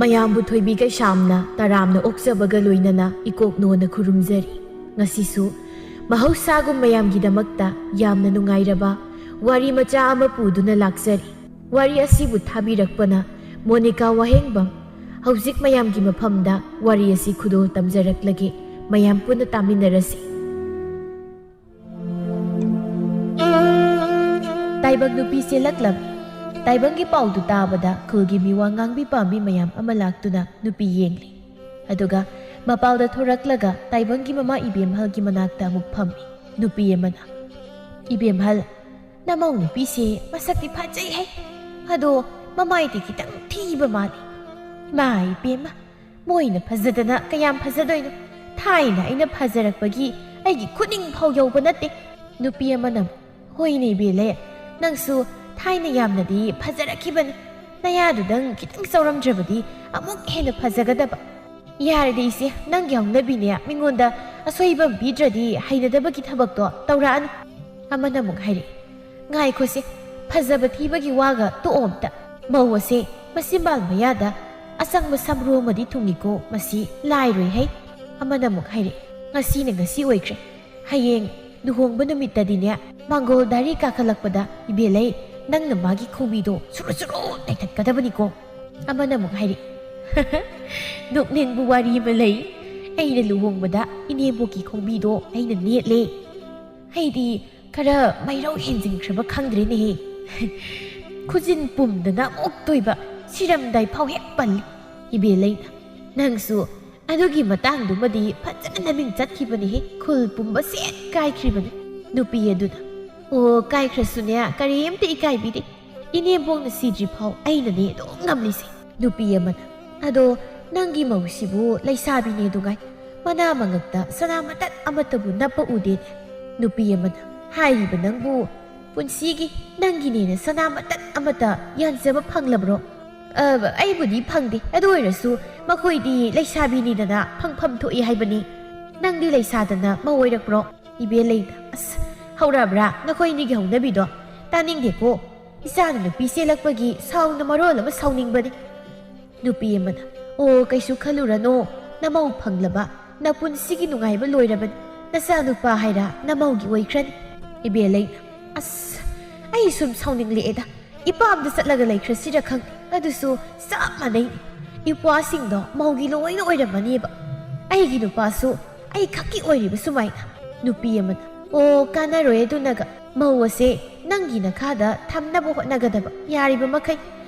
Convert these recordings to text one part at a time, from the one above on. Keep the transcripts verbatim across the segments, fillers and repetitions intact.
ꯃꯌꯥꯝꯕꯨ ꯊꯣꯏꯕꯤ ꯀꯩꯁꯥꯝꯅ ꯇꯔꯥꯝꯅ ꯑꯣꯛꯆꯕꯒ ꯂꯣꯏꯅꯅ ꯏꯀꯣꯛꯅꯣꯅ ꯈꯨꯔꯨꯝꯖꯔꯤ꯫ ꯉꯁꯤꯁꯨ ꯃꯍꯧꯁꯥꯒꯨꯝ ꯃꯌꯥꯝꯒꯤꯗꯃꯛꯇ ꯌꯥꯝꯅ ꯅꯨꯡꯉꯥꯏꯔꯕ ꯋꯥꯔꯤ ꯃꯆꯥ ꯑꯃ ꯄꯨꯗꯨꯅ ꯂꯥꯛꯆꯔꯤ꯫ ꯋꯥꯔꯤ ꯑꯁꯤꯕꯨ ꯊꯥꯕꯤꯔꯛꯄꯅ ꯃꯣꯅꯤꯀꯥ ꯋꯥꯍꯦꯡꯕꯝ꯫ ꯍꯧꯖꯤꯛ ꯃꯌꯥꯝꯒꯤ ꯃꯐꯝꯗ ꯋꯥꯔꯤ ꯑꯁꯤ ꯈꯨꯗꯣꯜ ꯇꯝꯖꯔꯛꯂꯒꯦ꯫ ꯃꯌꯥꯝ ꯄꯨꯟꯅ ꯇꯥꯃꯤꯟꯅꯔꯁꯤ꯫ ꯇꯥꯏꯕꯪ ꯅꯨꯄꯤ ꯆꯦꯜꯂꯛꯂꯝꯃꯤ꯫ ꯇꯥꯏꯕꯪꯒꯤ ꯄꯥꯎꯗꯨ ꯇꯥꯕꯗ ꯈꯨꯜꯒꯤ ꯃꯤꯋꯥ ꯉꯥꯡꯕꯤ ꯄꯥꯝꯕꯤ ꯃꯌꯥꯝ ꯑꯃ ꯂꯥꯛꯇꯨꯅ ꯅꯨꯄꯤ ꯌꯦꯡꯂꯤ꯫ ꯑꯗꯨꯒ ꯃꯄꯥꯜꯗ ꯊꯣꯔꯛꯂꯒ ꯇꯥꯏꯕꯪꯒꯤ ꯃꯃꯥ ꯏꯕꯦꯝꯍꯜꯒꯤ ꯃꯅꯥꯛꯇ ꯑꯃꯨꯛ ꯐꯝꯃꯤ꯫ ꯅꯨꯄꯤ ꯑꯃꯅ, "ꯏꯕꯦꯝꯍꯜ, ꯅꯃꯧ ꯅꯨꯄꯤꯁꯦ ꯃꯁꯛꯇꯤ ꯐꯖꯩ ꯍꯦ꯫ ꯑꯗꯣ ꯃꯃꯥꯏꯗꯤ ꯈꯤꯇꯪ ꯊꯤꯕ ꯃꯥꯜꯂꯤ꯫ ꯏꯃꯥ ꯏꯕꯦꯝꯃ, ꯃꯣꯏꯅ ꯐꯖꯗꯅ ꯀꯌꯥꯝ ꯐꯖꯗꯣꯏꯅꯣ? ꯊꯥꯏꯅ ꯑꯩꯅ ꯐꯖꯔꯛꯄꯒꯤ ꯑꯩꯒꯤ ꯈꯨꯅꯤꯡ ꯐꯥꯎ ꯌꯧꯕ ꯅꯠꯇꯦ꯫" ꯅꯨꯄꯤ ꯑꯃꯅ, "ꯍꯣꯏꯅꯦ ꯏꯕꯦꯜꯂꯦ, ꯅꯪꯁꯨ ꯊꯥꯏꯅ ꯌꯥꯝꯅꯗꯤ ꯐꯖꯔꯛꯈꯤꯕꯅꯤ꯫ ꯅꯌꯥꯗꯨꯗꯪ ꯈꯤꯇꯪ ꯆꯥꯎꯔꯝꯗ꯭ꯔꯕꯗꯤ ꯑꯃꯨꯛ ꯍꯦꯟꯅ ꯐꯖꯒꯗꯕ꯫ ꯌꯥꯔꯗꯤ ꯏꯆꯦ, ꯅꯪꯒꯤ ꯍꯧꯅꯕꯤꯅꯦ, ꯃꯤꯉꯣꯟꯗ ꯑꯁꯣꯏꯕ ꯑꯃ ꯄꯤꯗ꯭ꯔꯗꯤ ꯍꯩꯅꯗꯕꯒꯤ ꯊꯕꯛꯇꯣ ꯇꯧꯔꯛꯑꯅꯨ꯫" ꯑꯃꯅ ꯑꯃꯨꯛ ꯍꯥꯏꯔꯛꯏ, "ꯉꯥꯏꯈꯣꯁꯦ, ꯐꯖꯕ ꯊꯤꯕꯒꯤ ꯋꯥꯒ ꯇꯣꯛꯑꯣ ꯑꯝꯇ꯫ ꯃꯧ ꯑꯁꯦ ꯃꯆꯤꯟꯕꯥꯜ ꯃꯌꯥꯗ ꯑꯆꯪꯕ ꯁꯝꯕ꯭ꯔꯨ ꯑꯃꯗꯤ ꯊꯨꯡꯉꯤꯀꯣ, ꯃꯁꯤ ꯂꯥꯏꯔꯣꯏ ꯍꯩ꯫" ꯑꯃꯅ ꯑꯃꯨꯛ ꯍꯥꯏꯔꯛꯏ, "ꯉꯁꯤꯅ ꯉꯁꯤ ꯑꯣꯏꯈ꯭ꯔꯦ꯫ ꯍꯌꯦꯡ ꯂꯨꯍꯣꯡꯕ ꯅꯨꯃꯤꯠꯇꯗꯤꯅꯦ, ꯃꯥꯡꯒꯣꯜ ꯗꯥꯔꯤ ꯀꯥꯈꯠꯂꯛꯄꯗ ꯏꯕꯦꯜꯂꯩ, ꯅꯪꯅ ꯃꯥꯒꯤ ꯈꯣꯡꯕꯤꯗꯣ ꯁꯨꯔꯨ ꯁꯨꯔꯨ ꯅꯩꯊꯠꯀꯗꯕꯅꯤꯀꯣ꯫" ꯑꯃꯅ ꯑꯃꯨꯛ ꯍꯥꯏꯔꯛꯏ, "ꯅꯣꯛꯅꯤꯡꯕ ꯋꯥꯔꯤ ꯑꯃ ꯂꯩ꯫ ꯑꯩꯅ ꯂꯨꯍꯣꯡꯕꯗ ꯏꯅꯦꯝꯕꯣꯛꯀꯤ ꯈꯣꯡꯕꯤꯗꯣ ꯑꯩꯅ ꯅꯦꯠꯂꯦ꯫ ꯑꯩꯗꯤ ꯈꯔ ꯃꯩꯔꯧ ꯍꯦꯟꯖꯤꯟꯈ꯭ꯔꯕ ꯈꯪꯗ꯭ꯔꯦꯅꯦꯍꯦ꯫ ꯈꯨꯖꯤꯟ ꯄꯨꯝꯗꯅ ꯑꯣꯛꯇꯣꯏꯕ, ꯁꯤꯔꯝꯗꯥꯏ ꯐꯥꯎ ꯍꯦꯛ ꯄꯜꯂꯤ꯫" ꯏꯕꯦꯜꯂꯩꯅ, "ꯅꯪꯁꯨ ꯑꯗꯨꯒꯤ ꯃꯇꯥꯡꯗꯨꯃꯗꯤ ꯐꯖꯅ ꯅꯃꯤꯡ ꯆꯠꯈꯤꯕꯅꯤꯍꯦ, ꯈꯨꯜ ꯄꯨꯝꯕ ꯁꯦꯠ ꯀꯥꯏꯈ꯭ꯔꯤꯕꯅꯤ꯫" ꯅꯨꯄꯤ ꯑꯗꯨꯅ, "ꯑꯣ, ꯀꯥꯏꯈ꯭ꯔꯁꯨꯅꯦ, ꯀꯔꯤꯝꯇ ꯏꯀꯥꯏꯕꯤꯗꯦ꯫ ꯏꯅꯦꯝꯕꯣꯛꯅ ꯁꯤꯗ꯭ꯔꯤ ꯐꯥꯎ ꯑꯩꯅꯅꯦ ꯑꯗꯨꯝ ꯉꯝꯂꯤꯁꯦ꯫" ꯅꯨꯄꯤ ꯑꯃꯅ, "ꯑꯗꯣ ꯅꯪꯒꯤ ꯃꯧꯁꯤꯕꯨ ꯂꯩꯁꯥꯕꯤꯅꯦ ꯑꯗꯨꯉꯥꯏ, ꯃꯅꯥ ꯃꯉꯛꯇ ꯁꯅꯥ ꯃꯇꯠ ꯑꯃꯠꯇꯕꯨ ꯅꯞꯄ ꯎꯗꯦꯅꯦ꯫" ꯅꯨꯄꯤ ꯑꯃꯅ, "ꯍꯥꯏꯔꯤꯕ ꯅꯪꯕꯨ ꯄꯨꯟꯁꯤꯒꯤ ꯅꯪꯒꯤꯅꯦꯅ ꯁꯅꯥ ꯃꯇꯠ ꯑꯃꯠꯇ ꯌꯥꯟꯖꯕ ꯐꯪꯂꯕ꯭ꯔꯣ?" "ꯑ, ꯑꯩꯕꯨꯗꯤ ꯐꯪꯗꯦ, ꯑꯗꯨ ꯑꯣꯏꯔꯁꯨ ꯃꯈꯣꯏꯗꯤ ꯂꯩꯁꯥꯕꯤꯅꯤꯗꯅ ꯐꯪꯐꯝ ꯊꯣꯛꯏ ꯍꯥꯏꯕꯅꯤ꯫ ꯅꯪꯗꯤ ꯂꯩꯁꯥꯗꯅ ꯃꯧ ꯑꯣꯏꯔꯛꯄ꯭ꯔꯣ?" ꯏꯕꯦꯜꯂꯩꯅ, "ꯑꯁ, ꯍꯧꯔꯛꯑꯕ꯭ꯔꯥ ꯅꯈꯣꯏ ꯑꯅꯤꯒꯤ ꯍꯧꯅꯕꯤꯗꯣ? ꯇꯥꯅꯤꯡꯗꯦꯀꯣ꯫ ꯏꯆꯥꯅ ꯅꯨꯄꯤ ꯆꯦꯜꯂꯛꯄꯒꯤ ꯁꯥꯎꯅ ꯃꯔꯣꯜ ꯑꯃ ꯁꯥꯎꯅꯤꯡꯕꯅꯤ꯫" ꯅꯨꯄꯤ ꯑꯃꯅ, "ꯑꯣ, ꯀꯩꯁꯨ ꯈꯜꯂꯨꯔꯅꯣ, ꯅꯃꯧ ꯐꯪꯂꯕ, ꯅꯄꯨꯟꯁꯤꯒꯤ ꯅꯨꯡꯉꯥꯏꯕ ꯂꯣꯏꯔꯕꯅꯤ, ꯅꯆꯥꯅꯨꯄꯥ ꯍꯥꯏꯔ ꯅꯃꯧꯒꯤ ꯑꯣꯏꯈ꯭ꯔꯅꯤ"꯫ ꯏꯕꯦꯜꯂꯩꯅ, "ꯑꯁ, ꯑꯩ ꯁꯨꯝ ꯁꯥꯎꯅꯤꯡꯂꯛꯑꯦꯗ, ꯏꯄꯥꯝꯗ ꯆꯠꯂꯒ ꯂꯩꯈ꯭ꯔꯁꯤꯔ ꯈꯪꯗꯦ, ꯑꯗꯨꯁꯨ ꯆꯞ ꯃꯥꯟꯅꯩ, ꯏꯄ꯭ꯋꯥꯁꯤꯡꯗꯣ ꯃꯧꯒꯤ ꯂꯣꯏꯅ ꯑꯣꯏꯔꯝꯃꯅꯦꯕ, ꯑꯩꯒꯤ ꯅꯨꯄꯥꯁꯨ ꯑꯩ ꯈꯛꯀꯤ ꯑꯣꯏꯔꯤꯕ ꯁꯨꯃꯥꯏꯅ"꯫ ꯅꯨꯄꯤ ꯑꯃꯅ, "ꯑꯣ, ꯀꯥꯟꯅꯔꯣꯏ ꯑꯗꯨꯅꯒ, ꯃꯧ ꯑꯁꯦ ꯅꯪꯒꯤ ꯅꯈꯥꯗ ꯊꯝꯅꯕ ꯍꯣꯠꯅꯒꯗꯕ, ꯌꯥꯔꯤꯕ ꯃꯈꯩ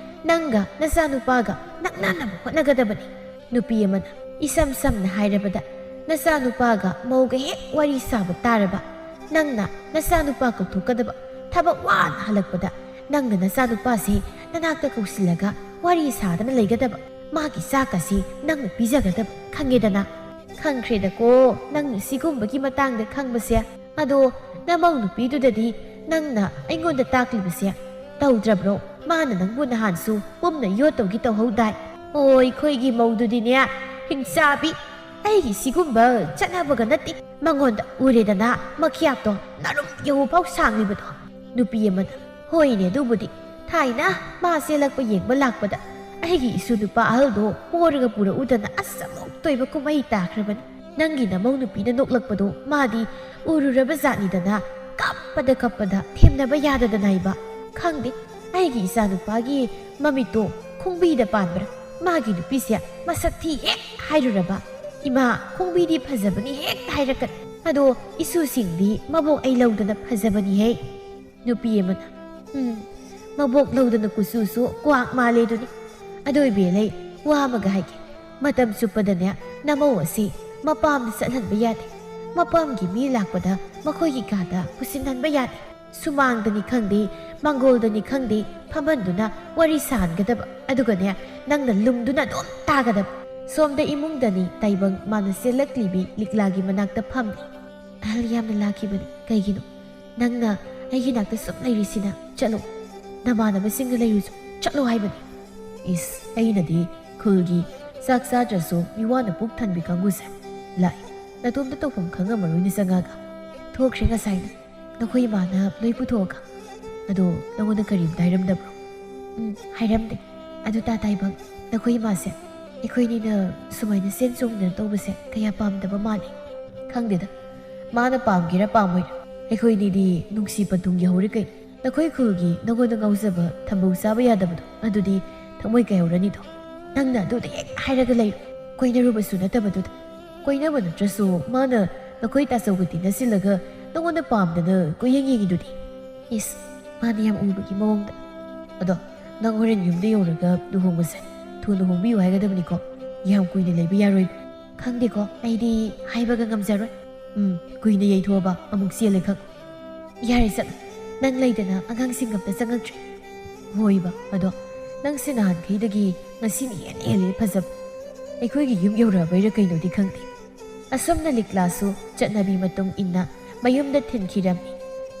ꯅꯪꯒ ꯅꯆꯥꯅꯨꯄꯥꯒ ꯅꯛꯅꯅꯕ ꯍꯣꯠꯅꯒꯗꯕꯅꯤ"꯫ ꯅꯨꯄꯤ ꯑꯃꯅ, "ꯏꯁꯝ ꯁꯝꯅ ꯍꯥꯏꯔꯕꯗ, ꯅꯆꯥꯅꯨꯄꯥꯒ ꯃꯧꯒ ꯍꯦꯛ ꯋꯥꯔꯤ ꯁꯥꯕ ꯇꯥꯔꯕ, ꯅꯪꯅ ꯅꯆꯥꯅꯨꯄꯥ ꯀꯧꯊꯣꯛꯀꯗꯕ, ꯊꯕꯛ ꯋꯥꯅ ꯍꯜꯂꯛꯄꯗ ꯅꯪꯅ ꯅꯆꯥꯅꯨꯄꯥꯁꯦ ꯅꯅꯥꯛꯇ ꯀꯧꯁꯤꯜꯂꯒ ꯋꯥꯔꯤ ꯁꯥꯗꯅ ꯂꯩꯒꯗꯕ, ꯃꯥꯒꯤ ꯆꯥꯛꯀꯁꯤ ꯅꯪꯅ ꯄꯤꯖꯒꯗꯕ, ꯈꯪꯉꯦꯗꯅ?" "ꯈꯪꯈ꯭ꯔꯦꯗꯀꯣ, ꯅꯪꯅ ꯁꯤꯒꯨꯝꯕꯒꯤ ꯃꯇꯥꯡꯗ ꯈꯪꯕꯁꯦ꯫ ꯑꯗꯣ ꯅꯃꯧ ꯅꯨꯄꯤꯗꯨꯗꯗꯤ ꯅꯪꯅ ꯑꯩꯉꯣꯟꯗ ꯇꯥꯛꯂꯤꯕꯁꯦ ꯇꯧꯗ꯭ꯔꯕ꯭ꯔꯣ? ꯃꯥꯅ ꯅꯪꯕꯨ ꯅꯍꯥꯟꯁꯨ ꯄꯨꯝꯅ ꯌꯣꯠꯇꯧꯒꯤ ꯇꯧꯍꯧꯗꯥꯏ?" "ꯑꯣ, ꯑꯩꯈꯣꯏꯒꯤ ꯃꯧꯗꯨꯗꯤꯅꯦ, ꯍꯤꯡꯆꯥꯕꯤ, ꯑꯩꯒꯤ ꯁꯤꯒꯨꯝꯕ ꯆꯠꯅꯕꯒ ꯅꯠꯇꯦ꯫ ꯃꯉꯣꯟꯗ ꯎꯔꯦꯗꯅ, ꯃꯈ꯭ꯌꯥꯞꯇꯣ ꯅꯔꯨꯝ ꯌꯧꯕꯐꯥꯎ ꯁꯥꯡꯂꯤꯕꯗꯣ"꯫ ꯅꯨꯄꯤ ꯑꯃꯅ, "ꯍꯣꯏꯅꯦ, ꯑꯗꯨꯕꯨꯗꯤ꯫ ꯊꯥꯏꯅ ꯃꯥ ꯆꯦꯜꯂꯛꯄ ꯌꯦꯡꯕ ꯂꯥꯛꯄꯗ ꯑꯩꯒꯤ ꯏꯁꯨ ꯅꯨꯄꯥ ꯑꯍꯜꯗꯣ ꯄꯣꯔꯒ ꯄꯨꯔꯛꯎꯗꯅ ꯑꯁ ꯑꯃꯨꯛꯇꯣꯏꯕ ꯀꯨꯝꯍꯩ ꯇꯥꯈ꯭ꯔꯕꯅꯤ꯫ ꯅꯪꯒꯤ ꯅꯃꯧ ꯅꯨꯄꯤꯅ ꯅꯣꯛꯂꯛꯄꯗꯣ ꯃꯥꯗꯤ ꯎꯔꯨꯔꯕ ꯖꯥꯠꯅꯤꯗꯅ, ꯀꯞꯄꯗ ꯀꯞꯄꯗ ꯊꯦꯝꯅꯕ ꯌꯥꯗꯗꯅ ꯏꯕ꯫ ꯈꯪꯗꯦ, ꯑꯩꯒꯤ ꯏꯆꯥꯅꯨꯄꯥꯒꯤ ꯃꯃꯤꯠꯇꯣ ꯈꯣꯡꯕꯤꯗ ꯄꯥꯟꯕ꯭ꯔꯥ? ꯃꯥꯒꯤ ꯅꯨꯄꯤꯁꯦ ꯃꯁꯛ ꯊꯤ ꯍꯦꯛ ꯍꯥꯏꯔꯨꯔꯕ, ꯏꯃꯥ, ꯈꯣꯡꯕꯤꯗꯤ ꯐꯖꯕꯅꯤ ꯍꯦꯛ ꯍꯥꯏꯔꯛꯀꯅꯤ꯫ ꯑꯗꯣ ꯏꯁꯨꯁꯤꯡꯗꯤ ꯃꯕꯣꯛ ꯑꯩ ꯂꯧꯗꯅ ꯐꯖꯕꯅꯤꯍꯦ"꯫ ꯅꯨꯄꯤ ꯑꯃꯅ, "ꯎꯝ, ꯃꯕꯣꯛ ꯂꯧꯗꯅ ꯀꯨꯆꯨꯁꯨ ꯀ꯭ꯋꯥꯛ ꯃꯥꯜꯂꯦ ꯑꯗꯨꯅꯤ꯫ ꯑꯗꯣ ꯏꯕꯦꯜꯂꯩ, ꯋꯥ ꯑꯃꯒ ꯍꯥꯏꯒꯦ꯫ ꯃꯇꯝ ꯆꯨꯞꯄꯗꯅꯦ ꯅꯃꯧ ꯑꯁꯤ ꯃꯄꯥꯝꯗ ꯆꯠꯍꯟꯕ ꯌꯥꯗꯦ꯫ ꯃꯄꯥꯝꯒꯤ ꯃꯤ ꯂꯥꯛꯄꯗ ꯃꯈꯣꯏꯒꯤ ꯀꯥꯗ ꯄꯨꯁꯤꯟꯍꯟꯕ ꯌꯥꯗꯦ꯫ ꯁꯨꯃꯥꯡꯗꯅꯤ ꯈꯪꯗꯦ, ꯃꯥꯡꯒꯣꯜꯗꯅꯤ ꯈꯪꯗꯦ, ꯐꯝꯍꯟꯗꯨꯅ ꯋꯥꯔꯤ ꯁꯥꯍꯟꯒꯗꯕ꯫ ꯑꯗꯨꯒꯅꯦ, ꯅꯪꯅ ꯂꯨꯝꯗꯨꯅ ꯑꯗꯨꯝ ꯇꯥꯒꯗꯕ꯫ ꯁꯣꯝꯗ ꯏꯃꯨꯡꯗꯅꯤ ꯇꯥꯏꯕꯪ ꯃꯥꯅ ꯆꯦꯜꯂꯛꯂꯤꯕꯤ ꯂꯤꯛꯂꯥꯒꯤ ꯃꯅꯥꯛꯇ ꯐꯝꯂꯤ꯫ ꯑꯍꯜ ꯌꯥꯝꯅ ꯂꯥꯛꯈꯤꯕꯅꯤ꯫ ꯀꯩꯒꯤꯅꯣ? ꯅꯪꯅ ꯑꯩꯒꯤ ꯅꯥꯛꯇ ꯁꯨꯝ ꯂꯩꯔꯤꯁꯤꯅ? ꯆꯠꯂꯣ꯫ ꯅꯃꯥꯟꯅꯕꯁꯤꯡꯒ ꯂꯩꯔꯨꯆꯣ꯫ ꯆꯠꯂꯣ ꯍꯥꯏꯕꯅꯤ꯫ ꯏꯁ, ꯑꯩꯅꯗꯤ ꯈꯨꯜꯒꯤ ꯆꯥꯛ ꯆꯥꯗ꯭ꯔꯁꯨ ꯃꯤꯋꯥꯅ ꯄꯨꯛ ꯊꯟꯕꯤ ꯀꯥꯡꯕꯨꯁꯦ ꯂꯥꯛꯏ꯫ ꯅꯇꯣꯝꯇ ꯇꯧꯐꯝ ꯈꯪꯉꯝꯃꯔꯣꯏꯅꯦ ꯆꯪꯉꯛꯑꯒ꯫ ꯊꯣꯛꯈ꯭ꯔꯦ ꯉꯁꯥꯏꯅ꯫ ꯅꯈꯣꯏ ꯏꯃꯥꯅ ꯂꯣꯏ ꯄꯨꯊꯣꯛꯑꯒ꯫ ꯑꯗꯣ ꯅꯉꯣꯟꯗ ꯀꯔꯤꯝꯇ ꯍꯥꯏꯔꯝꯗꯕ꯭ꯔꯣ? ꯎꯝ, ꯍꯥꯏꯔꯝꯗꯦ꯫ ꯑꯗꯨ ꯇꯥ ꯇꯥꯏꯕꯪ, ꯅꯈꯣꯏ ꯏꯃꯥꯁꯦ ꯑꯩꯈꯣꯏꯅꯤꯅ ꯁꯨꯃꯥꯏꯅ ꯁꯦꯟ ꯆꯣꯡꯗꯅ ꯇꯧꯕꯁꯦ ꯀꯌꯥ ꯄꯥꯝꯗꯕ ꯃꯥꯜꯂꯤ꯫ ꯈꯪꯗꯦꯗ, ꯃꯥꯅ ꯄꯥꯝꯒꯦꯔꯥ ꯄꯥꯝꯃꯣꯏꯔꯥ, ꯑꯩꯈꯣꯏꯅꯤꯗꯤ ꯅꯨꯡꯁꯤ ꯄꯟꯊꯨꯡ ꯌꯧꯍꯧꯔꯦ ꯀꯩꯅꯣ꯫ ꯅꯈꯣꯏ ꯈꯨꯜꯒꯤ ꯅꯉꯣꯟꯗ ꯉꯥꯎꯖꯕ ꯊꯝꯕꯧ ꯆꯥꯕ ꯌꯥꯗꯕꯗꯣ ꯑꯗꯨꯗꯤ ꯊꯃꯣꯏ ꯀꯥꯏꯍꯧꯔꯅꯤꯗꯣ꯫ ꯅꯪꯅ ꯑꯗꯨꯗ ꯍꯦꯛ ꯍꯥꯏꯔꯒ ꯂꯩꯔꯣ꯫ ꯀꯣꯏꯅꯔꯨꯕꯁꯨ ꯅꯠꯇꯕꯗꯨꯗ꯫ ꯀꯣꯏꯅꯕ ꯅꯠꯇ꯭ꯔꯁꯨ ꯃꯥꯅ ꯅꯈꯣꯏ ꯇꯥꯆꯧꯒ ꯇꯤꯟꯅꯁꯤꯜꯂꯒ ꯅꯉꯣꯟꯗ ꯄꯥꯝꯗꯅ ꯀꯣꯏꯌꯦꯡ ꯌꯦꯡꯉꯤꯗꯨꯗꯤ꯫ ꯏꯁ, ꯃꯥꯅ ꯌꯥꯝ ꯎꯕꯒꯤ ꯃꯑꯣꯡꯗ꯫ ꯑꯗꯣ ꯅꯪ ꯍꯣꯔꯦꯟ ꯌꯨꯝꯗ ꯌꯧꯔꯒ ꯂꯨꯍꯣꯡꯕꯁꯦ ꯊꯨꯅ ꯍꯣꯡꯕꯤꯌꯨ ꯍꯥꯏꯒꯗꯕꯅꯤꯀꯣ꯫ ꯌꯥꯝ ꯀꯨꯏꯅ ꯂꯩꯕ ꯌꯥꯔꯣꯏ꯫ ꯈꯪꯗꯦꯀꯣ, ꯑꯩꯗꯤ ꯍꯥꯏꯕꯒ ꯉꯝꯖꯔꯣꯏ꯫ ꯎꯝ, ꯀꯨꯏꯅ ꯌꯩꯊꯣꯛꯑꯕ ꯑꯃꯨꯛ ꯆꯦꯜꯂꯦ ꯈꯪ꯫ ꯌꯥꯔꯦ ꯆꯠꯂꯣ꯫ ꯅꯪ ꯂꯩꯗꯅ ꯑꯉꯥꯡꯁꯤꯡ ꯑꯝꯇ ꯆꯪꯉꯛꯇ꯭ꯔꯦ꯫ ꯍꯣꯏꯕ, ꯑꯗꯣ ꯅꯪꯁꯦ ꯅꯍꯥꯟꯈꯩꯗꯒꯤ ꯉꯁꯤꯅ ꯍꯦꯟꯅ ꯍꯦꯜꯂꯦ ꯐꯖꯕ꯫ ꯑꯩꯈꯣꯏꯒꯤ ꯌꯨꯝ ꯌꯧꯔꯛꯑꯕꯩꯔꯥ ꯀꯩꯅꯣꯗꯤ ꯈꯪꯗꯦ꯫ ꯑꯁꯨꯝꯅ ꯂꯤꯛꯂꯥꯁꯨ ꯆꯠꯅꯕꯤ ꯃꯇꯨꯡ ꯏꯟꯅ ꯃꯌꯨꯝꯗ ꯊꯤꯟꯈꯤꯔꯝꯃꯤ꯫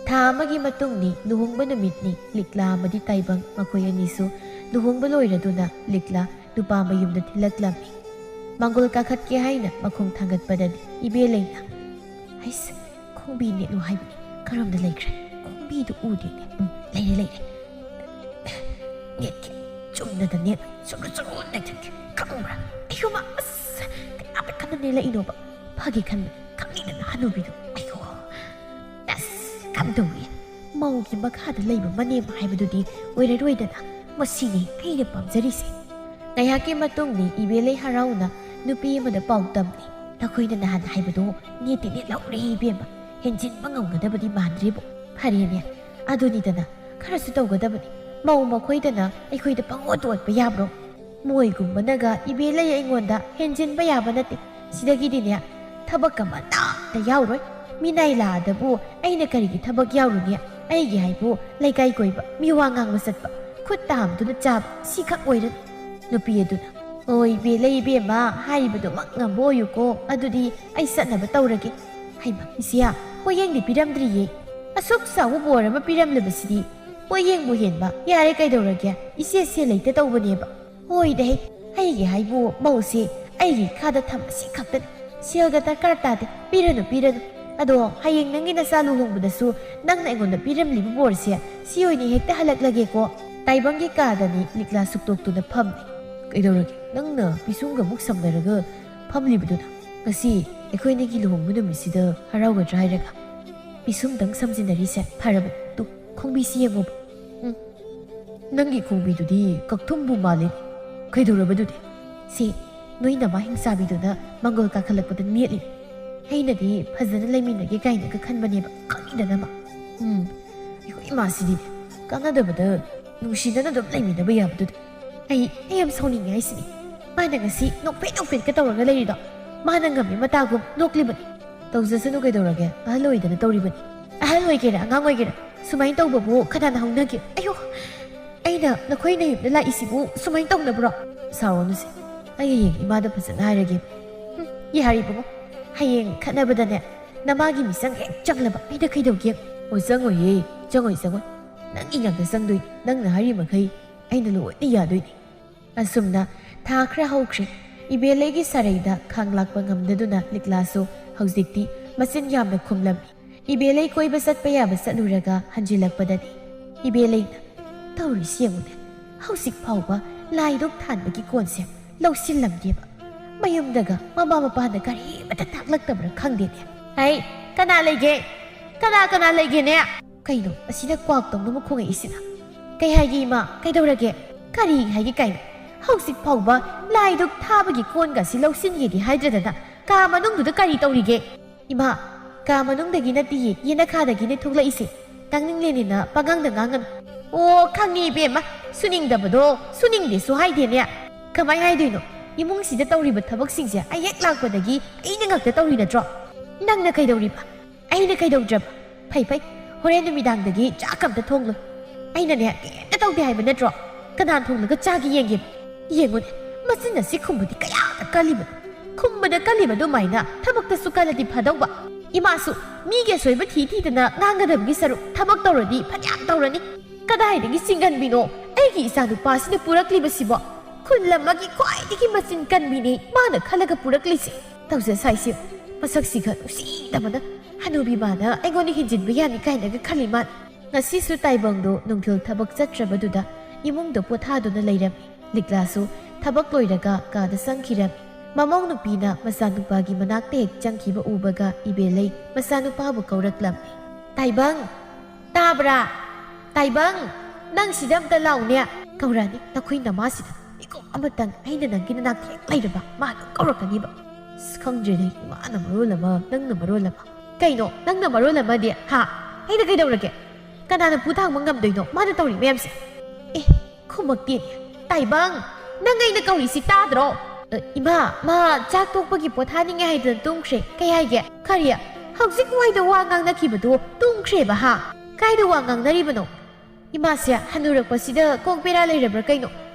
ꯊꯥ ꯑꯃꯒꯤ ꯃꯇꯨꯡꯅꯤ, ꯂꯨꯍꯣꯡꯕ ꯅꯨꯃꯤꯠꯅꯤ꯫ ꯂꯤꯛꯂꯥ ꯑꯃꯗꯤ ꯇꯥꯏꯕꯪ ꯃꯈꯣꯏ ꯑꯅꯤꯁꯨ ꯂꯨꯍꯣꯡꯕ ꯂꯣꯏꯔꯗꯨꯅ ꯂꯤꯛꯂꯥ ꯅꯨꯄꯥ ꯃꯌꯨꯝꯗ ꯊꯤꯜꯂꯛꯂꯝꯃꯤ꯫ ꯃꯥꯡꯒꯣꯜ ꯀꯥꯈꯠꯀꯦ ꯍꯥꯏꯅ ꯃꯈꯣꯡ ꯊꯥꯡꯒꯠꯄꯗꯅꯤ ꯏꯕꯦꯂꯩꯅ, "ꯍꯩꯁ, ꯈꯣꯡꯕꯤ ꯅꯦꯠꯂꯨ ꯍꯥꯏꯕꯅꯤ, ꯀꯔꯣꯝꯗ ꯂꯩꯈ꯭ꯔꯦ? ꯈꯣꯡꯕꯤꯗꯨ ꯎꯗꯦꯅꯦ꯫ ꯎꯝ, ꯂꯩꯔꯦ, ꯂꯩꯔꯦ꯫ ꯅꯦꯠꯀꯦ, ꯆꯨꯝꯅꯗ ꯅꯦꯠ, ꯆꯨꯝꯅ ꯆꯨꯝꯅ ꯅꯦꯠꯀꯦ, ꯈꯪꯕ꯭ꯔꯥ? ꯑꯩꯌꯣꯃ, ꯑꯁ, ꯀꯌꯥꯝ ꯀꯟꯅ ꯅꯦꯠꯂꯛꯏꯅꯣꯕ? ꯐꯒꯦ ꯈꯟꯕ, ꯈꯪꯉꯤꯗꯅ ꯍꯅꯨꯕꯤꯗꯣ꯫ ꯑꯩꯌꯣ, ꯑꯁ, ꯀꯝꯗꯧꯏ? ꯃꯧꯒꯤ ꯃꯈꯥꯗ ꯂꯩꯕ ꯃꯅꯦꯝ ꯍꯥꯏꯕꯗꯨꯗꯤ ꯑꯣꯏꯔꯔꯣꯏꯗꯅ꯫ ꯃꯁꯤꯅꯤ ꯑꯩꯅ ꯄꯥꯝꯖꯔꯤꯁꯦ꯫" ꯉꯥꯏꯍꯥꯛꯀꯤ ꯃꯇꯨꯡꯗꯤ ꯏꯕꯦꯂꯩ ꯍꯔꯥꯎꯅ ꯅꯨꯄꯤ ꯑꯃꯗ ꯄꯥꯎ ꯇꯝꯃꯤ꯫ "ꯅꯈꯣꯏꯅ ꯅꯍꯥꯟ ꯍꯥꯏꯕꯗꯣ ꯅꯦꯠꯇꯤ ꯅꯦꯠꯍꯧꯔꯦ ꯏꯕꯦꯝꯃ, ꯍꯦꯟꯖꯤꯟꯕ ꯉꯝꯒꯗꯕꯗꯤ ꯃꯥꯟꯗ꯭ꯔꯦꯕꯨ꯫ ꯐꯔꯦꯅꯦ, ꯑꯗꯨꯅꯤꯗꯅ, ꯈꯔꯁꯨ ꯇꯧꯒꯗꯕꯅꯤ꯫ ꯃꯧ ꯃꯈꯣꯏꯗꯅ ꯑꯩꯈꯣꯏꯗ ꯄꯪꯑꯣꯠꯇ ꯑꯣꯠꯄ ꯌꯥꯕ꯭ꯔꯣ? ꯃꯣꯏꯒꯨꯝꯕꯅꯒ ꯏꯕꯦꯂꯩ ꯑꯩꯉꯣꯟꯗ ꯍꯦꯟꯖꯤꯟꯕ ꯌꯥꯕ ꯅꯠꯇꯦ꯫ ꯁꯤꯗꯒꯤꯗꯤꯅꯦ, ꯊꯕꯛ ꯑꯃꯠꯇ ꯌꯥꯎꯔꯣꯏ꯫ ꯃꯤꯅꯥꯏ ꯂꯥꯛꯑꯗꯕꯨ ꯑꯩꯅ ꯀꯔꯤꯒꯤ ꯊꯕꯛ ꯌꯥꯎꯔꯨꯅꯤ? ꯑꯩꯒꯤ ꯍꯥꯏꯕꯨ ꯂꯩꯀꯥꯏ ꯀꯣꯏꯕ, ꯃꯤ ꯋꯥ ꯉꯥꯡꯕ ꯆꯠꯄ, ꯈꯨꯠ ꯇꯥ ꯍꯥꯝꯗꯨꯅ ꯆꯥꯕ, ꯁꯤꯈꯛ ꯑꯣꯏꯔꯅꯤ꯫" ꯅꯨꯄꯤ ꯑꯗꯨꯅ, "ꯑꯣ ꯏꯕꯦꯂꯩ ꯏꯕꯦꯝꯃ, ꯍꯥꯏꯔꯤꯕꯗꯨꯃꯛ ꯉꯝꯕ ꯑꯣꯏꯌꯨꯀꯣ꯫ ꯑꯗꯨꯗꯤ ꯑꯩ ꯆꯠꯅꯕ ꯇꯧꯔꯒꯦ꯫" ꯍꯩꯃꯥ, ꯏꯆꯦ, ꯄꯣꯠꯌꯦꯡꯗꯤ ꯄꯤꯔꯝꯗ꯭ꯔꯤꯌꯦ꯫ ꯑꯁꯨꯛ ꯆꯥꯎꯕ ꯕꯣꯔ ꯑꯃ ꯄꯤꯔꯝꯂꯕꯁꯤꯗꯤ ꯄꯣꯠꯌꯦꯡꯕꯨ ꯍꯦꯟꯕ꯫ ꯌꯥꯔꯦ, ꯀꯩꯗꯧꯔꯒꯦ? ꯏꯆꯦ ꯁꯦꯜ ꯂꯩꯇ ꯇꯧꯕꯅꯦꯕ꯫ ꯍꯣꯏꯗꯍꯦ, ꯑꯩꯒꯤ ꯍꯥꯏꯕꯨ ꯃꯧꯁꯦ ꯑꯩꯒꯤ ꯏꯈꯥꯗ ꯊꯝꯕꯁꯤ ꯈꯛꯇꯅꯤ꯫ ꯁꯦꯜꯒ ꯗꯔꯀꯥꯔ ꯇꯥꯗꯦ, ꯄꯤꯔꯅꯨ, ꯄꯤꯔꯅꯨ꯫ ꯑꯗꯣ ꯍꯌꯦꯡ ꯅꯪꯒꯤ ꯅꯆꯥ ꯂꯨꯍꯣꯡꯕꯗꯁꯨ ꯅꯪꯅ ꯑꯩꯉꯣꯟꯗ ꯄꯤꯔꯝꯂꯤꯕ ꯕꯣꯔꯁꯦ ꯁꯤ ꯑꯣꯏꯅ ꯍꯦꯛꯇ ꯍꯜꯂꯛꯂꯒꯦꯀꯣ꯫ ꯇꯥꯏꯕꯪꯒꯤ ꯀꯥꯗꯅꯤ ꯂꯤꯛꯂꯥ ꯁꯨꯛꯇꯣꯛꯇꯨꯅ ꯐꯝꯃꯤ꯫ ꯀꯩꯗꯧꯔꯒꯦ? ꯅꯪꯅ ꯄꯤꯁꯨꯝꯒ ꯃꯨꯛ ꯁꯝꯅꯔꯒ ꯐꯝꯂꯤꯕꯗꯨꯅ? ꯉꯁꯤ ꯑꯩꯈꯣꯏ ꯑꯅꯤꯒꯤ ꯂꯨꯍꯣꯡꯕ ꯅꯨꯃꯤꯠꯁꯤꯗ ꯍꯔꯥꯎꯒꯗ꯭ꯔꯥ ꯍꯥꯏꯔꯒ? ꯄꯤꯁꯨꯝꯗꯪ ꯁꯝꯖꯤꯟꯅꯔꯤꯁꯦ ꯐꯔꯕꯅꯤ꯫ ꯇꯨ, ꯈꯣꯡꯕꯤꯁꯤ ꯌꯦꯡꯉꯣꯕ꯫ ꯎꯝ, ꯅꯪꯒꯤ ꯈꯣꯡꯕꯤꯗꯨꯗꯤ ꯀꯛꯊꯨꯝꯕꯨ ꯃꯥꯜꯂꯤ꯫ ꯀꯩꯗꯧꯔꯕꯗꯨꯗꯤ? ꯁꯤ ꯅꯣꯏ ꯅꯃꯥ ꯍꯤꯡꯆꯥꯕꯤꯗꯨꯅ ꯃꯪꯒꯣꯜ ꯀꯥꯈꯠꯂꯛꯄꯗ ꯅꯦꯠꯂꯤ꯫ ꯑꯩꯅꯗꯤ ꯐꯖꯅ ꯂꯩꯃꯤꯟꯅꯒꯦ ꯀꯥꯏꯅꯒ ꯈꯟꯕꯅꯦꯕ, ꯈꯪꯉꯤꯗꯅ ꯃꯥ꯫ ꯎꯝ, ꯑꯩꯈꯣꯏ ꯏꯃꯥꯁꯤꯗꯤꯅꯦ, ꯀꯥꯟꯅꯗꯕꯗ ꯅꯨꯡꯁꯤꯅꯅ ꯑꯗꯨꯝ ꯂꯩꯃꯤꯟꯅꯕ ꯌꯥꯕꯗꯨꯗ꯫ ꯑꯩ, ꯑꯩ ꯌꯥꯝ ꯁꯥꯎꯅꯤꯡꯉꯦ ꯍꯥꯏꯁꯤꯅꯤ꯫ ꯃꯥꯅ ꯉꯁꯤ ꯅꯣꯛꯐꯦꯠ ꯅꯣꯛꯐꯦꯠꯀ ꯇꯧꯔꯒ ꯂꯩꯔꯤꯗꯣ, ꯃꯥꯅ ꯉꯝꯃꯤ ꯃꯇꯥꯒꯨꯝ ꯅꯣꯛꯂꯤꯕꯅꯤ꯫ ꯇꯧꯖꯁꯅꯨ ꯀꯩꯗꯧꯔꯒꯦ, ꯑꯍꯜ ꯑꯣꯏꯗꯅ ꯇꯧꯔꯤꯕꯅꯤ꯫ ꯑꯍꯜ ꯑꯣꯏꯒꯦꯔꯥ ꯑꯉꯥꯡ ꯑꯣꯏꯒꯦꯔꯥ, ꯁꯨꯃꯥꯏꯅ ꯇꯧꯕꯕꯨ ꯀꯅꯥꯅ ꯍꯧꯅꯒꯦ? ꯑꯌꯣ! ꯑꯩꯅ ꯅꯈꯣꯏ ꯅꯌꯨꯝꯗ ꯂꯥꯛꯏꯁꯤꯕꯨ ꯁꯨꯃꯥꯏꯅ ꯇꯧꯅꯕ꯭ꯔꯣ? ꯁꯥꯎꯔꯅꯨꯁꯦ, ꯑꯩ ꯍꯌꯦꯡ ꯏꯃꯥꯗ ꯐꯖꯅ ꯍꯥꯏꯔꯒꯦ꯫ ꯍꯨꯝ, ꯌꯥꯔꯦ ꯏꯕꯨꯡꯉꯣ, ꯍꯌꯦꯡ ꯈꯠꯅꯕꯗꯅꯦ ꯅꯃꯥꯒꯤ ꯃꯤꯆꯪ ꯍꯦꯛ ꯆꯪꯂꯕ ꯑꯩꯅ ꯀꯩꯗꯧꯒꯦ? ꯑꯣ, ꯆꯪꯉꯣꯏꯌꯦ, ꯆꯪꯉꯣꯏ, ꯆꯪꯉꯣꯏ꯫ ꯅꯪꯒꯤ ꯉꯥꯛꯇ ꯆꯪꯗꯣꯏꯅꯤ, ꯅꯪꯅ ꯍꯥꯏꯔꯤ ꯃꯈꯩ ꯑꯩꯅ ꯂꯣꯏꯅ ꯌꯥꯗꯣꯏꯅꯤ꯫ ꯑꯁꯨꯝꯅ ꯊꯥ ꯈꯔ ꯍꯧꯈ꯭ꯔꯦ꯫ ꯏꯕꯦꯂꯩꯒꯤ ꯁꯥꯔꯩꯗ ꯈꯥꯡ ꯂꯥꯛꯄ ꯉꯝꯗꯗꯨꯅ ꯂꯤꯛꯂꯥꯁꯨ ꯍꯧꯖꯤꯛꯇꯤ ꯃꯆꯤꯟ ꯌꯥꯝꯅ ꯈꯨꯝꯂꯝꯃꯤ꯫ ꯏꯕꯦꯂꯩ ꯀꯣꯏꯕ ꯆꯠꯄ ꯌꯥꯕ ꯆꯠꯂꯨꯔꯒ ꯍꯟꯖꯤꯜꯂꯛꯄꯗꯅꯤ ꯏꯕꯦꯂꯩꯅ, "ꯇꯧꯔꯤꯁꯤ ꯌꯦꯡꯉꯨꯅꯦ, ꯍꯧꯖꯤꯛ ꯐꯥꯎꯕ ꯂꯥꯏꯗꯨꯛ ꯊꯥꯟꯕꯒꯤ ꯀꯣꯟꯁꯦ ꯂꯧꯁꯤꯜꯂꯝꯗꯦꯕ꯫ ꯃꯌꯨꯝꯗꯒ ꯃꯃꯥ ꯃꯄꯥꯅ ꯀꯔꯤꯃꯇ ꯇꯥꯛꯂꯛꯇꯕ꯭ꯔꯥ ꯈꯪꯗꯦꯅꯦ꯫ ꯍꯩ, ꯀꯅꯥ ꯂꯩꯒꯦ? ꯀꯅꯥ ꯀꯅꯥ ꯂꯩꯒꯦꯅꯦ?" ꯀꯩꯅꯣ ꯑꯁꯤꯅ ꯀ꯭ꯋꯥꯛ ꯇꯧꯅꯕ ꯈꯣꯡꯉꯛꯏꯁꯤꯅ? ꯀꯩ ꯍꯥꯏꯒꯦ ꯏꯃꯥ? ꯀꯩꯗꯧꯔꯒꯦ? ꯀꯔꯤ ꯍꯥꯏꯒꯦ ꯀꯥꯏꯅ? ꯍꯧꯖꯤꯛ ꯐꯥꯎꯕ ꯂꯥꯏꯗꯨꯛ ꯊꯥꯕꯒꯤ ꯀꯣꯟꯒ ꯑꯁꯤ ꯂꯧꯁꯤꯟꯒꯦꯗꯤ ꯍꯥꯏꯗ꯭ꯔꯗꯅ ꯀꯥ ꯃꯅꯨꯡꯗꯨꯗ ꯀꯔꯤ ꯇꯧꯔꯤꯒꯦ? ꯏꯃꯥ, ꯀꯥ ꯃꯅꯨꯡꯗꯒꯤ ꯅꯠꯇꯤꯌꯦ, ꯌꯦꯅꯈꯥꯗꯒꯤꯅꯦ ꯊꯣꯛꯂꯛꯏꯁꯦ꯫ ꯇꯥꯡꯅꯤꯡꯂꯦꯅꯤꯅ ꯄꯉꯥꯡꯗ ꯉꯥꯡꯒꯅꯨ꯫ ꯑꯣ, ꯈꯪꯉꯦ ꯏꯕꯦꯝꯃ, ꯁꯨꯅꯤꯡꯗꯕꯗꯣ ꯁꯨꯅꯤꯡꯗꯦꯁꯨ ꯍꯥꯏꯗꯦꯅꯦ꯫ ꯀꯃꯥꯏ ꯍꯥꯏꯗꯣꯏꯅꯣ? ꯏꯃꯨꯡꯁꯤꯗ ꯇꯧꯔꯤꯕ ꯊꯕꯛꯁꯤꯡꯁꯦ ꯑꯩ ꯍꯦꯛ ꯂꯥꯛꯄꯗꯒꯤ ꯑꯩꯅ ꯉꯥꯛꯇ ꯇꯧꯔꯤ ꯅꯠꯇ꯭ꯔꯣ? ꯅꯪꯅ ꯀꯩꯗꯧꯔꯤꯕ? ꯑꯩꯅ ꯀꯩꯗꯧꯗ꯭ꯔꯕ? ꯐꯩ ꯐꯩ, ꯍꯣꯔꯦꯟ ꯅꯨꯃꯤꯗꯥꯡꯗꯒꯤ ꯆꯥꯛ ꯑꯝꯇ ꯊꯣꯡꯂꯣꯏ꯫ ꯑꯩꯅꯅꯦ ꯀꯩꯝꯇ ꯇꯧꯗꯦ ꯍꯥꯏꯕ ꯅꯠꯇ꯭ꯔꯣ? ꯀꯅꯥ ꯊꯣꯡꯂꯒ ꯆꯥꯒꯦ ꯌꯦꯡꯒꯦ꯫ ꯌꯦꯡꯉꯨꯅꯦ, ꯃꯆꯤꯟ ꯑꯁꯤ ꯈꯨꯝꯕꯗꯤ ꯀꯌꯥꯗ ꯀꯜꯂꯤꯕꯅꯣ꯫ ꯈꯨꯝꯕꯗ ꯀꯜꯂꯤꯕ ꯑꯗꯨꯃꯥꯏꯅ ꯊꯕꯛꯇꯁꯨ ꯀꯜꯂꯗꯤ ꯐꯗꯧꯕ꯫ ꯏꯃꯥꯁꯨ ꯃꯤꯒꯤ ꯑꯁꯣꯏꯕ ꯊꯤ ꯊꯤꯗꯅ ꯉꯥꯡꯒꯗꯕꯒꯤ ꯁꯔꯨꯛ ꯊꯕꯛ ꯇꯧꯔꯗꯤ ꯐꯅꯌꯥꯝ ꯇꯧꯔꯅꯤ꯫ ꯀꯗꯥꯏꯗꯒꯤ ꯆꯤꯡꯒꯟꯕꯤꯅꯣ ꯑꯩꯒꯤ ꯏꯆꯥꯅꯨꯄꯥꯁꯤꯅ ꯄꯨꯔꯛꯂꯤꯕꯁꯤꯕꯣ? ꯈꯨꯜ ꯑꯃꯒꯤ ꯈ꯭ꯋꯥꯏꯗꯒꯤ ꯃꯆꯤꯟ ꯀꯟꯕꯤꯅꯦ ꯃꯥꯅ ꯈꯜꯂꯒ ꯄꯨꯔꯛꯂꯤꯁꯦ꯫ ꯇꯧꯖ ꯁꯥꯏꯁꯦ, ꯃꯁꯛꯁꯤꯒ ꯅꯨꯡꯁꯤꯗꯕꯅ꯫ ꯍꯅꯨꯕꯤ ꯃꯥꯅ ꯑꯩꯉꯣꯟꯗ ꯍꯦꯟꯖꯤꯟꯕ ꯌꯥꯅꯤ ꯀꯥꯏꯅꯒ ꯈꯜꯂꯤ ꯃꯥꯅ꯫ ꯉꯁꯤꯁꯨ ꯇꯥꯏꯕꯪꯗꯣ ꯅꯨꯡꯊꯤꯜ ꯊꯕꯛ ꯆꯠꯇ꯭ꯔꯕꯗꯨꯗ ꯏꯃꯨꯡꯗ ꯄꯣꯊꯥꯗꯨꯅ ꯂꯩꯔꯝꯃꯤ꯫ ꯂꯤꯛꯂꯥꯁꯨ ꯊꯕꯛ ꯂꯣꯏꯔꯒ ꯀꯥꯗ ꯆꯪꯈꯤꯔꯝꯃꯤ꯫ ꯃꯃꯧ ꯅꯨꯄꯤꯅ ꯃꯆꯥꯅꯨꯄꯥꯒꯤ ꯃꯅꯥꯛꯇ ꯍꯦꯛ ꯆꯪꯈꯤꯕ ꯎꯕꯒ ꯏꯕꯦꯂꯩ ꯃꯆꯥꯅꯨꯄꯥꯕꯨ ꯀꯧꯔꯛꯂꯝꯃꯤ꯫ "ꯇꯥꯏꯕꯪ! ꯇꯥꯕ꯭ꯔꯥ? ꯇꯥꯏꯕꯪ! ꯅꯪ ꯁꯤꯗ ꯑꯝꯇ ꯂꯥꯎꯅꯦ!" "ꯀꯧꯔꯛꯑꯅꯤ, ꯅꯈꯣꯏ ꯅꯃꯥꯁꯤꯗ꯫ ꯃꯤꯀꯨꯞ ꯑꯃꯇꯪ ꯑꯩꯅ ꯅꯪꯒꯤ ꯅꯅꯥꯛꯇ ꯍꯦꯛ ꯂꯩꯔꯕ, ꯃꯥ ꯑꯗꯨꯝ ꯀꯧꯔꯛꯀꯅꯤꯕ꯫" ꯑꯁ, ꯈꯪꯗ꯭ꯔꯦꯅꯦ, ꯏꯃꯥꯅ ꯃꯔꯣꯜ ꯑꯃ, ꯅꯪꯅ ꯃꯔꯣꯜ ꯑꯃ꯫ "ꯀꯩꯅꯣ ꯅꯪꯅ ꯃꯔꯣꯜ ꯑꯃꯗꯤ, ꯍꯥ? ꯑꯩꯅ ꯀꯩꯗꯧꯔꯒꯦ? ꯀꯅꯥꯅ ꯄꯨ ꯊꯥꯡꯕ ꯉꯝꯗꯣꯏꯅꯣ ꯃꯥꯅ ꯇꯧꯔꯤ ꯃꯌꯥꯝꯁꯦ?" "ꯑꯦ, ꯈꯨꯝꯃꯛꯇꯦꯅꯦ꯫ ꯇꯥꯏꯕꯪ, ꯅꯪ ꯑꯩꯅ ꯀꯧꯔꯤꯁꯤ ꯇꯥꯗ꯭ꯔꯣ?" "ꯑ, ꯏꯃꯥ, ꯃꯥ ꯆꯥꯛ ꯇꯣꯛꯄꯒꯤ ꯄꯣꯊꯥꯅꯤꯡꯉꯦ ꯍꯥꯏꯗꯅ ꯇꯨꯝꯈ꯭ꯔꯦ꯫ ꯀꯩ ꯍꯥꯏꯒꯦ?" "ꯀꯔꯤ? ꯍꯧꯖꯤꯛ ꯋꯥꯏꯗ ꯋꯥ ꯉꯥꯡꯅꯈꯤꯕꯗꯨ ꯇꯨꯝꯈ꯭ꯔꯦꯕ, ꯍꯥ? ꯀꯥꯏꯗ ꯋꯥ ꯉꯥꯡꯅꯔꯤꯕꯅꯣ?" "ꯏꯃꯥꯁꯦ ꯍꯟꯅꯨꯔꯛꯄꯁꯤꯗ ꯀꯣꯛ ꯕꯦꯔꯥ ꯂꯩꯔꯕ꯭ꯔꯥ ꯀꯩꯅꯣ?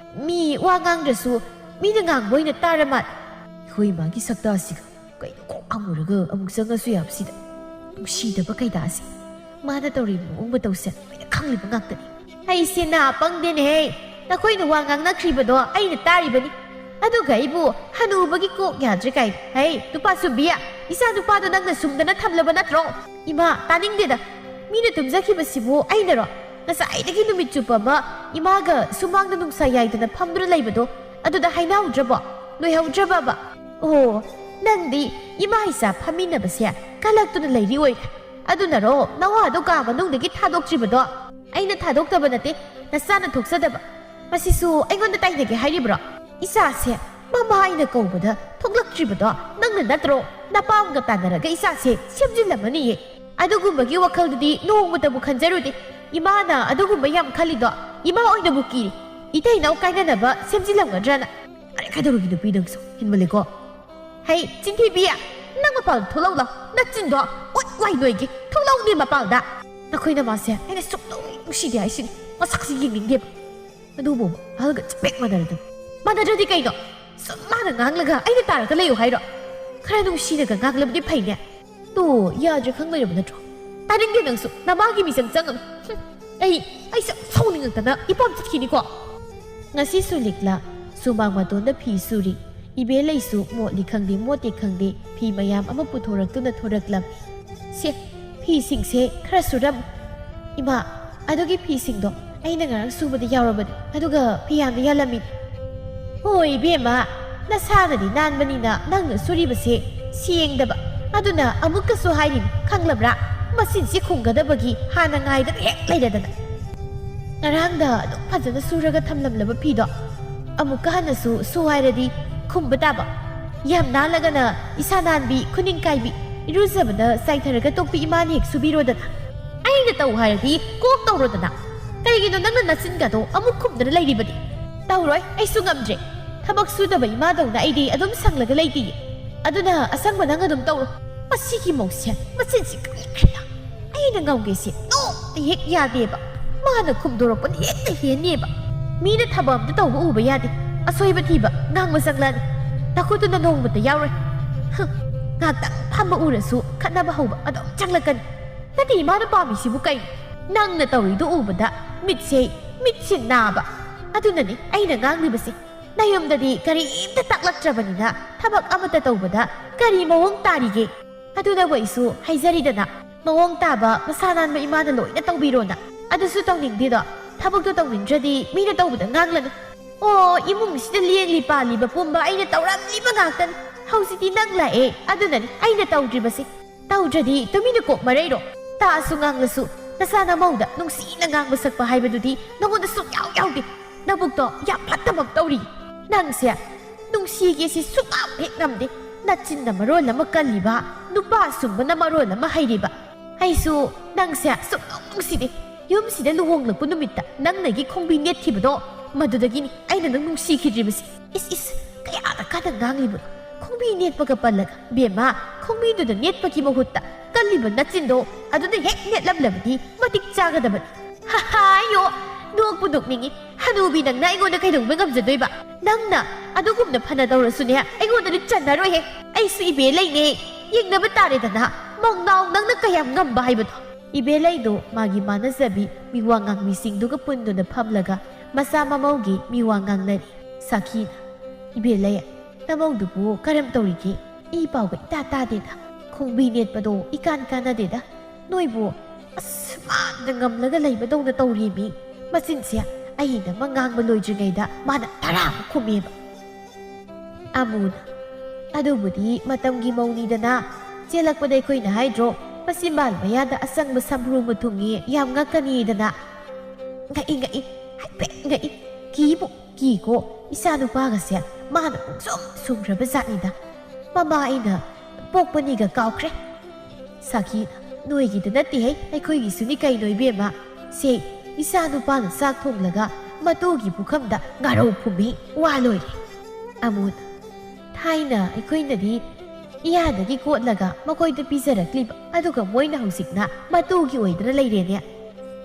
ꯃꯤ ꯋꯥ ꯉꯥꯡꯗ꯭ꯔꯁꯨ ꯃꯤꯅ ꯉꯥꯡꯕ ꯑꯣꯏꯅ ꯇꯥꯔ ꯃꯥꯜꯂꯦ꯫" "ꯑꯩꯈꯣꯏ ꯏꯃꯥꯒꯤ ꯁꯛꯇꯥꯁꯤꯒ꯫ ꯀꯩꯅꯣ ꯀꯣꯛ ꯉꯥꯡꯉꯨꯔꯒ ꯑꯃꯨꯛ ꯆꯪꯉꯁꯨ ꯌꯥꯕꯁꯤꯗ꯫ ꯅꯨꯡꯁꯤꯗꯕ ꯀꯩꯗꯥꯁꯦ꯫ ꯃꯥꯅ ꯇꯧꯔꯤꯕ ꯃꯑꯣꯡ ꯃꯇꯧꯁꯦ ꯂꯣꯏꯅ ꯈꯪꯂꯤꯕ ꯉꯥꯛꯇꯅꯤ꯫" "ꯑꯩꯁꯦ ꯅꯥ ꯄꯪꯗꯦꯅꯦꯍꯦ꯫ ꯅꯈꯣꯏꯅ ꯋꯥ ꯉꯥꯡꯅꯈ꯭ꯔꯤꯕꯗꯣ ꯑꯩꯅ ꯇꯥꯔꯤꯕꯅꯤ꯫ ꯑꯗꯨꯒ ꯑꯩꯕꯨ ꯍꯅꯨꯕꯒꯤ ꯀꯣꯛ ꯌꯥꯗ꯭ꯔꯦ ꯀꯥꯏꯅ꯫ ꯍꯩ, ꯅꯨꯄꯥ ꯁꯨꯝꯕꯤ, ꯏꯆꯥ ꯅꯨꯄꯥꯗꯣ ꯅꯪꯅ ꯁꯨꯝꯗꯅ ꯊꯝꯂꯕ ꯅꯠꯇ꯭ꯔꯣ?" "ꯏꯃꯥ, ꯇꯥꯅꯤꯡꯗꯦꯗ꯫ ꯃꯤꯅ ꯇꯨꯝꯖꯈꯤꯕꯁꯤꯕꯨ ꯑꯩꯅꯔꯣ? ꯉꯁꯥꯏꯗꯒꯤ ꯅꯨꯃꯤꯠ ꯆꯨꯞꯄ ꯑꯃ ꯏꯃꯥꯒ ꯁꯨꯃꯥꯡꯗ ꯅꯨꯡꯁꯥ ꯌꯥꯏꯗꯅ ꯐꯝꯗꯨꯅ ꯂꯩꯕꯗꯣ, ꯑꯗꯨꯗ ꯍꯥꯏꯅꯍꯧꯗ꯭ꯔꯕꯣ? ꯅꯣꯏꯍꯧꯗ꯭ꯔꯕꯕ? ꯑꯣ, ꯅꯪꯗꯤ ꯏꯃꯥ ꯏꯆꯥ ꯐꯝꯃꯤꯟꯅꯕꯁꯦ ꯀꯜꯂꯛꯇꯨꯅ ꯂꯩꯔꯤ ꯑꯣꯏꯔꯦ꯫ ꯑꯗꯨꯅꯔꯣ ꯅꯋꯥꯗꯣ ꯀꯥ ꯃꯅꯨꯡꯗꯒꯤ ꯊꯥꯗꯣꯛꯇ꯭ꯔꯤꯕꯗꯣ?" "ꯑꯩꯅ ꯊꯥꯗꯣꯛꯇꯕ ꯅꯠꯇꯦ, ꯅꯆꯥꯅ ꯊꯣꯛꯆꯗꯕ꯫ ꯃꯁꯤꯁꯨ ꯑꯩꯉꯣꯟꯗ ꯇꯥꯏꯅꯒꯦ ꯍꯥꯏꯔꯤꯕ꯭ꯔꯣ? ꯏꯆꯥꯁꯦ ꯃꯃꯥ ꯑꯩꯅ ꯀꯧꯕꯗ ꯊꯣꯛꯂꯛꯇ꯭ꯔꯤꯕꯗꯣ ꯅꯪꯅ ꯅꯠꯇ꯭ꯔꯣ? ꯅꯄꯥꯝꯒ ꯇꯥꯟꯅꯔꯒ ꯏꯆꯥꯁꯦ ꯁꯦꯝꯖꯤꯜꯂꯝꯃꯅꯤꯌꯦ꯫ ꯑꯗꯨꯒꯨꯝꯕꯒꯤ ꯋꯥꯈꯜꯗꯨꯗꯤ ꯅꯣꯡꯃꯇꯕꯨ ꯈꯟꯖꯔꯨꯗꯦ꯫ ꯏꯃꯥꯅ ꯑꯗꯨꯒꯨꯝꯕ ꯌꯥꯝ ꯈꯜꯂꯤꯗꯣ ꯏꯃꯥ ꯑꯣꯏꯅꯕꯨ ꯀꯤꯔꯤ꯫ ꯏꯇꯩ ꯏꯅꯥꯎ ꯀꯥꯏꯅꯅꯕ ꯁꯦꯝꯖꯤꯜꯂꯝꯒꯗ꯭ꯔꯅ꯫" "ꯑꯔꯦ, ꯀꯩꯗꯧꯔꯒꯦ ꯅꯨꯄꯤ ꯅꯪꯁꯨ? ꯍꯦꯟꯃꯜꯂꯦꯀꯣ꯫" "ꯍꯩ, ꯆꯤꯟꯊꯤꯕꯤ! ꯅꯪ ꯃꯄꯥꯟꯗ ꯊꯣꯛꯂꯛꯎ ꯂꯥꯎ꯫ ꯅꯆꯤꯟꯗꯣ ꯎꯠ ꯋꯥꯏ ꯅꯣꯏꯒꯤ꯫ ꯊꯣꯛꯂꯛꯎꯅꯦ ꯃꯄꯥꯟꯗ꯫ ꯅꯈꯣꯏ ꯅꯃꯥꯁꯦ ꯑꯩꯅ ꯁꯨꯛꯅꯨꯡ ꯅꯨꯡꯁꯤꯗꯦ ꯍꯥꯏꯁꯤꯅꯤ꯫ ꯃꯁꯛꯁꯤ ꯌꯦꯡꯅꯤꯡꯗꯦꯕ꯫ ꯑꯗꯨꯕꯨ ꯑꯍꯜꯒ ꯆꯤꯕꯦꯛ ꯃꯥꯟꯅꯔꯗꯅ꯫ ꯃꯥꯟꯅꯗ꯭ꯔꯗꯤ ꯀꯩꯅꯣ? ꯁꯨꯝ ꯃꯥꯅ ꯉꯥꯡꯂꯒ ꯑꯩꯅ ꯇꯥꯔꯒ ꯂꯩꯌꯨ ꯍꯥꯏꯔꯣ? ꯈꯔ ꯅꯨꯡꯁꯤꯅꯒ ꯉꯥꯡꯂꯕꯗꯤ ꯐꯩꯅꯦ꯫ ꯇꯣ, ꯌꯥꯗ꯭ꯔꯦ ꯈꯪ ꯂꯩꯔꯕ ꯅꯠꯇ꯭ꯔꯣ? ꯇꯥꯅꯤꯡꯗꯦ ꯅꯪꯁꯨ꯫ ꯅꯃꯥꯒꯤ ꯃꯤꯆꯪ ꯆꯪꯉꯅꯨ꯫ ꯍꯨꯝ, ꯑꯩ, ꯑꯩ ꯁꯨꯝ ꯁꯥꯎꯅꯤꯡꯉꯛꯇꯅ ꯏꯄꯥꯝ ꯆꯠꯈꯤꯅꯤꯀꯣ꯫" ꯉꯁꯤꯁꯨ ꯂꯤꯛꯂꯥ ꯁꯨꯃꯥꯡ ꯃꯇꯣꯟꯗ ꯐꯤ ꯁꯨꯔꯤ꯫ ꯏꯕꯦꯂꯩꯁꯨ ꯃꯣꯠꯂꯤ ꯈꯪꯗꯦ, ꯃꯣꯠꯇꯦ ꯈꯪꯗꯦ, ꯐꯤ ꯃꯌꯥꯝ ꯑꯃ ꯄꯨꯊꯣꯔꯛꯇꯨꯅ ꯊꯣꯔꯛꯂꯝꯃꯤ꯫ "ꯁꯦ, ꯐꯤꯁꯤꯡꯁꯦ ꯈꯔ ꯁꯨꯔꯝꯃꯨ꯫" "ꯏꯃꯥ, ꯑꯗꯨꯒꯤ ꯐꯤꯁꯤꯡꯗꯣ ꯑꯩꯅ ꯉꯔꯥꯡ ꯁꯨꯕꯗ ꯌꯥꯎꯔꯕꯅꯤ, ꯑꯗꯨꯒ ꯐꯤ ꯌꯥꯝꯅ ꯌꯥꯜꯂꯝꯃꯤ꯫" ꯍꯣꯏ ꯏꯕꯦꯝꯃ, ꯅꯁꯥꯅꯗꯤ ꯅꯥꯟꯕꯅꯤꯅ ꯅꯪꯅ ꯁꯨꯔꯤꯕꯁꯦ ꯁꯦꯡꯗꯕ꯫ ꯑꯗꯨꯅ ꯑꯃꯨꯛꯀꯁꯨ ꯍꯥꯏꯔꯤꯅꯤ, ꯈꯪꯂꯕ꯭ꯔꯥ? ꯃꯆꯤꯟꯁꯤ ꯈꯨꯝꯒꯗꯕꯒꯤ ꯍꯥꯟꯅ ꯉꯥꯏꯗꯅ ꯍꯦꯛ ꯂꯩꯔꯗꯅ꯫ ꯉꯔꯥꯡꯗ ꯑꯗꯨꯝ ꯐꯖꯅ ꯁꯨꯔꯒ ꯊꯝꯂꯝꯂꯕ ꯐꯤꯗꯣ ꯑꯃꯨꯛꯀ ꯍꯟꯅꯁꯨ ꯁꯨ ꯍꯥꯏꯔꯗꯤ ꯈꯨꯝꯕ ꯇꯥꯕ꯫ ꯌꯥꯝ ꯅꯥꯜꯂꯒꯅ ꯏꯁꯥ ꯅꯥꯟꯕꯤ, ꯈꯨꯅꯤꯡ ꯀꯥꯏꯕꯤ, ꯏꯔꯨꯖꯕꯗ ꯆꯥꯏꯊꯔꯒ ꯇꯣꯛꯄꯤ ꯏꯃꯥꯅ ꯍꯦꯛ ꯁꯨꯕꯤꯔꯣꯗꯅ꯫ ꯑꯩꯅ ꯇꯧ ꯍꯥꯏꯔꯗꯤ ꯀꯣꯛ ꯇꯧꯔꯣꯗꯅ꯫ ꯀꯔꯤꯒꯤꯅꯣ ꯅꯪꯅ ꯅꯆꯤꯟꯒꯗꯣ ꯑꯃꯨꯛ ꯈꯨꯝꯗꯅ ꯂꯩꯔꯤꯕꯗꯤ? ꯇꯧꯔꯣꯏ, ꯑꯩꯁꯨ ꯉꯝꯗ꯭ꯔꯦ꯫ ꯊꯕꯛ ꯁꯨꯗꯕ ꯏꯃꯥꯗꯧꯅ ꯑꯩꯗꯤ ꯑꯗꯨꯝ ꯁꯪꯂꯒ ꯂꯩꯇꯤꯌꯦ꯫ ꯑꯗꯨꯅ ꯑꯁꯪꯕ ꯅꯪ ꯑꯗꯨꯝ ꯇꯧꯔꯣ꯫ ꯃꯁꯤꯒꯤ ꯃꯧꯁꯦ ꯃꯆꯤꯟꯁꯤ ꯀꯜꯂꯤꯈ꯭ꯔꯦꯗ꯫ ꯑꯩꯅ ꯉꯝꯒꯦꯁꯦ ꯅꯣꯡꯃꯇ ꯍꯦꯛ ꯌꯥꯗꯦꯕ꯫ ꯃꯥꯅ ꯈꯨꯝꯗꯣꯔꯛꯄꯅ ꯍꯦꯟꯅ ꯍꯦꯟꯅꯦꯕ꯫ ꯃꯤꯅ ꯊꯕꯛ ꯑꯝꯇ ꯇꯧꯕ ꯎꯕ ꯌꯥꯗꯦ꯫ ꯑꯁꯣꯏꯕ ꯊꯤꯕ, ꯉꯥꯡꯕ ꯆꯪꯂꯛꯑꯅꯤ꯫ ꯇꯥꯈꯨꯗꯨꯅ ꯅꯣꯡꯃꯇ ꯌꯥꯎꯔꯣꯏ꯫ ꯍꯨꯝ, ꯉꯥꯛꯇꯪ ꯐꯝꯕ ꯎꯔꯁꯨ ꯈꯠꯅꯕ ꯍꯧꯕ ꯑꯗꯨꯝ ꯆꯪꯂꯛꯀꯅꯤ꯫ ꯅꯠꯇꯦ, ꯏꯃꯥꯅ ꯄꯥꯝꯃꯤꯁꯤꯕꯨ ꯀꯩꯅꯣ? ꯅꯪꯅ ꯇꯧꯔꯤꯗꯣ ꯎꯕꯗ ꯃꯤꯠꯁꯦ, ꯃꯤꯠꯁꯦ ꯅꯥꯕ꯫ ꯑꯗꯨꯅꯅꯦ ꯑꯩꯅ ꯉꯥꯡꯂꯤꯕꯁꯦ꯫ ꯅꯌꯨꯝꯗꯗꯤ ꯀꯔꯤꯝꯇ ꯇꯥꯛꯂꯛꯇ꯭ꯔꯕꯅꯤꯅ ꯊꯕꯛ ꯑꯃꯠꯇ ꯇꯧꯕꯗ ꯀꯔꯤ ꯃꯑꯣꯡ ꯇꯥꯔꯤꯒꯦ? ꯑꯗꯨꯅꯕꯨ ꯑꯩꯁꯨ ꯍꯥꯏꯖꯔꯤꯗꯅ, ꯃꯑꯣꯡ ꯇꯥꯕ ꯃꯁꯥ ꯅꯥꯟꯕ ꯏꯃꯥꯅ ꯂꯣꯏꯅ ꯇꯧꯕꯤꯔꯣꯅ꯫ ꯑꯗꯨꯁꯨ ꯇꯧꯅꯤꯡꯗꯦꯗꯣ꯫ ꯊꯕꯛꯇꯣ ꯇꯧꯅꯤꯡꯗ꯭ꯔꯗꯤ ꯃꯤꯅ ꯇꯧꯕꯗ ꯉꯥꯡꯂꯅꯨ꯫ ꯑꯣ, ꯏꯃꯨꯡꯁꯤꯗ ꯂꯦꯡꯂꯤ ꯄꯥꯜꯂꯤꯕ ꯄꯨꯝꯕ ꯑꯩꯅ ꯇꯧꯔꯝꯂꯤꯕ ꯉꯥꯛꯇꯅꯤ꯫ ꯍꯧꯖꯤꯛꯇꯤ ꯅꯪ ꯂꯥꯛꯑꯦ, ꯑꯗꯨꯅꯅꯤ ꯑꯩꯅ ꯇꯧꯗ꯭ꯔꯤꯕꯁꯦ꯫ ꯇꯧꯗ꯭ꯔꯗꯤ ꯇꯨꯃꯤꯟꯅ ꯀꯣꯛ ꯃꯔꯩꯔꯣ? ꯇꯥꯛꯑꯁꯨ ꯉꯥꯡꯂꯁꯨ ꯅꯆꯥ ꯅꯃꯧꯗ ꯅꯨꯡꯁꯤꯅ ꯉꯥꯡꯕ ꯁꯛꯄ ꯍꯥꯏꯕꯗꯨꯗꯤ ꯅꯉꯣꯟꯗ ꯁꯨꯡꯌꯥꯎ ꯌꯥꯎꯗꯦ꯫ ꯅꯕꯨꯛꯇꯣ ꯌꯥꯝ ꯐꯠꯇꯕ ꯑꯃ ꯇꯧꯔꯤ꯫ ꯅꯪꯁꯦ ꯅꯨꯡꯁꯤꯒꯦꯁꯤ ꯁꯨꯡꯉꯝ ꯍꯦꯛ ꯉꯝꯗꯦ꯫ ꯅꯆꯤꯟꯅ ꯃꯔꯣꯜ ꯑꯃ ꯀꯜꯂꯤꯕ, ꯅꯨꯄꯥ ꯁꯨꯝꯕꯅ ꯃꯔꯣꯜ ꯑꯃ ꯍꯩꯔꯤꯕ꯫ ꯑꯩꯁꯨ ꯅꯪꯁꯦ ꯁꯨꯡꯅꯨꯡ ꯅꯨꯡꯁꯤꯗꯦ꯫ ꯌꯨꯝꯁꯤꯗ ꯂꯨꯍꯣꯡꯂꯛꯄ ꯅꯨꯃꯤꯠꯇ ꯅꯪꯅꯒꯤ ꯈꯣꯡꯕꯤ ꯅꯦꯠꯈꯤꯕꯗꯣ, ꯃꯗꯨꯗꯒꯤꯅꯤ ꯑꯩꯅ ꯅꯪ ꯅꯨꯡꯁꯤꯈꯤꯗ꯭ꯔꯤꯕꯁꯦ꯫ ꯏꯁ, ꯏꯁ, ꯀꯌꯥꯗ ꯀꯥꯟꯅ ꯉꯥꯡꯂꯤꯕꯅꯣ? ꯈꯣꯡꯕꯤ ꯅꯦꯠꯄꯒ ꯄꯜꯂꯒ, ꯕꯦꯝꯃ, ꯈꯣꯡꯕꯤꯗꯨꯗ ꯅꯦꯠꯄꯒꯤ ꯃꯍꯨꯠꯇ ꯀꯜꯂꯤꯕ ꯅꯆꯤꯟꯗꯣ ꯑꯗꯨꯗ ꯍꯦꯛ ꯅꯦꯠꯂꯝꯂꯕꯗꯤ ꯃꯇꯤꯛ ꯆꯥꯒꯗꯕꯅꯤ꯫ ꯍꯥ, ꯍꯥ, ꯑꯌꯣ, ꯅꯣꯛꯄꯨ ꯅꯣꯛꯅꯤꯡꯉꯤ꯫ ꯍꯅꯨꯕꯤ ꯅꯪꯅ ꯑꯩꯉꯣꯟꯗ ꯀꯩꯗꯧꯕ ꯉꯝꯖꯗꯣꯏꯕ? ꯅꯪꯅ ꯑꯗꯨꯒꯨꯝꯅ ꯐꯅ ꯇꯧꯔꯁꯨꯅꯦ, ꯑꯩꯉꯣꯟꯗꯗꯤ ꯆꯟꯅꯔꯣꯏꯍꯦ꯫ ꯑꯩꯁꯨ ꯏꯕꯦ ꯂꯩꯅꯦ, ꯌꯦꯡꯅꯕ ꯇꯥꯔꯦꯗꯅ, ꯃꯧꯅꯥꯎ ꯅꯪꯅ ꯀꯌꯥꯝ ꯉꯝꯕ ꯍꯥꯏꯕꯗꯣ꯫ ꯏꯕꯦ ꯂꯩꯗꯣ ꯃꯥꯒꯤ ꯃꯥꯅꯖꯕꯤ ꯃꯤꯋꯥ ꯉꯥꯡꯕꯤꯁꯤꯡꯗꯨꯒ ꯄꯨꯟꯗꯨꯅ ꯐꯝꯂꯒ ꯃꯆꯥ ꯃꯃꯧꯒꯤ ꯃꯤꯋꯥ ꯉꯥꯡꯅꯔꯤ꯫ ꯁꯥꯈꯤꯅ, "ꯏꯕꯦ ꯂꯩ, ꯅꯃꯧꯗꯨꯕꯨ ꯀꯔꯝ ꯇꯧꯔꯤꯒꯦ? ꯏ ꯄꯥꯎꯒ ꯏꯇꯥ ꯇꯥꯗꯦꯗ꯫ ꯈꯣꯡꯕꯤ ꯅꯦꯠꯄꯗꯣ ꯏꯀꯥꯟ ꯀꯥꯟꯅꯗꯦꯗ꯫ ꯅꯣꯏꯕꯨ ꯑꯁꯨꯃꯥꯟꯗ ꯉꯝꯂꯒ ꯂꯩꯕꯗꯧꯅ ꯇꯧꯔꯦꯃꯤ꯫ ꯃꯆꯤꯟꯁꯦ ꯑꯩꯅ ꯑꯃ ꯉꯥꯡꯕ ꯂꯣꯏꯗ꯭ꯔꯤꯉꯩꯗ ꯃꯥꯅ ꯇꯔꯥꯃꯨꯛ ꯈꯨꯝꯃꯦꯕ꯫ ꯑꯃꯨꯅ, "ꯑꯗꯨꯕꯨꯗꯤ ꯃꯇꯝꯒꯤ ꯃꯧꯅꯤꯗꯅ, ꯆꯦꯜꯂꯛꯄꯗ ꯑꯩꯈꯣꯏꯅ ꯍꯥꯏꯗ꯭ꯔꯣ, ꯃꯆꯤꯟꯕꯥꯜ ꯃꯌꯥꯗ ꯑꯁꯪꯕ ꯁꯝꯕ꯭ꯔꯨ ꯑꯃ ꯊꯨꯡꯉꯤ, ꯌꯥꯝ ꯉꯛꯀꯅꯤꯗꯅ?" ꯉꯛꯏ, ꯉꯛꯏ, ꯍꯥꯏꯐꯦꯠ ꯉꯛꯏ꯫ ꯀꯤꯕꯨ ꯀꯤꯀꯣ, ꯏꯆꯥ ꯅꯨꯄꯥꯒꯁꯦ ꯃꯥꯅ ꯄꯨꯡꯁꯨꯝ ꯁꯨꯝꯈ꯭ꯔꯕ ꯖꯥꯠꯅꯤꯗ꯫ ꯃꯃꯥ ꯑꯩꯅ ꯄꯣꯛꯄꯅꯤꯒ ꯀꯥꯎꯈ꯭ꯔꯦ꯫ ꯁꯥꯈꯤ, "ꯅꯣꯏꯒꯤꯗ ꯅꯠꯇꯦꯍꯦ, ꯑꯩꯈꯣꯏꯒꯤꯁꯨꯅꯤ ꯀꯩꯅꯣ ꯏꯕꯦꯝꯃ꯫ ꯁꯦ, ꯏꯆꯥ ꯅꯨꯄꯥꯅ ꯆꯥꯛ ꯊꯣꯡꯂꯒ ꯃꯇꯨꯒꯤ ꯄꯨꯈꯝꯗ ꯉꯥꯔꯧ ꯐꯨꯝꯃꯤ, ꯋꯥ ꯂꯣꯏꯔꯦ꯫" ꯑꯃꯨꯟ, "ꯊꯥꯏꯅ ꯑꯩꯈꯣꯏꯅꯗꯤ ꯏꯌꯥꯗꯒꯤ ꯀꯣꯠꯂꯒ ꯃꯈꯣꯏꯗ ꯄꯤꯖꯔꯛꯂꯤꯕ, ꯑꯗꯨꯒ ꯃꯣꯏꯅ ꯍꯧꯖꯤꯛꯅ ꯃꯇꯨꯒꯤ ꯑꯣꯏꯗꯅ ꯂꯩꯔꯦꯅꯦ꯫"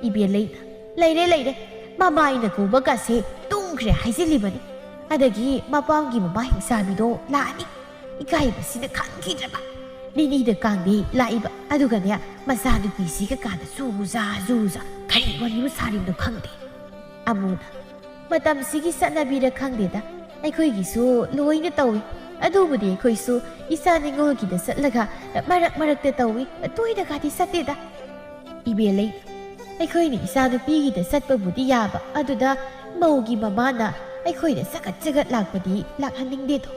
ꯏꯕꯦꯜꯂꯩꯅ, "ꯂꯩꯔꯦ, ꯂꯩꯔꯦ, ꯃꯃꯥ ꯑꯩꯅ ꯀꯧꯕꯒꯁꯦ ꯇꯨꯝꯈ꯭ꯔꯦ ꯍꯥꯏꯖꯤꯜꯂꯤꯕꯅꯤ꯫ ꯑꯗꯒꯤ ꯃꯄꯥꯝꯒꯤ ꯃꯃꯥ ꯍꯤꯡꯆꯥꯕꯤꯗꯣ ꯂꯥꯛꯑꯅꯤ꯫ ꯏꯀꯥꯏꯕꯁꯤꯅ ꯈꯪꯈꯤꯗ꯭ꯔꯕ꯫ ꯅꯤꯅꯤꯗ ꯀꯥꯡꯗꯤ ꯂꯥꯛꯏꯕ, ꯑꯗꯨꯒꯅꯦ, ꯃꯆꯥꯅꯨꯄꯤꯁꯤꯒ ꯀꯥꯗ ꯖꯨ ꯖꯥ, ꯖꯨ ꯖꯥ, ꯀꯔꯤ ꯋꯥꯔꯤꯕꯨ ꯁꯥꯔꯤꯕꯅꯣ ꯈꯪꯗꯦ꯫" ꯑꯃꯨꯅ, "ꯃꯇꯝꯁꯤꯒꯤ ꯆꯠꯅꯕꯤꯔ ꯈꯪꯗꯦꯗ, ꯑꯩꯈꯣꯏꯒꯤꯁꯨ ꯂꯣꯏꯅ ꯇꯧꯏ꯫ ꯑꯗꯨꯕꯨꯗꯤ ꯑꯩꯈꯣꯏꯁꯨ ꯏꯆꯥ ꯅꯤꯉꯣꯜꯒꯤꯗ ꯆꯠꯂꯒ ꯃꯔꯛ ꯃꯔꯛꯇ ꯇꯧꯏ, ꯇꯣꯏꯅꯒꯗꯤ ꯆꯠꯇꯦꯗ꯫" ꯏꯕꯦꯜꯂꯩ, "ꯑꯩꯈꯣꯏꯅ ꯏꯆꯥꯅꯨꯄꯤꯒꯤꯗ ꯆꯠꯄꯕꯨꯗꯤ ꯌꯥꯕ, ꯑꯗꯨꯗ ꯃꯧꯒꯤ ꯃꯃꯥꯅ ꯑꯩꯈꯣꯏꯗ ꯆꯒꯠ ꯆꯒꯠ ꯂꯥꯛꯄꯗꯤ ꯂꯥꯛꯍꯟꯅꯤꯡꯗꯦꯗꯣ꯫"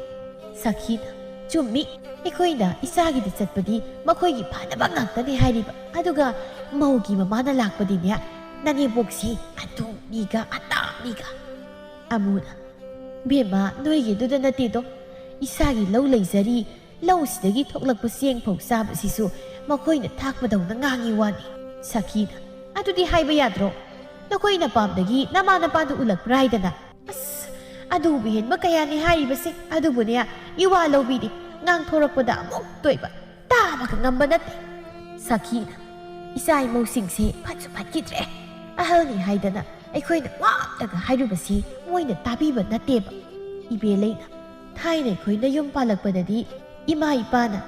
ꯁꯥꯈꯤꯅ, "ꯆꯨꯝꯃꯤ, ꯑꯩꯈꯣꯏꯅ ꯏꯆꯥꯒꯤꯗ ꯆꯠꯄꯗꯤ ꯃꯈꯣꯏꯒꯤ ꯐꯅꯕ ꯉꯥꯛꯇꯅꯤ ꯍꯥꯏꯔꯤꯕ, ꯑꯗꯨꯒ ꯃꯧꯒꯤ ꯃꯃꯥꯅ ꯂꯥꯛꯄꯗꯤꯅꯦ, ꯅꯅꯦꯝꯕꯣꯛꯁꯤ ꯑꯗꯨꯅꯤꯒ ꯑꯗꯥꯅꯤꯒ꯫" ꯑꯃꯨꯅ, "ꯕꯦꯝꯃ, ꯅꯣꯏꯒꯤꯗꯨꯗ ꯅꯠꯇꯦꯗꯣ, ꯏꯁꯥꯒꯤ ꯂꯧ ꯂꯩꯖꯔꯤ, ꯂꯧꯁꯤꯗꯒꯤ ꯊꯣꯛꯂꯛꯄ ꯆꯦꯡ ꯐꯧ ꯆꯥꯕꯁꯤꯁꯨ ꯃꯈꯣꯏꯅ ꯊꯥꯛꯄꯗꯧꯅ ꯉꯥꯡꯉꯤ ꯋꯥꯅꯤ꯫" ꯁꯥꯈꯤꯅ, "ꯑꯗꯨꯗꯤ ꯍꯥꯏꯕ ꯌꯥꯗ꯭ꯔꯣ? ꯅꯈꯣꯏ ꯅꯄꯥꯝꯗꯒꯤ ꯅꯃꯥ ꯅꯄꯥꯗꯨ ꯎꯠꯂꯛꯄ꯭ꯔꯥ ꯍꯥꯏꯗꯅ?" "ꯑꯁ, ꯑꯗꯨꯕꯨ ꯍꯦꯟꯕ ꯀꯌꯥꯅꯤ ꯍꯥꯏꯔꯤꯕꯁꯦ꯫ ꯑꯗꯨꯕꯨꯅꯦ, ꯏꯋꯥ ꯂꯧꯕꯤꯗꯦ, ꯉꯥꯡꯊꯣꯔꯛꯄꯗ ꯑꯃꯨꯛ ꯇꯣꯏꯕ, ꯇꯥꯕꯒ ꯉꯝꯕ ꯅꯠꯇꯦ꯫" ꯁꯥꯈꯤꯅ, "ꯏꯆꯥ ꯏꯃꯧꯁꯤꯡꯁꯦ ꯐꯠꯁꯨ ꯐꯠꯈꯤꯗ꯭ꯔꯦ꯫ ꯑꯍꯜꯅꯤ ꯍꯥꯏꯗꯅ ꯑꯩꯈꯣꯏꯅ ꯋꯥ ꯑꯝꯇꯒ ꯍꯥꯏꯔꯨꯕꯁꯤ ꯃꯣꯏꯅ ꯇꯥꯕꯤꯕ ꯅꯠꯇꯦꯕ꯫" ꯏꯕꯦꯜꯂꯩꯅ, "ꯊꯥꯏꯅ ꯑꯩꯈꯣꯏꯅ ꯌꯨꯝ ꯄꯥꯜꯂꯛꯄꯗꯗꯤ ꯏꯃꯥ ꯏꯄꯥꯅ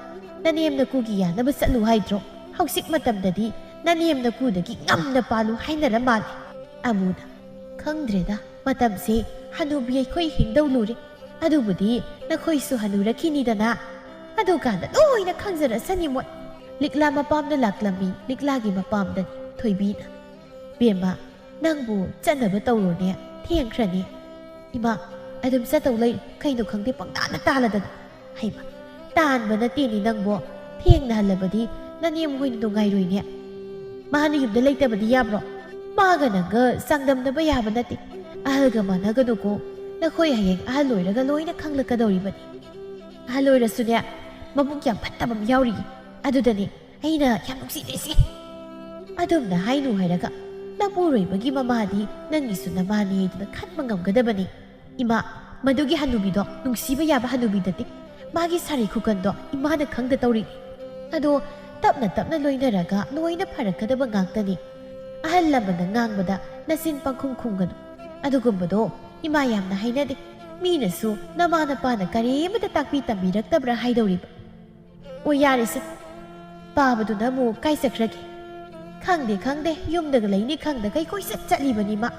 ꯅꯅꯦꯝ ꯅꯀꯨꯒꯤ ꯌꯥꯅꯕ ꯆꯠꯂꯨ ꯍꯥꯏꯗ꯭ꯔꯣ? ꯍꯧꯖꯤꯛ ꯃꯇꯝꯗꯗꯤ ꯅꯅꯦꯝ ꯅꯀꯨꯗꯒꯤ ꯉꯝꯅ ꯄꯥꯜꯂꯨ ꯍꯥꯏꯅꯔ ꯃꯥꯜꯂꯦ꯫" ꯑꯃꯨꯅ, "ꯈꯪꯗ꯭ꯔꯦꯗ, ꯃꯇꯝꯁꯦ ꯍꯅꯨꯕꯤ ꯑꯩꯈꯣꯏ ꯍꯤꯡꯗꯧ ꯂꯨꯔꯦ꯫ ꯑꯗꯨꯕꯨꯗꯤ ꯅꯈꯣꯏꯁꯨ ꯍꯅꯨꯔꯛꯈꯤꯅꯤꯗꯅ꯫ ꯑꯗꯨꯀꯥꯟꯗ ꯂꯣꯏꯅ ꯈꯪꯖꯔꯁꯅꯤ ꯃꯣꯏ꯫ ꯂꯤꯛꯂꯥ ꯃꯄꯥꯝꯗ ꯂꯥꯛꯂꯝꯃꯤ, ꯂꯤꯛꯂꯥꯒꯤ ꯃꯄꯥꯝꯗꯅꯤ꯫" ꯊꯣꯏꯕꯤꯅ, "ꯕꯦꯝꯃ, "ꯅꯪꯕꯨ ꯆꯠꯅꯕ ꯇꯧꯔꯣꯅꯦ, ꯊꯦꯡꯈ꯭ꯔꯅꯤ꯫" "ꯏꯃꯥ, ꯑꯗꯨꯝ ꯆꯠꯇꯧ ꯂꯩ, ꯀꯩꯅꯣ ꯈꯪꯗꯦ, ꯄꯪꯇꯥꯟꯗ ꯇꯥꯜꯂꯗꯅ꯫" "ꯍꯩꯃ, ꯇꯥꯟꯕ ꯅꯠꯇꯦꯅꯦ ꯅꯪꯕꯣ, ꯊꯦꯡꯅ ꯍꯜꯂꯕꯗꯤ ꯅꯅꯦꯝ ꯍꯣꯏꯅ ꯅꯨꯡꯉꯥꯏꯔꯣꯏꯅꯦ꯫ ꯃꯥꯅ ꯌꯨꯝꯗ ꯂꯩꯇꯕꯗꯤ ꯌꯥꯕ꯭ꯔꯣ? ꯃꯥꯒ ꯅꯪꯒ ꯆꯥꯡꯗꯝꯅꯕ ꯌꯥꯕ ꯅꯠꯇꯦ꯫ ꯑꯍꯜꯒ ꯃꯥꯟꯅꯒꯅꯨꯀꯣ, ꯅꯈꯣꯏ ꯍꯌꯦꯡ ꯑꯍꯜ ꯑꯣꯏꯔꯒ ꯂꯣꯏꯅ ꯈꯪꯂꯛꯀꯗꯧꯔꯤꯕꯅꯤ꯫" "ꯑꯍꯜ ꯑꯣꯏꯔꯁꯨꯅꯦ, ꯃꯕꯨꯛ ꯌꯥꯝ ꯐꯠꯇꯕ ꯑꯃ ꯌꯥꯎꯔꯤ, ꯑꯗꯨꯗꯅꯦ ꯑꯩꯅ ꯌꯥꯝ ꯅꯨꯡꯁꯤꯗ꯭ꯔꯤꯁꯦ꯫" "ꯑꯗꯨꯝꯅ ꯍꯥꯏꯅꯨ ꯍꯥꯏꯔꯒ, ꯅꯄꯨꯔꯣꯏꯕꯒꯤ ꯃꯃꯥꯗꯤ ꯅꯪꯒꯤꯁꯨ ꯅꯃꯥꯅꯤ ꯍꯥꯏꯗꯅ ꯈꯟꯕ ꯉꯝꯒꯗꯕꯅꯤ꯫" "ꯏꯃꯥ, ꯃꯗꯨꯒꯤ ꯍꯅꯨꯕꯤꯗꯣ ꯅꯨꯡꯁꯤꯕ ꯌꯥꯕ ꯍꯅꯨꯕꯤ ꯅꯠꯇꯦ꯫ ꯃꯥꯒꯤ ꯁꯥꯔꯤ ꯈꯨꯀꯟꯗꯣ ꯏꯃꯥꯅ ꯈꯪꯗ ꯇꯧꯔꯤꯅꯤ꯫ ꯑꯗꯣ ꯇꯞꯅ ꯇꯞꯅ ꯂꯣꯏꯅꯔꯒ ꯂꯣꯏꯅ ꯐꯔꯛꯀꯗꯕ ꯉꯥꯛꯇꯅꯤ꯫ ꯑꯍꯜ ꯂꯃꯟꯅ ꯉꯥꯡꯕꯗ ꯅꯆꯤꯟ ꯄꯪꯈꯨꯝ ꯈꯨꯝꯒꯅꯨ꯫ ꯑꯗꯨꯒꯨꯝꯕꯗꯣ ꯏꯃꯥ ꯌꯥꯝꯅ ꯍꯥꯏꯅꯗꯦ꯫ ꯃꯤꯅꯁꯨ ꯅꯃꯥ ꯅꯄꯥꯅ ꯀꯔꯤꯃꯇ ꯇꯥꯛꯄꯤ ꯇꯝꯕꯤꯔꯛꯇꯕ꯭ꯔꯥ ꯍꯥꯏꯗꯧꯔꯤꯕ꯫" "ꯑꯣ, ꯌꯥꯔꯦꯁꯦ, ꯄꯥꯕꯗꯨꯅ ꯑꯃꯨꯛ ꯀꯥꯏ ꯆꯠꯈ꯭ꯔꯒꯦ?" "ꯈꯪꯗꯦ, ꯈꯪꯗꯦ, ꯌꯨꯝꯗꯒ ꯂꯩꯅꯤ ꯈꯪꯗꯈꯩ ꯀꯣꯏꯆꯠ ꯆꯠꯂꯤꯕꯅꯤ ꯃꯥ꯫"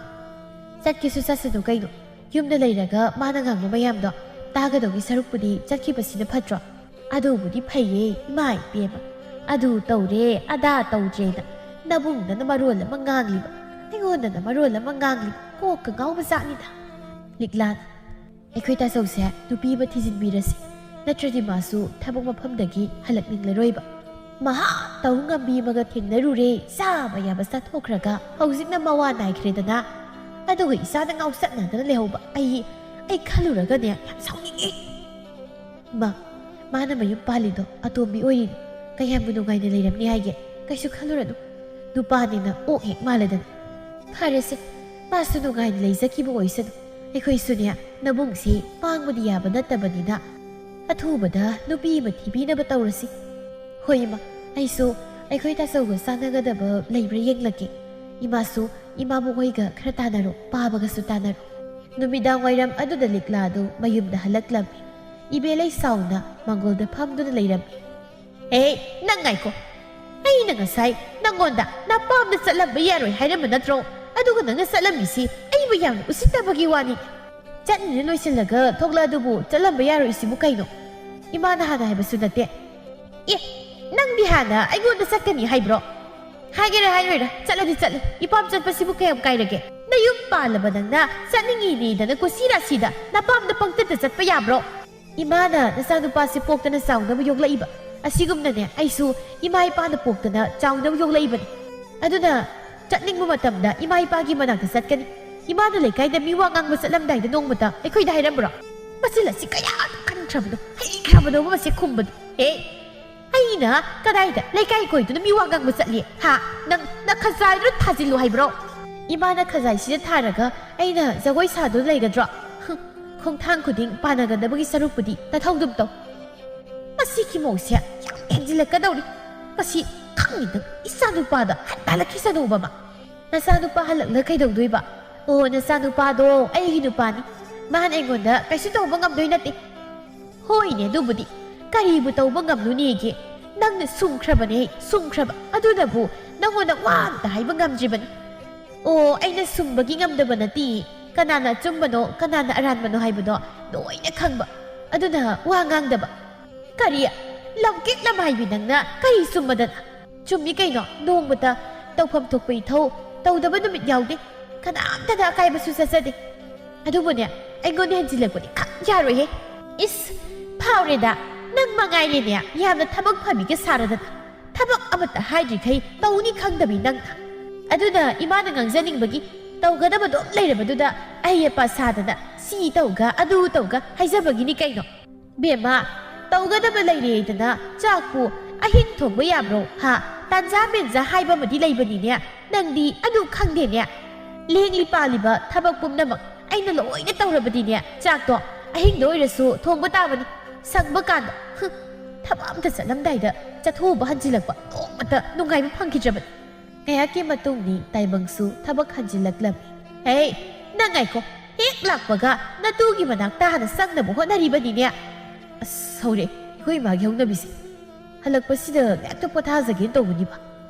"ꯆꯠꯀꯦꯁꯨ ꯆꯠꯁꯅꯨ ꯀꯩꯅꯣ, ꯌꯨꯝꯗ ꯂꯩꯔꯒ ꯃꯥꯅ ꯉꯥꯡꯕ ꯃꯌꯥꯝꯗꯣ ꯇꯥꯒꯗꯧꯒꯤ ꯁꯔꯨꯛꯄꯨꯗꯤ ꯆꯠꯈꯤꯕꯁꯤꯅ ꯐꯠꯇ꯭ꯔꯣ?" "ꯑꯗꯨꯕꯨꯗꯤ ꯐꯩꯌꯦ, ꯏꯃꯥ ꯏꯕꯦꯝꯃ, ꯑꯗꯨ ꯇꯧꯔꯦ, ꯑꯗꯥ ꯇꯧꯗ꯭ꯔꯦꯅ ꯅꯕꯨꯡꯗꯅ ꯃꯔꯣꯜ ꯑꯃ ꯉꯥꯡꯂꯤꯕ, ꯑꯩꯉꯣꯟꯗꯅ ꯃꯔꯣꯜ ꯑꯃ ꯉꯥꯡꯂꯤꯕ, ꯀꯣꯛꯀ ꯉꯥꯎꯕ ꯖꯥꯠꯅꯤꯗ꯫" "ꯂꯤꯛꯂꯥ, ꯑꯩꯈꯣꯏ ꯇꯥꯆꯧꯁꯦ ꯅꯨꯄꯤ ꯑꯃ ꯊꯤꯖꯤꯟꯕꯤꯔꯁꯤ, ꯅꯠꯇ꯭ꯔꯗꯤ ꯃꯥꯁꯨ ꯊꯕꯛ ꯃꯐꯝꯗꯒꯤ ꯍꯜꯂꯛꯅꯤꯡꯂꯔꯣꯏꯕ꯫ ꯃꯍꯥꯛ ꯇꯧ ꯉꯝꯕꯤ ꯑꯃꯒ ꯊꯦꯡꯅꯔꯨꯔꯦ, ꯆꯥꯕ ꯌꯥꯕ ꯆꯥꯊꯣꯛꯈ꯭ꯔꯒ ꯍꯧꯖꯤꯛꯅ ꯃꯋꯥ ꯅꯥꯏꯈ꯭ꯔꯦꯗꯅ꯫ ꯑꯗꯨꯒ ꯏꯆꯥꯗ ꯉꯥꯎꯆꯠꯅꯗꯅ ꯂꯩꯍꯧꯕ ꯑꯩ, ꯑꯩ ꯈꯜꯂꯨꯔꯒꯅꯦ ꯌꯥꯝ ꯁꯥꯎꯅꯤꯡꯉꯤ꯫" "ꯃꯥ, ꯃꯥꯅ ꯃꯌꯨꯝ ꯄꯥꯜꯂꯤꯗꯣ ꯑꯇꯣꯝꯕꯤ ꯑꯣꯏꯔꯤꯅꯤ, ꯀꯌꯥꯝꯕꯨ ꯅꯨꯡꯉꯥꯏꯅ ꯂꯩꯔꯝꯅꯤ ꯍꯥꯏꯒꯦ? ꯀꯩꯁꯨ ꯈꯜꯂꯨꯔꯅꯨ, ꯅꯨꯄꯥꯅꯤꯅ ꯑꯣꯛ ꯍꯦꯛ ꯃꯥꯜꯂꯗꯅ꯫ ꯐꯔꯦꯁꯦ, ꯃꯥꯁꯨ ꯅꯨꯡꯉꯥꯏꯅ ꯂꯩꯖꯈꯤꯕ ꯑꯣꯏꯁꯅꯨ, ꯑꯩꯈꯣꯏꯁꯨꯅꯦ ꯅꯕꯨꯡꯁꯤ ꯄꯥꯡꯕꯗꯤ ꯌꯥꯕ ꯅꯠꯇꯕꯅꯤꯅ ꯑꯊꯨꯕꯗ ꯅꯨꯄꯤ ꯑꯃ ꯊꯤꯕꯤꯅꯕ ꯇꯧꯔꯁꯤ꯫" "ꯍꯣꯏ ꯏꯃꯥ, ꯑꯩꯁꯨ ꯑꯩꯈꯣꯏ ꯇꯥꯆꯧꯒ ꯆꯥꯟꯅꯒꯗꯕ ꯂꯩꯕ꯭ꯔꯥ ꯌꯦꯡꯂꯛꯀꯦ꯫ ꯏꯃꯥꯁꯨ ꯏꯃꯥꯕꯣꯛ ꯍꯣꯏꯒ ꯈꯔ ꯇꯥꯟꯅꯔꯣ, ꯄꯥꯕꯒꯁꯨ ꯇꯥꯟꯅꯔꯣ꯫" ꯅꯨꯃꯤꯗꯥꯡ ꯋꯥꯏꯔꯝ ꯑꯗꯨꯗ ꯂꯤꯛꯂꯥ ꯑꯗꯨ ꯃꯌꯨꯝꯗ ꯍꯜꯂꯛꯂꯝꯃꯤ꯫ ꯏꯕꯦꯂꯩ ꯆꯥꯎꯅ ꯃꯥꯡꯒꯣꯜꯗ ꯐꯝꯗꯨꯅ ꯂꯩꯔꯝꯃꯤ꯫ "ꯑꯦ, ꯅꯪ ꯉꯥꯏꯈꯣ꯫ ꯑꯩꯅ ꯉꯁꯥꯏ ꯅꯪꯉꯣꯟꯗ ꯅꯄꯥꯝꯗ ꯆꯠꯂꯝꯕ ꯌꯥꯔꯣꯏ ꯍꯥꯏꯔꯝꯕ ꯅꯠꯇ꯭ꯔꯣ? ꯑꯗꯨꯒ ꯅꯪꯅ ꯆꯠꯂꯝꯃꯤꯁꯤ ꯑꯩꯕꯨ ꯌꯥꯝꯅ ꯎꯁꯤꯠꯇꯕꯒꯤ ꯋꯥꯅꯤ꯫ ꯆꯠꯂꯤꯅ ꯂꯣꯏꯁꯤꯜꯂꯒ ꯊꯣꯛꯂꯛꯑꯗꯨꯕꯨ ꯆꯠꯂꯝꯕ ꯌꯥꯔꯣꯏ ꯁꯤꯕꯨ ꯀꯩꯅꯣ? ꯏꯃꯥꯅ ꯍꯥꯟꯅ ꯍꯥꯏꯕꯁꯨ ꯅꯠꯇꯦ꯫" "ꯑꯦ, ꯅꯪꯗꯤ ꯍꯥꯟꯅ ꯑꯩꯉꯣꯟꯗ ꯆꯠꯀꯅꯤ ꯍꯥꯏꯕ꯭ꯔꯣ?" ꯍꯥꯏꯒꯦꯔꯥ ꯍꯥꯏꯔꯣꯏꯔꯥ, ꯆꯠꯂꯗꯤ ꯆꯠꯂꯨ꯫ ꯏꯄꯥꯝ ꯆꯠꯄꯁꯤꯕꯨ ꯀꯌꯥꯝ ꯀꯥꯏꯔꯒꯦ? ꯅꯌꯨꯝ ꯄꯥꯜꯂꯕ ꯅꯪꯅ ꯆꯠꯅꯤꯡꯉꯤꯅꯦꯗꯅ ꯀꯨꯁꯤ ꯔꯥꯁꯤꯗ ꯅꯄꯥꯝꯗ ꯄꯪꯆꯠꯇ ꯆꯠꯄ ꯌꯥꯕ꯭ꯔꯣ? ꯏꯃꯥꯅ ꯅꯆꯥꯅꯨꯄꯥꯁꯦ ꯄꯣꯛꯇꯅ ꯆꯥꯎꯅꯕ ꯌꯣꯛꯂꯛꯏꯕ꯫ ꯑꯁꯤꯒꯨꯝꯅꯅꯦ ꯑꯩꯁꯨ ꯏꯃꯥ ꯏꯄꯥꯅ ꯄꯣꯛꯇꯅ ꯆꯥꯎꯅꯕ ꯌꯣꯛꯂꯛꯏꯕꯅꯤ꯫ ꯑꯗꯨꯅ ꯆꯠꯅꯤꯡꯕ ꯃꯇꯝꯗ ꯏꯃꯥ ꯏꯄꯥꯒꯤ ꯃꯅꯥꯛꯇ ꯆꯠꯀꯅꯤ꯫ ꯏꯃꯥꯅ ꯂꯩꯀꯥꯏꯗ ꯃꯤꯋꯥ ꯉꯥꯡꯕ ꯆꯠꯂꯝꯗꯥꯏꯗ ꯅꯣꯡꯃꯇ ꯑꯩꯈꯣꯏꯗ ꯍꯥꯏꯔꯝꯕ꯭ꯔꯣ? ꯃꯆꯤꯜ ꯑꯁꯤ ꯀꯌꯥ ꯀꯟꯈ꯭ꯔꯕꯅꯣ, ꯍꯩꯈ꯭ꯔꯕꯅꯣꯕ ꯃꯁꯤ ꯈꯨꯝꯕꯗꯣ꯫ ꯍꯦ, ꯑꯩꯅ ꯀꯗꯥꯏꯗ ꯂꯩꯀꯥꯏ ꯀꯣꯏꯗꯨꯅ ꯃꯤꯋꯥ ꯉꯥꯡꯕ ꯆꯠꯂꯤ? ꯍꯥ? ꯅꯪ ꯅꯈꯖꯥꯏꯗꯨ ꯊꯥꯖꯤꯜꯂꯨ ꯍꯥꯏꯕ꯭ꯔꯣ? ꯏꯃꯥꯅ ꯈꯖꯥꯏꯁꯤꯗ ꯊꯥꯔꯒ ꯑꯩꯅ ꯖꯒꯣꯏ ꯁꯥꯗꯨꯅ ꯂꯩꯒꯗ꯭ꯔꯣ? ꯍꯨꯝ, ꯈꯣꯡꯊꯥꯡ ꯈꯨꯗꯤꯡ ꯄꯥꯟꯅꯒꯗꯕꯒꯤ ꯁꯔꯨꯛꯄꯨꯗꯤ ꯇꯊꯧꯗꯨꯝ ꯇꯧ꯫ ꯃꯁꯤꯒꯤ ꯃꯧꯁꯦ ꯌꯥꯝ ꯍꯦꯟꯖꯤꯜꯂꯛꯀꯗꯧꯔꯤ꯫ ꯃꯁꯤ ꯈꯪꯉꯤꯗꯪ ꯏꯆꯥꯅꯨꯄꯥꯗ ꯍꯟꯇꯥꯜꯂꯛꯈꯤꯁꯅꯨꯕ ꯃꯥ꯫ ꯅꯆꯥꯅꯨꯄꯥ ꯍꯜꯂꯛꯂ ꯀꯩꯗꯧꯗꯣꯏꯕ? ꯑꯣ, ꯅꯆꯥꯅꯨꯄꯥꯗꯣ ꯑꯩꯒꯤ ꯅꯨꯄꯥꯅꯤ꯫ ꯃꯥꯅ ꯑꯩꯉꯣꯟꯗ ꯀꯩꯁꯨ ꯇꯧꯕ ꯉꯝꯗꯣꯏ ꯅꯠꯇꯦ꯫ ꯍꯣꯏꯅꯦ, ꯑꯗꯨꯕꯨꯗꯤ꯫ ꯀꯔꯤꯕꯨ ꯇꯧꯕ ꯉꯝꯂꯨꯅꯦꯒꯦ? ꯅꯪꯅ ꯁꯨꯝꯈ꯭ꯔꯕꯅꯦ, ꯁꯨꯝꯈ꯭ꯔꯕ꯫ ꯑꯗꯨꯅꯕꯨ ꯅꯪꯉꯣꯟꯗ ꯋꯥ ꯑꯝꯇ ꯍꯥꯏꯕ ꯉꯝꯗ꯭ꯔꯤꯕꯅꯤ꯫ ꯑꯣ, ꯑꯩꯅ ꯁꯨꯝꯕꯒꯤ ꯉꯝꯗꯕ ꯅꯠꯇꯦ꯫ ꯀꯅꯥꯅ ꯑꯆꯨꯝꯕꯅꯣ, ꯀꯅꯥꯅ ꯑꯔꯥꯟꯕꯅꯣ ꯍꯥꯏꯕꯗꯣ ꯂꯣꯏꯅ ꯈꯪꯕ꯫ ꯑꯗꯨꯅ ꯋꯥ ꯉꯥꯡꯗꯕ꯫ ꯀꯔꯤ? ꯂꯝꯀꯦꯠ ꯂꯝꯍꯥꯏꯕꯤ ꯅꯪꯅ ꯀꯔꯤ ꯆꯨꯝꯃꯗꯅ? ꯆꯨꯝꯃꯤ ꯀꯩꯅꯣ, ꯅꯣꯡꯃꯇ ꯇꯧꯐꯝ ꯊꯣꯛꯄ ꯏꯊꯧ ꯇꯧꯗꯕ ꯅꯨꯃꯤꯠ ꯌꯥꯎꯗꯦ꯫ ꯀꯅꯥꯝꯇꯗ ꯑꯀꯥꯏꯕꯁꯨ ꯆꯠꯆꯗꯦ꯫ ꯑꯗꯨꯕꯨꯅꯦ, ꯑꯩꯉꯣꯟꯗ ꯍꯦꯟꯖꯤꯜꯂꯛꯄꯗꯤ ꯈꯛ ꯌꯥꯔꯣꯏꯍꯦ꯫ ꯏꯁ, ꯐꯥꯎꯔꯦꯗ, ꯅꯪ ꯃꯉꯥꯏꯔꯦꯅꯦ ꯌꯥꯝꯅ ꯊꯕꯛ ꯐꯕꯤꯒ ꯁꯥꯔꯗꯅ꯫ ꯊꯕꯛ ꯑꯃꯠꯇ ꯍꯥꯏꯗ꯭ꯔꯤꯈꯩ ꯇꯧꯅꯤ ꯈꯪꯗꯕꯤ ꯅꯪ꯫ ꯑꯗꯨꯅ ꯏꯃꯥꯅ ꯉꯥꯡꯖꯅꯤꯡꯕꯒꯤ ꯇꯧꯒꯗꯕ ꯑꯗꯨꯝ ꯂꯩꯔꯕꯗꯨꯗ ꯑꯍꯩ ꯑꯄꯥ ꯁꯥꯗꯅ ꯁꯤ ꯇꯧꯒ ꯑꯗꯨ ꯇꯧꯒ ꯍꯥꯏꯖꯕꯒꯤꯅꯤ ꯀꯩꯅꯣ꯫ ꯕꯦꯝꯃ, ꯇꯧꯒꯗꯕ ꯂꯩꯔꯦꯗꯅ ꯆꯥꯛꯄꯨ ꯑꯍꯤꯡ ꯊꯣꯡꯕ ꯌꯥꯕ꯭ꯔꯣ? ꯍꯥ? ꯇꯥꯟꯖꯥ ꯃꯦꯟꯖꯥ ꯍꯥꯏꯕ ꯑꯃꯗꯤ ꯂꯩꯕꯅꯤꯅꯦ꯫ ꯅꯪꯗꯤ ꯑꯗꯨ ꯈꯪꯗꯦꯅꯦ꯫ ꯂꯦꯡꯂꯤ ꯄꯥꯜꯂꯤꯕ ꯊꯕꯛ ꯄꯨꯝꯅꯃꯛ ꯑꯩꯅ ꯂꯣꯏꯅ ꯇꯧꯔꯕꯗꯤꯅꯦ, ꯆꯥꯛꯇꯣ ꯑꯍꯤꯡꯗ ꯑꯣꯏꯔꯁꯨ ꯊꯣꯡꯕ ꯇꯥꯕꯅꯤ꯫ ꯁꯪꯕ ꯀꯥꯟꯗ꯫ ꯍꯨꯝ, ꯊꯕꯛ ꯑꯝꯇ ꯆꯠꯂꯝꯗꯥꯏꯗ ꯆꯠꯊꯣꯛꯎꯕ ꯍꯟꯖꯤꯜꯂꯛꯄ ꯅꯣꯡꯃꯇ ꯅꯨꯡꯉꯥꯏꯕ ꯐꯪꯈꯤꯗ꯭ꯔꯕꯅꯤ꯫ ꯉꯥꯏꯍꯥꯛꯀꯤ ꯃꯇꯨꯡꯗꯤ ꯇꯥꯏꯕꯪꯁꯨ ꯊꯕꯛ ꯍꯟꯖꯤꯜꯂꯛꯂꯝꯃꯤ꯫ ꯍꯦ, ꯅꯪ ꯉꯥꯏꯈꯣ꯫ ꯍꯦꯛ ꯂꯥꯛꯄꯒ ꯅꯇꯨꯒꯤ ꯃꯅꯥꯛꯇ ꯍꯥꯟꯅ ꯆꯪꯅꯕ ꯍꯣꯠꯅꯔꯤꯕꯅꯤꯅꯦ꯫ ꯑꯁ, ꯍꯧꯔꯦ ꯑꯩꯈꯣꯏ ꯏꯃꯥꯒꯤ ꯍꯧꯅꯕꯤꯁꯦ꯫ ꯍꯜꯂꯛꯄꯁꯤꯗ ꯉꯥꯛꯇ ꯄꯣꯊꯥꯖꯒꯦꯅ ꯇꯧꯕꯅꯤꯕ꯫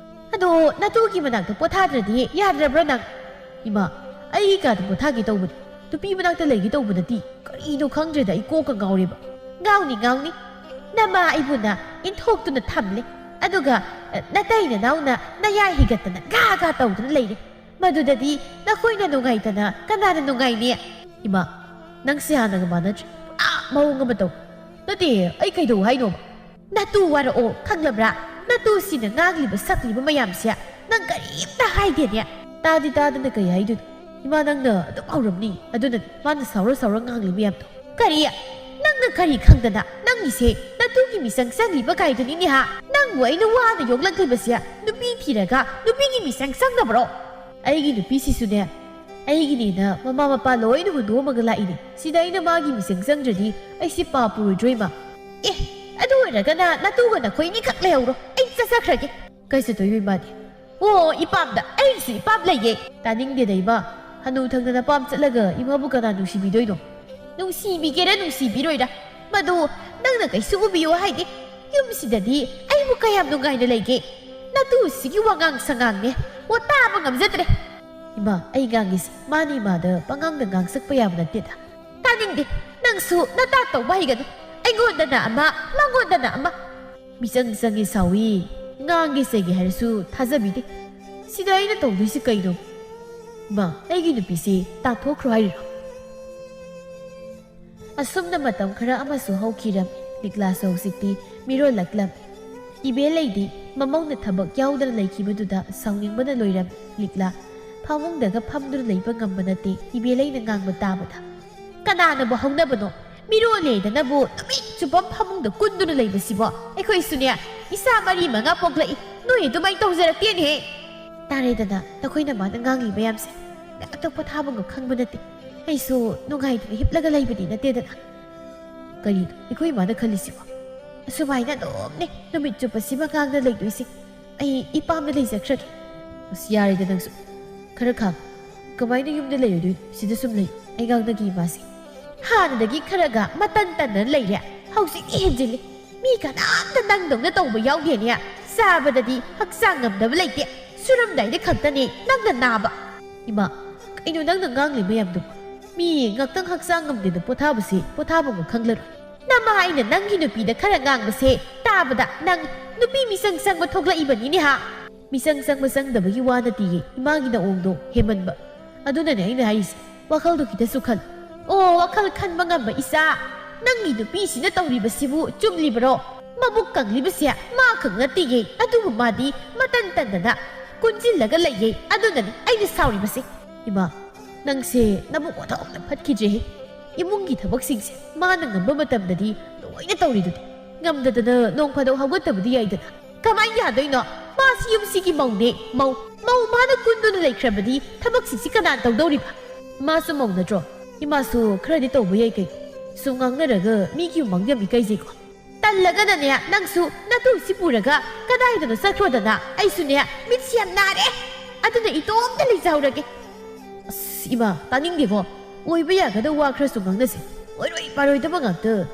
ꯑꯗꯣ ꯅꯇꯨꯒꯤ ꯃꯅꯥꯛꯇ ꯄꯣꯊꯥꯗ꯭ꯔꯗꯤ ꯌꯥꯗ꯭ꯔꯕ꯭ꯔꯣ ꯅꯪ? ꯏꯃꯥ, ꯑꯩ ꯀꯥꯗ ꯄꯣꯊꯥꯒꯦ ꯇꯧꯕꯅꯤ꯫ ꯅꯨꯄꯤ ꯃꯅꯥꯛꯇ ꯂꯩꯒꯦ ꯇꯧꯕ ꯅꯠꯇꯦ꯫ ꯀꯔꯤꯅꯣ ꯈꯪꯗ꯭ꯔꯦꯗ, ꯑꯩ ꯀꯣꯛꯀ ꯉꯥꯎꯔꯦꯕ꯫ ꯉꯥꯎꯅꯤ, ꯉꯥꯎꯅꯤ꯫ ꯅꯃꯥ ꯑꯩꯕꯨꯅ ꯏꯟꯊꯣꯛꯇꯨꯅ ꯊꯝꯂꯦ꯫ ꯑꯗꯨꯒ, ꯑ, ꯅꯇꯩ ꯅꯅꯥꯎꯅ ꯅꯌꯥ ꯍꯤꯒꯠꯇꯅ ꯒꯥ ꯒꯥ ꯇꯧꯗꯨꯅ ꯂꯩꯔꯦ꯫ ꯃꯗꯨꯗꯗꯤ ꯅꯈꯣꯏꯅ ꯅꯨꯡꯉꯥꯏꯇꯅ ꯀꯅꯥꯅ ꯅꯨꯡꯉꯥꯏꯅꯤ? ꯏꯃꯥ, ꯅꯪꯁꯦ ꯍꯥꯟꯅꯒ ꯃꯥꯟꯅꯗ꯭ꯔꯦ꯫ ꯄꯨꯔꯥ ꯃꯑꯣꯡ ꯑꯃ ꯇꯧ꯫ ꯅꯠꯇꯦ, ꯑꯩ ꯀꯩꯗꯧ ꯍꯥꯏꯅꯣꯕ? ꯅꯇꯨ ꯋꯥꯔꯛꯑꯣ, ꯈꯪꯂꯕ꯭ꯔꯥ? ꯅꯇꯨꯁꯤꯅ ꯉꯥꯡꯂꯤꯕ ꯁꯛꯂꯤꯕ ꯃꯌꯥꯝꯁꯦ ꯅꯪ ꯀꯔꯤꯝꯇ ꯍꯥꯏꯗꯦꯅꯦ꯫ ꯇꯥꯗꯤ ꯇꯥꯗꯅ ꯀꯩ ꯍꯥꯏꯗꯣꯏꯅꯣ? ꯏꯃꯥ, ꯅꯪꯅ ꯑꯗꯨꯝ ꯍꯧꯔꯝꯅꯤ꯫ ꯑꯗꯨꯅꯅꯤ ꯃꯥꯅ ꯁꯥꯎꯔ ꯁꯥꯎꯔ ꯉꯥꯡꯂꯤ ꯃꯌꯥꯝꯗꯣ꯫ ꯀꯔꯤ? ꯅꯪꯅ ꯀꯔꯤ ꯈꯪꯗꯅ? ꯅꯪꯒꯤꯁꯦ ꯅꯇꯨꯒꯤ ꯃꯤꯆꯪ ꯆꯪꯂꯤꯕ ꯀꯥꯏꯗꯨꯅꯤꯅꯦ ꯍꯥ? ꯅꯪꯕꯨ ꯑꯩꯅ ꯋꯥꯅ ꯌꯣꯛꯂꯛꯂꯤꯕꯁꯦ ꯅꯨꯄꯤ ꯊꯤꯔꯒ ꯅꯨꯄꯤꯒꯤ ꯃꯤꯆꯪ ꯆꯪꯅꯕꯔꯣ? ꯑꯩꯒꯤ ꯅꯨꯄꯤꯁꯤꯁꯨꯅꯦ, ꯑꯩꯒꯤꯅꯦꯅ ꯃꯃꯥ ꯃꯄꯥ ꯂꯣꯏꯅ ꯍꯨꯟꯗꯣꯛꯑꯝꯃꯒ ꯂꯥꯛꯏꯅꯦ꯫ ꯁꯤꯗ ꯑꯩꯅ ꯃꯥꯒꯤ ꯃꯤꯆꯪ ꯆꯪꯗ꯭ꯔꯗꯤ ꯑꯩꯁꯦ ꯄꯥꯞ ꯄꯨꯔꯣꯏꯗ꯭ꯔꯣ, ꯏꯃꯥ? ꯑꯦ, ꯑꯗꯨ ꯑꯣꯏꯔꯒꯅ ꯅꯇꯨꯒ ꯅꯈꯣꯏ ꯑꯅꯤꯈꯛ ꯂꯩꯍꯧꯔꯣ꯫ ꯑꯩ ꯆꯠꯆꯈ꯭ꯔꯒꯦ꯫ ꯀꯩ ꯆꯠꯇꯣꯏꯅꯣ ꯏꯃꯥꯗꯤ? ꯑꯣ, ꯏꯄꯥꯝꯗ꯫ ꯑꯩꯁꯨ ꯏꯄꯥꯝ ꯂꯩꯌꯦ꯫ ꯇꯥꯅꯤꯡꯗꯦꯗ ꯏꯃꯥ꯫ ꯍꯅꯨ ꯊꯪꯅ ꯅꯄꯥꯝ ꯆꯠꯂꯒ ꯏꯃꯥꯕꯨ ꯀꯅꯥ ꯅꯨꯡꯁꯤꯕꯤꯗꯣꯏꯅꯣ? ꯅꯨꯡꯁꯤꯕꯤꯒꯦꯔꯥ ꯅꯨꯡꯁꯤꯕꯤꯔꯣꯏꯔꯥ, ꯃꯗꯨ ꯅꯪꯅ ꯀꯩꯁꯨ ꯎꯕꯤꯌꯨ ꯍꯥꯏꯗꯦ꯫ ꯌꯨꯝꯁꯤꯗꯗꯤ ꯑꯩꯕꯨ ꯀꯌꯥꯝ ꯅꯨꯡꯉꯥꯏꯅ ꯂꯩꯒꯦ? ꯅꯇꯨꯁꯤꯒꯤ ꯋꯥꯉꯥꯡ ꯁꯉꯥꯡꯅꯦ꯫ ꯑꯣ, ꯇꯥꯕ ꯉꯝꯖꯗ꯭ꯔꯦ꯫ ꯏꯃꯥ, ꯑꯩ ꯉꯥꯡꯉꯤꯁꯦ ꯃꯥꯅ ꯏꯃꯥꯗ ꯄꯉꯥꯡꯗ ꯉꯥꯡꯁꯛꯄ ꯌꯥꯕ ꯅꯠꯇꯦꯗ꯫ ꯇꯥꯅꯤꯡꯗꯦ꯫ ꯅꯪꯁꯨ ꯅꯇꯥ ꯇꯧꯕ ꯍꯩꯒꯅꯨ꯫ ꯑꯩꯉꯣꯟꯗꯅ ꯑꯃ, ꯃꯉꯣꯟꯗꯅ ꯑꯃ꯫ ꯃꯤꯆꯪ ꯆꯪꯉꯤ ꯁꯥꯎꯏ, ꯉꯥꯡꯒꯦ ꯆꯩꯒꯦ ꯍꯥꯏꯔꯁꯨ ꯊꯥꯖꯕꯤꯗꯦ꯫ ꯁꯤꯗ ꯑꯩꯅ ꯇꯧꯗꯣꯏꯁꯤ ꯀꯩꯅꯣ? ꯃꯥ, ꯑꯩꯒꯤ ꯅꯨꯄꯤꯁꯤ ꯇꯥꯟꯊꯣꯛꯈ꯭ꯔꯣ ꯍꯥꯏꯔꯤꯔꯣ? ꯑꯁꯨꯝꯅ ꯃꯇꯝ ꯈꯔ ꯑꯃꯁꯨ ꯍꯧꯈꯤꯔꯝꯃꯤ꯫ ꯂꯤꯛꯂꯥꯁꯨ ꯍꯧꯖꯤꯛꯇꯤ ꯃꯤꯔꯣꯜꯂꯛꯂꯝꯃꯤ꯫ ꯏꯕꯦꯂꯩꯗꯤ ꯃꯃꯧꯅ ꯊꯕꯛ ꯌꯥꯎꯗꯅ ꯂꯩꯈꯤꯕꯗꯨꯗ ꯁꯥꯎꯅꯤꯡꯕꯅ ꯂꯣꯏꯔꯝꯃꯤ꯫ ꯂꯤꯛꯂꯥ ꯐꯃꯨꯡꯗꯒ ꯐꯝꯗꯨꯅ ꯂꯩꯕ ꯉꯝꯕ ꯅꯠꯇꯦ, ꯏꯕꯦꯂꯩꯅ ꯉꯥꯡꯕ ꯇꯥꯕꯗ꯫ ꯀꯅꯥꯅꯕꯨ ꯍꯧꯅꯕꯅꯣ? ꯃꯤꯔꯣꯜꯂꯦꯗꯅꯕꯨ ꯅꯨꯃꯤꯠ ꯆꯨꯞꯄ ꯐꯃꯨꯡꯗ ꯀꯨꯟꯗꯨꯅ ꯂꯩꯕꯁꯤꯕꯣ? ꯑꯩꯈꯣꯏꯁꯨꯅꯦ, ꯏꯆꯥ ꯃꯔꯤ ꯃꯉꯥ ꯄꯣꯛꯂꯛꯏ, ꯅꯣꯏ ꯑꯗꯨꯃꯥꯏꯅ ꯇꯧꯖꯔꯛꯇꯦꯅꯦꯍꯦ꯫ ꯇꯥꯔꯦꯗꯅ ꯅꯈꯣꯏ ꯅꯃꯥꯅ ꯉꯥꯡꯂꯤ ꯃꯌꯥꯝꯁꯦ꯫ ꯉꯥꯛꯇ ꯄꯣꯊꯥꯕꯒ ꯈꯪꯕ ꯅꯠꯇꯦ꯫ ꯑꯩꯁꯨ ꯅꯨꯡꯉꯥꯏꯗꯅ ꯍꯤꯞꯂꯒ ꯂꯩꯕꯗꯤ ꯅꯠꯇꯦꯗꯅ꯫ ꯀꯔꯤꯅꯣ ꯑꯩꯈꯣꯏ ꯏꯃꯥꯅ ꯈꯜꯂꯤꯁꯤꯕꯣ? ꯑꯁꯨꯃꯥꯏꯅ ꯑꯗꯨꯝꯅꯦ ꯅꯨꯃꯤꯠ ꯆꯨꯞꯄ ꯁꯤꯃ ꯉꯥꯡꯗ ꯂꯩꯗꯣꯏꯁꯦ꯫ ꯑꯩ ꯏꯄꯥꯝꯗ ꯂꯩꯖꯈ꯭ꯔꯒꯦ꯫ ꯑꯁ, ꯌꯥꯔꯦꯗ ꯅꯪꯁꯨ꯫ ꯈꯔ ꯈꯥꯡ꯫ ꯀꯃꯥꯏꯅ ꯌꯨꯝꯗ ꯂꯩꯔꯨꯗꯣꯏꯅꯣ? ꯁꯤꯗ ꯁꯨꯝ ꯂꯩꯌꯨ꯫ ꯑꯩ ꯉꯥꯡꯅꯒꯦ ꯏꯃꯥꯁꯦ꯫ ꯍꯥꯟꯅꯗꯒꯤ ꯈꯔꯒ ꯃꯇꯟ ꯇꯟꯅ ꯂꯩꯔꯦ꯫ ꯍꯧꯖꯤꯛꯇꯤ ꯍꯦꯟꯖꯤꯜꯂꯤ꯫ ꯃꯤ ꯀꯅꯥꯝꯇ ꯅꯪꯗꯧꯅ ꯇꯧꯕ ꯌꯥꯎꯗꯦꯅꯦ꯫ ꯆꯥꯕꯗꯗꯤ ꯍꯛꯆꯥꯡ ꯉꯝꯗꯕ ꯂꯩꯇꯦ꯫ ꯁꯨꯔꯝꯗꯥꯏꯗ ꯈꯛꯇꯅꯦ ꯅꯪꯅ ꯅꯥꯕ꯫ ꯏꯃꯥ, ꯀꯩꯅꯣ ꯅꯪꯅ ꯉꯥꯡꯂꯤ ꯃꯌꯥꯝꯗꯨꯕꯣ? ꯃꯤ ꯉꯥꯛꯇꯪ ꯍꯛꯆꯥꯡ ꯉꯝꯗꯦꯅ ꯄꯣꯊꯥꯕꯁꯦ ꯄꯣꯊꯥꯕ ꯑꯃ ꯈꯪꯂꯔꯣꯏ꯫ ꯅꯃꯥ ꯑꯩꯅ ꯅꯪꯒꯤ ꯅꯨꯄꯤꯗ ꯈꯔ ꯉꯥꯡꯕꯁꯦ ꯇꯥꯕꯗ ꯅꯪ ꯅꯨꯄꯤ ꯃꯤꯆꯪ ꯆꯪꯕ ꯊꯣꯛꯂꯛꯏꯕꯅꯤꯅꯦ ꯍꯥ? ꯃꯤꯆꯪ ꯆꯪꯕ ꯆꯪꯗꯕꯒꯤ ꯋꯥ ꯅꯠꯇꯤꯌꯦ, ꯏꯃꯥꯒꯤ ꯅꯑꯣꯡꯗꯣ ꯍꯦꯟꯃꯟꯕ꯫ ꯑꯗꯨꯅꯅꯦ ꯑꯩꯅ ꯍꯥꯏꯔꯤꯁꯦ, ꯋꯥꯈꯜꯗꯣ ꯈꯤꯇꯁꯨ ꯈꯜ꯫ ꯑꯣ, ꯋꯥꯈꯜ ꯈꯟꯕ ꯉꯝꯕ ꯏꯆꯥ, ꯅꯪꯒꯤ ꯅꯨꯄꯤꯁꯤꯅ ꯇꯧꯔꯤꯕꯁꯤꯕꯨ ꯆꯨꯝꯂꯤꯕꯔꯣ? ꯃꯕꯨꯛ ꯀꯪꯂꯤꯕꯁꯦ ꯃꯥ ꯈꯛ ꯅꯠꯇꯤꯌꯦ, ꯑꯗꯨꯕꯨ ꯃꯥꯗꯤ ꯃꯇꯟ ꯇꯟꯗꯅ ꯀꯨꯟꯁꯤꯜꯂꯒ ꯂꯩꯌꯦ, ꯑꯗꯨꯅꯅꯤ ꯑꯩꯅ ꯁꯥꯎꯔꯤꯕꯁꯦ꯫ ꯏꯃꯥ, ꯅꯪꯁꯦ ꯅꯕꯨꯛ ꯑꯣꯟꯊꯣꯛꯅ ꯐꯠꯈꯤꯗ꯭ꯔꯦꯍꯦ꯫ ꯏꯃꯨꯡꯒꯤ ꯊꯕꯛꯁꯤꯡꯁꯦ ꯃꯥꯅ ꯉꯝꯕ ꯃꯇꯝꯗꯗꯤ ꯂꯣꯏꯅ ꯇꯧꯔꯤꯗꯨꯗꯤ, ꯉꯝꯗꯗꯅ ꯅꯣꯡ ꯐꯥꯗꯣꯛ ꯍꯧꯒꯠꯇꯕꯗꯤ ꯌꯥꯏꯗꯅ꯫ ꯀꯃꯥꯏꯅ ꯌꯥꯗꯣꯏꯅꯣ? ꯃꯥꯁꯤ ꯌꯨꯝꯁꯤꯒꯤ ꯃꯧꯅꯦ, ꯃꯧ꯫ ꯃꯧ ꯃꯥꯅ ꯀꯨꯟꯗꯨꯅ ꯂꯩꯈ꯭ꯔꯕꯗꯤ ꯊꯕꯛꯁꯤꯡꯁꯤ ꯀꯅꯥꯅ ꯇꯧꯗꯧꯔꯤꯕ? ꯃꯥꯁꯨ ꯃꯧ ꯅꯠꯇ꯭ꯔꯣ? ꯏꯃꯥꯁꯨ ꯈꯔꯗꯤ ꯇꯧꯕ ꯌꯥꯏ ꯀꯩꯅꯣ꯫ ꯁꯨꯝ ꯉꯥꯡꯅꯔꯒ ꯃꯤꯒꯤ ꯃꯃꯥꯡꯗ ꯌꯥꯝ ꯏꯀꯥꯏꯖꯩꯀꯣ꯫ ꯇꯜꯂꯒꯅꯅꯦ, ꯅꯪꯁꯨ ꯅꯇꯨꯁꯤ ꯄꯨꯔꯒ ꯀꯗꯥꯏꯗꯅꯣ ꯆꯠꯈ꯭ꯔꯣꯗꯅ꯫ ꯑꯩꯁꯨꯅꯦ, ꯃꯤꯠꯁꯤ ꯌꯥꯝ ꯅꯥꯔꯦ꯫ ꯑꯗꯨꯅ ꯏꯇꯣꯝꯇ ꯂꯩꯖꯍꯧꯔꯒꯦ꯫ ꯑꯁ, ꯏꯃꯥ, ꯇꯥꯅꯤꯡꯗꯦꯀꯣ꯫ ꯑꯣꯏꯕ ꯌꯥꯒꯗꯕ ꯋꯥ ꯈꯔꯁꯨ ꯉꯥꯡꯅꯁꯦ꯫ ꯑꯣꯏꯔꯣꯏ ꯄꯥꯔꯣꯏꯗꯕ ꯉꯥꯛꯇ꯫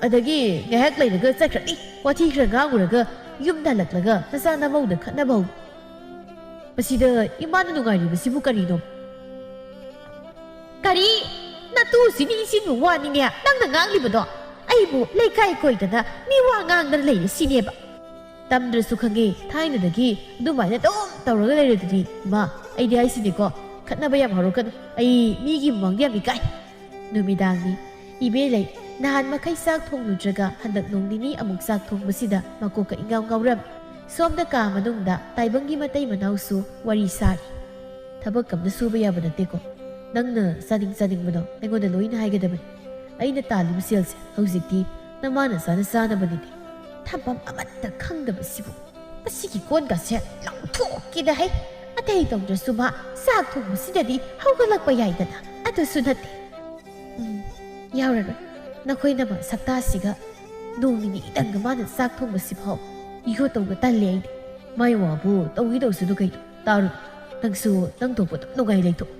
ꯑꯗꯒꯤ ꯉꯥꯏꯍꯥꯛ ꯂꯩꯔꯒ ꯆꯠꯈ꯭ꯔꯅꯤ꯫ ꯋꯥꯊꯤ ꯈꯔ ꯉꯥꯡꯉꯨꯔꯒ ꯌꯨꯝꯗ ꯍꯜꯂꯛꯂꯒ ꯅꯆꯥ ꯅꯃꯧꯗ ꯈꯠꯅꯕ ꯍꯧ-, ꯃꯁꯤꯗ ꯏꯃꯥꯅ ꯅꯨꯡꯉꯥꯏꯔꯤꯕꯁꯤꯕꯨ ꯀꯔꯤꯅꯣ? ꯀꯔꯤ? ꯅꯇꯨꯁꯤ ꯅꯤꯡꯁꯤꯡꯕ ꯋꯥꯅꯤꯅꯦ ꯅꯪꯅ ꯉꯥꯡꯂꯤꯕꯗꯣ? ꯑꯩꯕꯨ ꯂꯩꯀꯥꯏ ꯀꯣꯏꯗꯅ ꯃꯤ ꯋꯥ ꯉꯥꯡꯗꯅ ꯂꯩꯔꯦ ꯁꯤꯅꯦꯕ? ꯇꯝꯗ꯭ꯔꯁꯨ ꯈꯪꯉꯦ, ꯊꯥꯏꯅꯗꯒꯤ ꯑꯗꯨꯃꯥꯏꯅ ꯑꯗꯨꯝ ꯇꯧꯔꯒ ꯂꯩꯔꯗꯨꯗꯤ꯫ ꯏꯃꯥ, ꯑꯩꯗꯤ ꯍꯥꯏꯁꯤꯅꯤꯀꯣ, ꯈꯠꯅꯕ ꯌꯥꯝ ꯍꯧꯔꯛꯀꯅꯨ꯫ ꯑꯩ ꯃꯤꯒꯤ ꯃꯃꯥꯡꯗ ꯌꯥꯝ ꯏꯀꯥꯏ꯫ ꯅꯨꯃꯤꯗꯥꯡꯅꯤ꯫ ꯏꯕꯦ ꯂꯩ, ꯅꯍꯥꯟ ꯃꯈꯩ ꯆꯥꯛ ꯊꯣꯡꯂꯨꯗ꯭ꯔꯒ ꯍꯟꯗꯛ ꯅꯣꯡ ꯅꯤꯅꯤ ꯑꯃꯨꯛ ꯆꯥꯛ ꯊꯣꯡꯕꯁꯤꯗ ꯃꯀꯣꯛꯀ ꯏꯉꯥꯎ ꯉꯥꯎꯔꯝꯃꯤ꯫ ꯁꯣꯝꯗ ꯀꯥ ꯃꯅꯨꯡꯗ ꯇꯥꯏꯕꯪꯒꯤ ꯃꯇꯩ ꯃꯅꯥꯎꯁꯨ ꯋꯥꯔꯤ ꯁꯥꯔꯤ꯫ ꯊꯕꯛ ꯑꯝꯇ ꯁꯨꯕ ꯌꯥꯕ ꯅꯠꯇꯦꯀꯣ꯫ ꯅꯪꯅ ꯆꯥꯅꯤꯡ ꯆꯥꯅꯤꯡꯕꯗꯣ ꯑꯩꯉꯣꯟꯗ ꯂꯣꯏꯅ ꯍꯥꯏꯒꯗꯕꯅꯤ꯫ ꯑꯩꯅ ꯇꯥꯜꯂꯤꯕ ꯁꯦꯜꯁꯦ ꯍꯧꯖꯤꯛꯇꯤ ꯅꯃꯥ ꯅꯆꯥꯅ ꯆꯥꯅꯕꯅꯤꯅꯦ꯫ ꯊꯝꯐꯝ ꯑꯃꯠꯇ ꯈꯪꯗꯕꯁꯤꯕꯨ꯫ ꯃꯁꯤꯒꯤ ꯀꯣꯟꯒꯁꯦ ꯂꯪꯊꯣꯛꯀꯦꯅ ꯍꯩ꯫ ꯑꯇꯩ ꯇꯧꯗ꯭ꯔꯁꯨ ꯃꯥ ꯆꯥꯛ ꯊꯣꯡꯕꯁꯤꯗꯗꯤ ꯍꯧꯒꯠꯂꯛꯄ ꯌꯥꯏꯗꯅ꯫ ꯑꯗꯨꯁꯨ ꯅꯠꯇꯦ꯫ ꯎꯝ, ꯌꯥꯎꯔꯔꯣꯏ꯫ ꯅꯈꯣꯏ ꯅꯃꯥ ꯁꯛꯇꯥꯁꯤꯒ ꯅꯣꯡ ꯅꯤꯅꯤꯗꯪꯒ ꯃꯥꯅ ꯆꯥꯛ ꯊꯣꯡꯕꯁꯤꯐꯥꯎ ꯏꯒꯣ ꯇꯧꯕ ꯇꯜꯂꯦ ꯑꯩꯗꯤ꯫ ꯃꯥꯏ ꯋꯥꯕꯨ ꯇꯧꯏ ꯇꯧꯁꯅꯨ ꯀꯩꯅꯣ꯫ ꯇꯥꯔꯨ, ꯅꯪꯁꯨ ꯅꯪ ꯊꯣꯛꯄ ꯑꯗꯨꯝ ꯅꯨꯡꯉꯥꯏ ꯂꯩꯊꯣꯛ꯫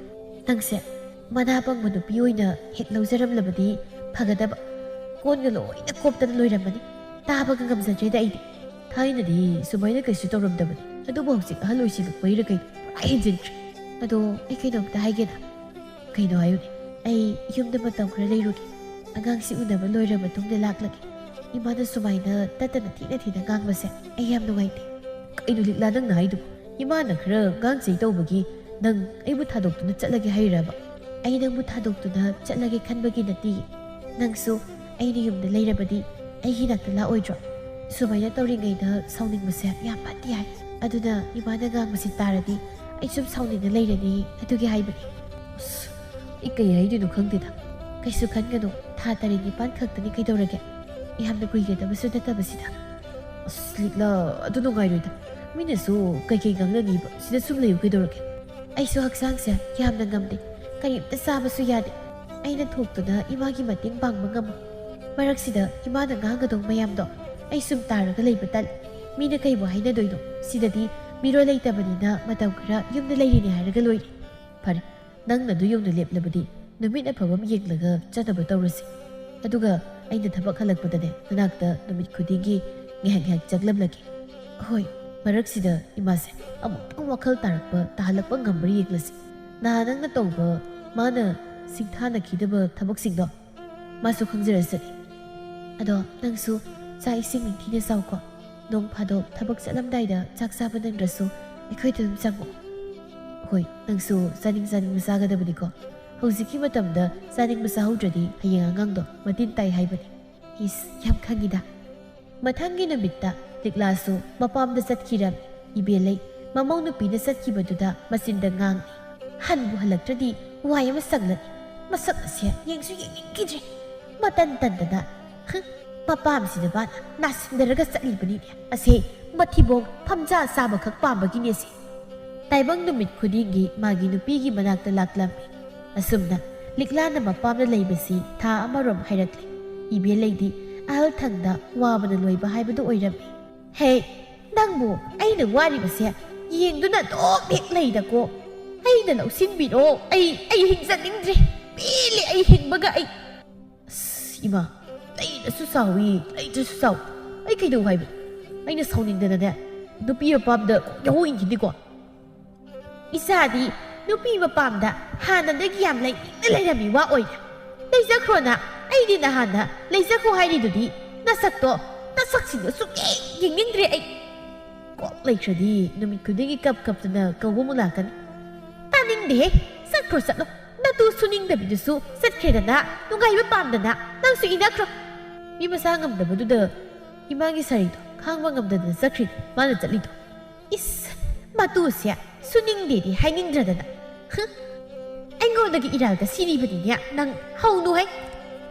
ꯅꯪꯁꯦ ꯃꯅꯥ ꯄꯪꯕ ꯅꯨꯄꯤ ꯑꯣꯏꯅ ꯍꯦꯛ ꯂꯧꯖꯔꯝꯂꯕꯗꯤ ꯐꯒꯗꯕ꯫ ꯀꯣꯟꯒ ꯂꯣꯏꯅ ꯀꯣꯞꯇꯅ ꯂꯣꯏꯔꯝꯃꯅꯤ꯫ ꯇꯥꯕꯒ ꯉꯝꯖꯗ꯭ꯔꯦꯗ ꯑꯩꯗꯤ꯫ ꯊꯥꯏꯅꯗꯤ ꯁꯨꯃꯥꯏꯅ ꯀꯩꯁꯨ ꯇꯧꯔꯝꯗꯕꯅꯤ, ꯑꯗꯨꯕꯨ ꯍꯧꯖꯤꯛ ꯑꯍꯜ ꯑꯣꯏꯁꯤꯜꯂꯛꯄꯩꯔ ꯀꯩꯅꯣ ꯄꯨꯔꯥ ꯍꯦꯟꯖꯤꯟꯈ꯭ꯔꯦ꯫ ꯑꯗꯣ ꯑꯩ ꯀꯩꯅꯣꯝꯇ ꯍꯥꯏꯒꯦꯅ꯫ ꯀꯩꯅꯣ ꯍꯥꯏꯌꯨꯅꯦ꯫ ꯑꯩ ꯌꯨꯝꯗ ꯃꯇꯝ ꯈꯔ ꯂꯩꯔꯨꯒꯦ꯫ ꯑꯉꯥꯡꯁꯤ ꯎꯅꯕ ꯂꯣꯏꯔ ꯃꯇꯨꯡꯗ ꯂꯥꯛꯂꯒꯦ꯫ ꯏꯃꯥꯅ ꯁꯨꯃꯥꯏꯅ ꯇꯠꯇꯅ ꯊꯤꯅ ꯊꯤꯅ ꯉꯥꯡꯕꯁꯦ ꯑꯩ ꯌꯥꯝ ꯅꯨꯡꯉꯥꯏꯇꯦ꯫ ꯀꯩꯅꯣ ꯂꯤꯛꯂꯥ, ꯅꯪꯅ ꯍꯥꯏꯗꯨꯕꯨ? ꯏꯃꯥꯅ ꯈꯔ ꯉꯥꯡꯆꯩ ꯇꯧꯕꯒꯤ ꯅꯪ ꯑꯩꯕꯨ ꯊꯥꯗꯣꯛꯇꯨꯅ ꯆꯠꯂꯒꯦ ꯍꯥꯏꯔꯕ? ꯑꯩ ꯅꯪꯕꯨ ꯊꯥꯗꯣꯛꯇꯨꯅ ꯆꯠꯂꯒꯦ ꯈꯟꯕꯒꯤ ꯅꯠꯇꯦ꯫ ꯅꯪꯁꯨ ꯑꯩꯅ ꯌꯨꯝꯗ ꯂꯩꯔꯕꯗꯤ ꯑꯩꯒꯤ ꯅꯥꯛꯇ ꯂꯥꯛꯑꯣꯏꯗ꯭ꯔꯣ? ꯁꯨꯃꯥꯏꯅ ꯇꯧꯔꯤꯉꯩꯗ ꯁꯥꯎꯅꯤꯡꯕꯁꯦ ꯌꯥꯝ ꯐꯠꯇꯦ ꯍꯥꯏ꯫ ꯑꯗꯨꯅ ꯏꯃꯥꯅ ꯉꯥꯡꯕꯁꯤ ꯇꯥꯔꯗꯤ ꯑꯩ ꯁꯨꯝ ꯁꯥꯎꯅꯤꯡꯅ ꯂꯩꯔꯅꯤ, ꯑꯗꯨꯒꯤ ꯍꯥꯏꯕꯅꯤ꯫ ꯑꯁ, ꯑꯩ ꯀꯩ ꯍꯥꯏꯗꯣꯏꯅꯣ ꯈꯪꯗꯦꯗ꯫ ꯀꯩꯁꯨ ꯈꯟꯒꯅꯨ, ꯊꯥ ꯇꯔꯦꯠ ꯅꯤꯄꯥꯟ ꯈꯛꯇꯅꯤ, ꯀꯩꯗꯧꯔꯒꯦ? ꯌꯥꯝꯅ ꯀꯨꯏꯒꯗꯕꯁꯨ ꯅꯠꯇꯕꯁꯤꯗ꯫ ꯑꯁ ꯂꯤꯛꯂꯥ, ꯑꯗꯨ ꯅꯨꯡꯉꯥꯏꯔꯣꯏꯗ꯫ ꯃꯤꯅꯁꯨ ꯀꯩꯀꯩ ꯉꯥꯡꯅꯅꯤꯕ? ꯁꯤꯗ ꯁꯨꯝ ꯂꯩꯌꯨ, ꯀꯩꯗꯧꯔꯒꯦ? ꯑꯩꯁꯨ ꯍꯛꯆꯥꯡꯁꯦ ꯌꯥꯝꯅ ꯉꯝꯗꯦ, ꯀꯔꯤꯝꯇ ꯆꯥꯕꯁꯨ ꯌꯥꯗꯦ꯫ ꯑꯩꯅ ꯊꯣꯛꯇꯨꯅ ꯏꯃꯥꯒꯤ ꯃꯇꯦꯡ ꯄꯥꯡꯕ ꯉꯝꯃꯣꯏ꯫ ꯃꯔꯛꯁꯤꯗ ꯏꯃꯥꯅ ꯉꯥꯡꯒꯗꯧ ꯃꯌꯥꯝꯗꯣ ꯑꯩ ꯁꯨꯝ ꯇꯥꯔꯒ ꯂꯩꯕ ꯇꯜꯂꯤ꯫ ꯃꯤꯅ ꯀꯩꯕꯨ ꯍꯥꯏꯅꯗꯣꯏꯅꯣ? ꯁꯤꯗꯗꯤ ꯃꯤꯔꯣꯜ ꯂꯩꯇꯕꯅꯤꯅ ꯃꯇꯝ ꯈꯔ ꯌꯨꯝꯗ ꯂꯩꯔꯤꯅꯦ ꯍꯥꯏꯔꯒ ꯂꯣꯏꯔꯦ꯫ ꯐꯔꯦ, ꯅꯪꯅ ꯑꯗꯨ ꯌꯧꯅ ꯂꯦꯞꯂꯕꯗꯤ ꯅꯨꯃꯤꯠ ꯑꯐꯕ ꯑꯃ ꯌꯦꯡꯂꯒ ꯆꯠꯅꯕ ꯇꯧꯔꯁꯤ꯫ ꯑꯗꯨꯒ ꯑꯩꯅ ꯊꯕꯛ ꯍꯜꯂꯛꯄꯗꯅꯦ ꯅꯅꯥꯛꯇ ꯅꯨꯃꯤꯠ ꯈꯨꯗꯤꯡꯒꯤ ꯉꯥꯏꯍꯥꯛ ꯉꯥꯏꯍꯥꯛ ꯆꯪꯂꯝꯂꯒꯦ꯫ ꯍꯣꯏ, ꯃꯔꯛꯁꯤꯗ ꯏꯃꯥꯁꯦ ꯑꯃꯨꯛꯇꯪ ꯋꯥꯈꯜ ꯇꯥꯔꯛꯄ ꯇꯥꯍꯜꯂꯛꯄ ꯉꯝꯕ꯭ꯔꯥ ꯌꯦꯡꯂꯁꯤ꯫ ꯅꯍꯥꯟ ꯅꯪꯅ ꯇꯧꯕ ꯃꯥꯅ ꯁꯤꯡꯊꯥꯅꯈꯤꯗꯕ ꯊꯕꯛꯁꯤꯡꯗꯣ ꯃꯥꯁꯨ ꯈꯪꯖꯔꯁꯅꯤ꯫ ꯑꯗꯣ ꯅꯪꯁꯨ ꯆꯥꯛ ꯏꯁꯤꯡ ꯅꯤꯡꯊꯤꯅ ꯆꯥꯎꯀꯣ꯫ ꯅꯣꯡ ꯐꯥꯗꯣꯛ ꯊꯕꯛ ꯆꯠꯂꯝꯗꯥꯏꯗ ꯆꯥꯛ ꯆꯥꯕ ꯅꯪꯗ꯭ꯔꯁꯨ ꯑꯩꯈꯣꯏꯗ ꯑꯗꯨꯝ ꯆꯪꯉꯛꯑꯣ꯫ ꯍꯣꯏ, ꯅꯪꯁꯨ ꯆꯥꯅꯤꯡ ꯆꯥꯅꯤꯡꯕ ꯆꯥꯒꯗꯕꯅꯤꯀꯣ꯫ ꯍꯧꯖꯤꯛꯀꯤ ꯃꯇꯝꯗ ꯆꯥꯅꯤꯡꯕ ꯆꯥꯍꯧꯗ꯭ꯔꯗꯤ ꯍꯌꯦꯡ ꯑꯉꯥꯡꯗꯣ ꯃꯇꯤꯟ ꯇꯥꯏ ꯍꯥꯏꯕꯅꯤ꯫ ꯏꯁ, ꯌꯥꯝ ꯈꯪꯉꯤꯗ꯫ ꯃꯊꯪꯒꯤ ꯅꯨꯃꯤꯠꯇ ꯂꯤꯛꯂꯥꯁꯨ ꯃꯄꯥꯝꯗ ꯆꯠꯈꯤꯔꯝꯃꯤ꯫ ꯏꯕꯦꯜꯂꯩ ꯃꯃꯧ ꯅꯨꯄꯤꯅ ꯆꯠꯈꯤꯕꯗꯨꯗ ꯃꯆꯤꯟꯗ ꯉꯥꯡꯉꯤ꯫ ꯍꯟꯕꯨ ꯍꯜꯂꯛꯇ꯭ꯔꯗꯤ ꯋꯥꯏ ꯑꯃ ꯁꯪꯂꯅꯤ꯫ ꯃꯁꯛ ꯑꯁꯦ ꯌꯦꯡꯁꯨ ꯌꯦꯡꯅꯤꯡꯈꯤꯗ꯭ꯔꯦ꯫ ꯃꯇꯟ ꯇꯟꯗꯅ, ꯍꯪ, ꯃꯄꯥꯝꯁꯤꯗ ꯃꯥꯅ ꯅꯥꯁꯤꯟꯅꯔꯒ ꯆꯠꯂꯤꯕꯅꯤꯅꯦ꯫ ꯑꯁꯦ ꯃꯊꯤꯕꯣꯡ ꯐꯝꯖꯥ ꯆꯥꯕꯈꯛ ꯄꯥꯝꯕꯒꯤꯅꯦ ꯁꯦ꯫ ꯇꯥꯏꯕꯪ ꯅꯨꯃꯤꯠ ꯈꯨꯗꯤꯡꯒꯤ ꯃꯥꯒꯤ ꯅꯨꯄꯤꯒꯤ ꯃꯅꯥꯛꯇ ꯂꯥꯛꯂꯝꯃꯤ꯫ ꯑꯁꯨꯝꯅ ꯂꯤꯛꯂꯥꯅ ꯃꯄꯥꯝꯗ ꯂꯩꯕꯁꯤ ꯊꯥ ꯑꯃꯔꯣꯝ ꯍꯥꯏꯔꯛꯂꯤ꯫ ꯏꯕꯦꯜꯂꯩꯗꯤ ꯑꯍꯜ ꯊꯪꯗ ꯋꯥꯕꯅ ꯂꯣꯏꯕ ꯍꯥꯏꯕꯗꯨ ꯑꯣꯏꯔꯝꯃꯤ꯫ ꯍꯦ, ꯅꯪꯕꯨ ꯑꯩꯅ ꯋꯥꯔꯤꯕꯁꯦ ꯌꯦꯡꯗꯨꯅ ꯑꯗꯨꯝ ꯍꯦꯛ ꯂꯩꯗꯀꯣ꯫ ꯑꯩꯅ ꯂꯧꯁꯤꯟꯕꯤꯔꯣ, ꯑꯩ, ꯑꯩ ꯍꯤꯡꯖꯅꯤꯡꯗ꯭ꯔꯦ꯫ ꯄꯦꯜꯂꯦ ꯑꯩ ꯍꯤꯡꯕꯒ ꯑꯩ꯫ ꯑꯁ, ꯏꯃꯥ, ꯂꯩꯗ꯭ꯔꯁꯨ ꯆꯥꯎꯏ, ꯂꯩꯗ꯭ꯔꯁꯨ ꯆꯥꯎ꯫ ꯑꯩ ꯀꯩꯗꯧ ꯍꯥꯏꯕ? ꯑꯩꯅ ꯁꯥꯎꯅꯤꯡꯗꯅꯅꯦ, ꯅꯨꯄꯤ ꯃꯄꯥꯝꯗ ꯌꯥꯍꯧ ꯏꯟꯈꯤꯅꯤꯀꯣ꯫ ꯏꯆꯥꯗꯤ ꯅꯨꯄꯤ ꯃꯄꯥꯝꯗ ꯍꯥꯟꯅꯗꯒꯤ ꯌꯥꯝ ꯂꯩꯅꯤꯡꯅ ꯂꯩꯔꯝꯃꯤ ꯋꯥ ꯑꯣꯏꯅ꯫ ꯂꯩꯖꯈ꯭ꯔꯣꯅ, ꯑꯩꯗꯤ ꯅꯍꯥꯟꯅ ꯂꯩꯖꯈꯣ ꯍꯥꯏꯔꯤꯗꯨꯗꯤ꯫ ꯅꯁꯛꯇꯣ, ꯅꯁꯛꯁꯤꯡꯗꯣ ꯁꯨꯛꯌꯦꯡ ꯌꯦꯡꯅꯤꯡꯗ꯭ꯔꯦ ꯑꯩ꯫ ꯀꯣꯛ ꯂꯩꯈ꯭ꯔꯗꯤ ꯅꯨꯃꯤꯠ ꯈꯨꯗꯤꯡꯒꯤ ꯀꯞ ꯀꯞꯇꯅ ꯀꯧꯕ ꯑꯃꯨꯛ ꯂꯥꯛꯀꯅꯤ꯫ ꯇꯥꯅꯤꯡꯗꯦꯍꯦ꯫ ꯆꯠꯈ꯭ꯔꯣ ꯆꯠꯂꯣ꯫ ꯅꯇꯨ ꯁꯨꯅꯤꯡꯗꯕꯤꯗꯨꯁꯨ ꯆꯠꯈ꯭ꯔꯦꯗꯅ, ꯅꯨꯡꯉꯥꯏꯕ ꯄꯥꯝꯗꯅ꯫ ꯅꯪꯁꯨ ꯏꯅꯈ꯭ꯔꯣ꯫ ꯃꯤ ꯃꯁꯥ ꯉꯝꯗꯕꯗꯨꯗ ꯏꯃꯥꯒꯤ ꯁꯥꯔꯤꯗꯣ ꯈꯥꯡꯕ ꯉꯝꯗꯗꯅ ꯆꯠꯈ꯭ꯔꯤꯗꯣ ꯃꯥꯅ ꯆꯠꯂꯤꯗꯣ꯫ ꯏꯁ, ꯃꯇꯨꯁꯦ ꯁꯨꯅꯤꯡꯗꯦꯗꯤ ꯍꯥꯏꯅꯤꯡꯗ꯭ꯔꯗꯅ꯫ ꯍꯨꯝ, ꯑꯩꯉꯣꯟꯗꯒꯤ ꯏꯔꯥꯜꯗ ꯁꯤꯔꯤꯕꯅꯤꯅꯦ ꯅꯪ꯫ ꯍꯧꯅꯨ ꯍꯩ꯫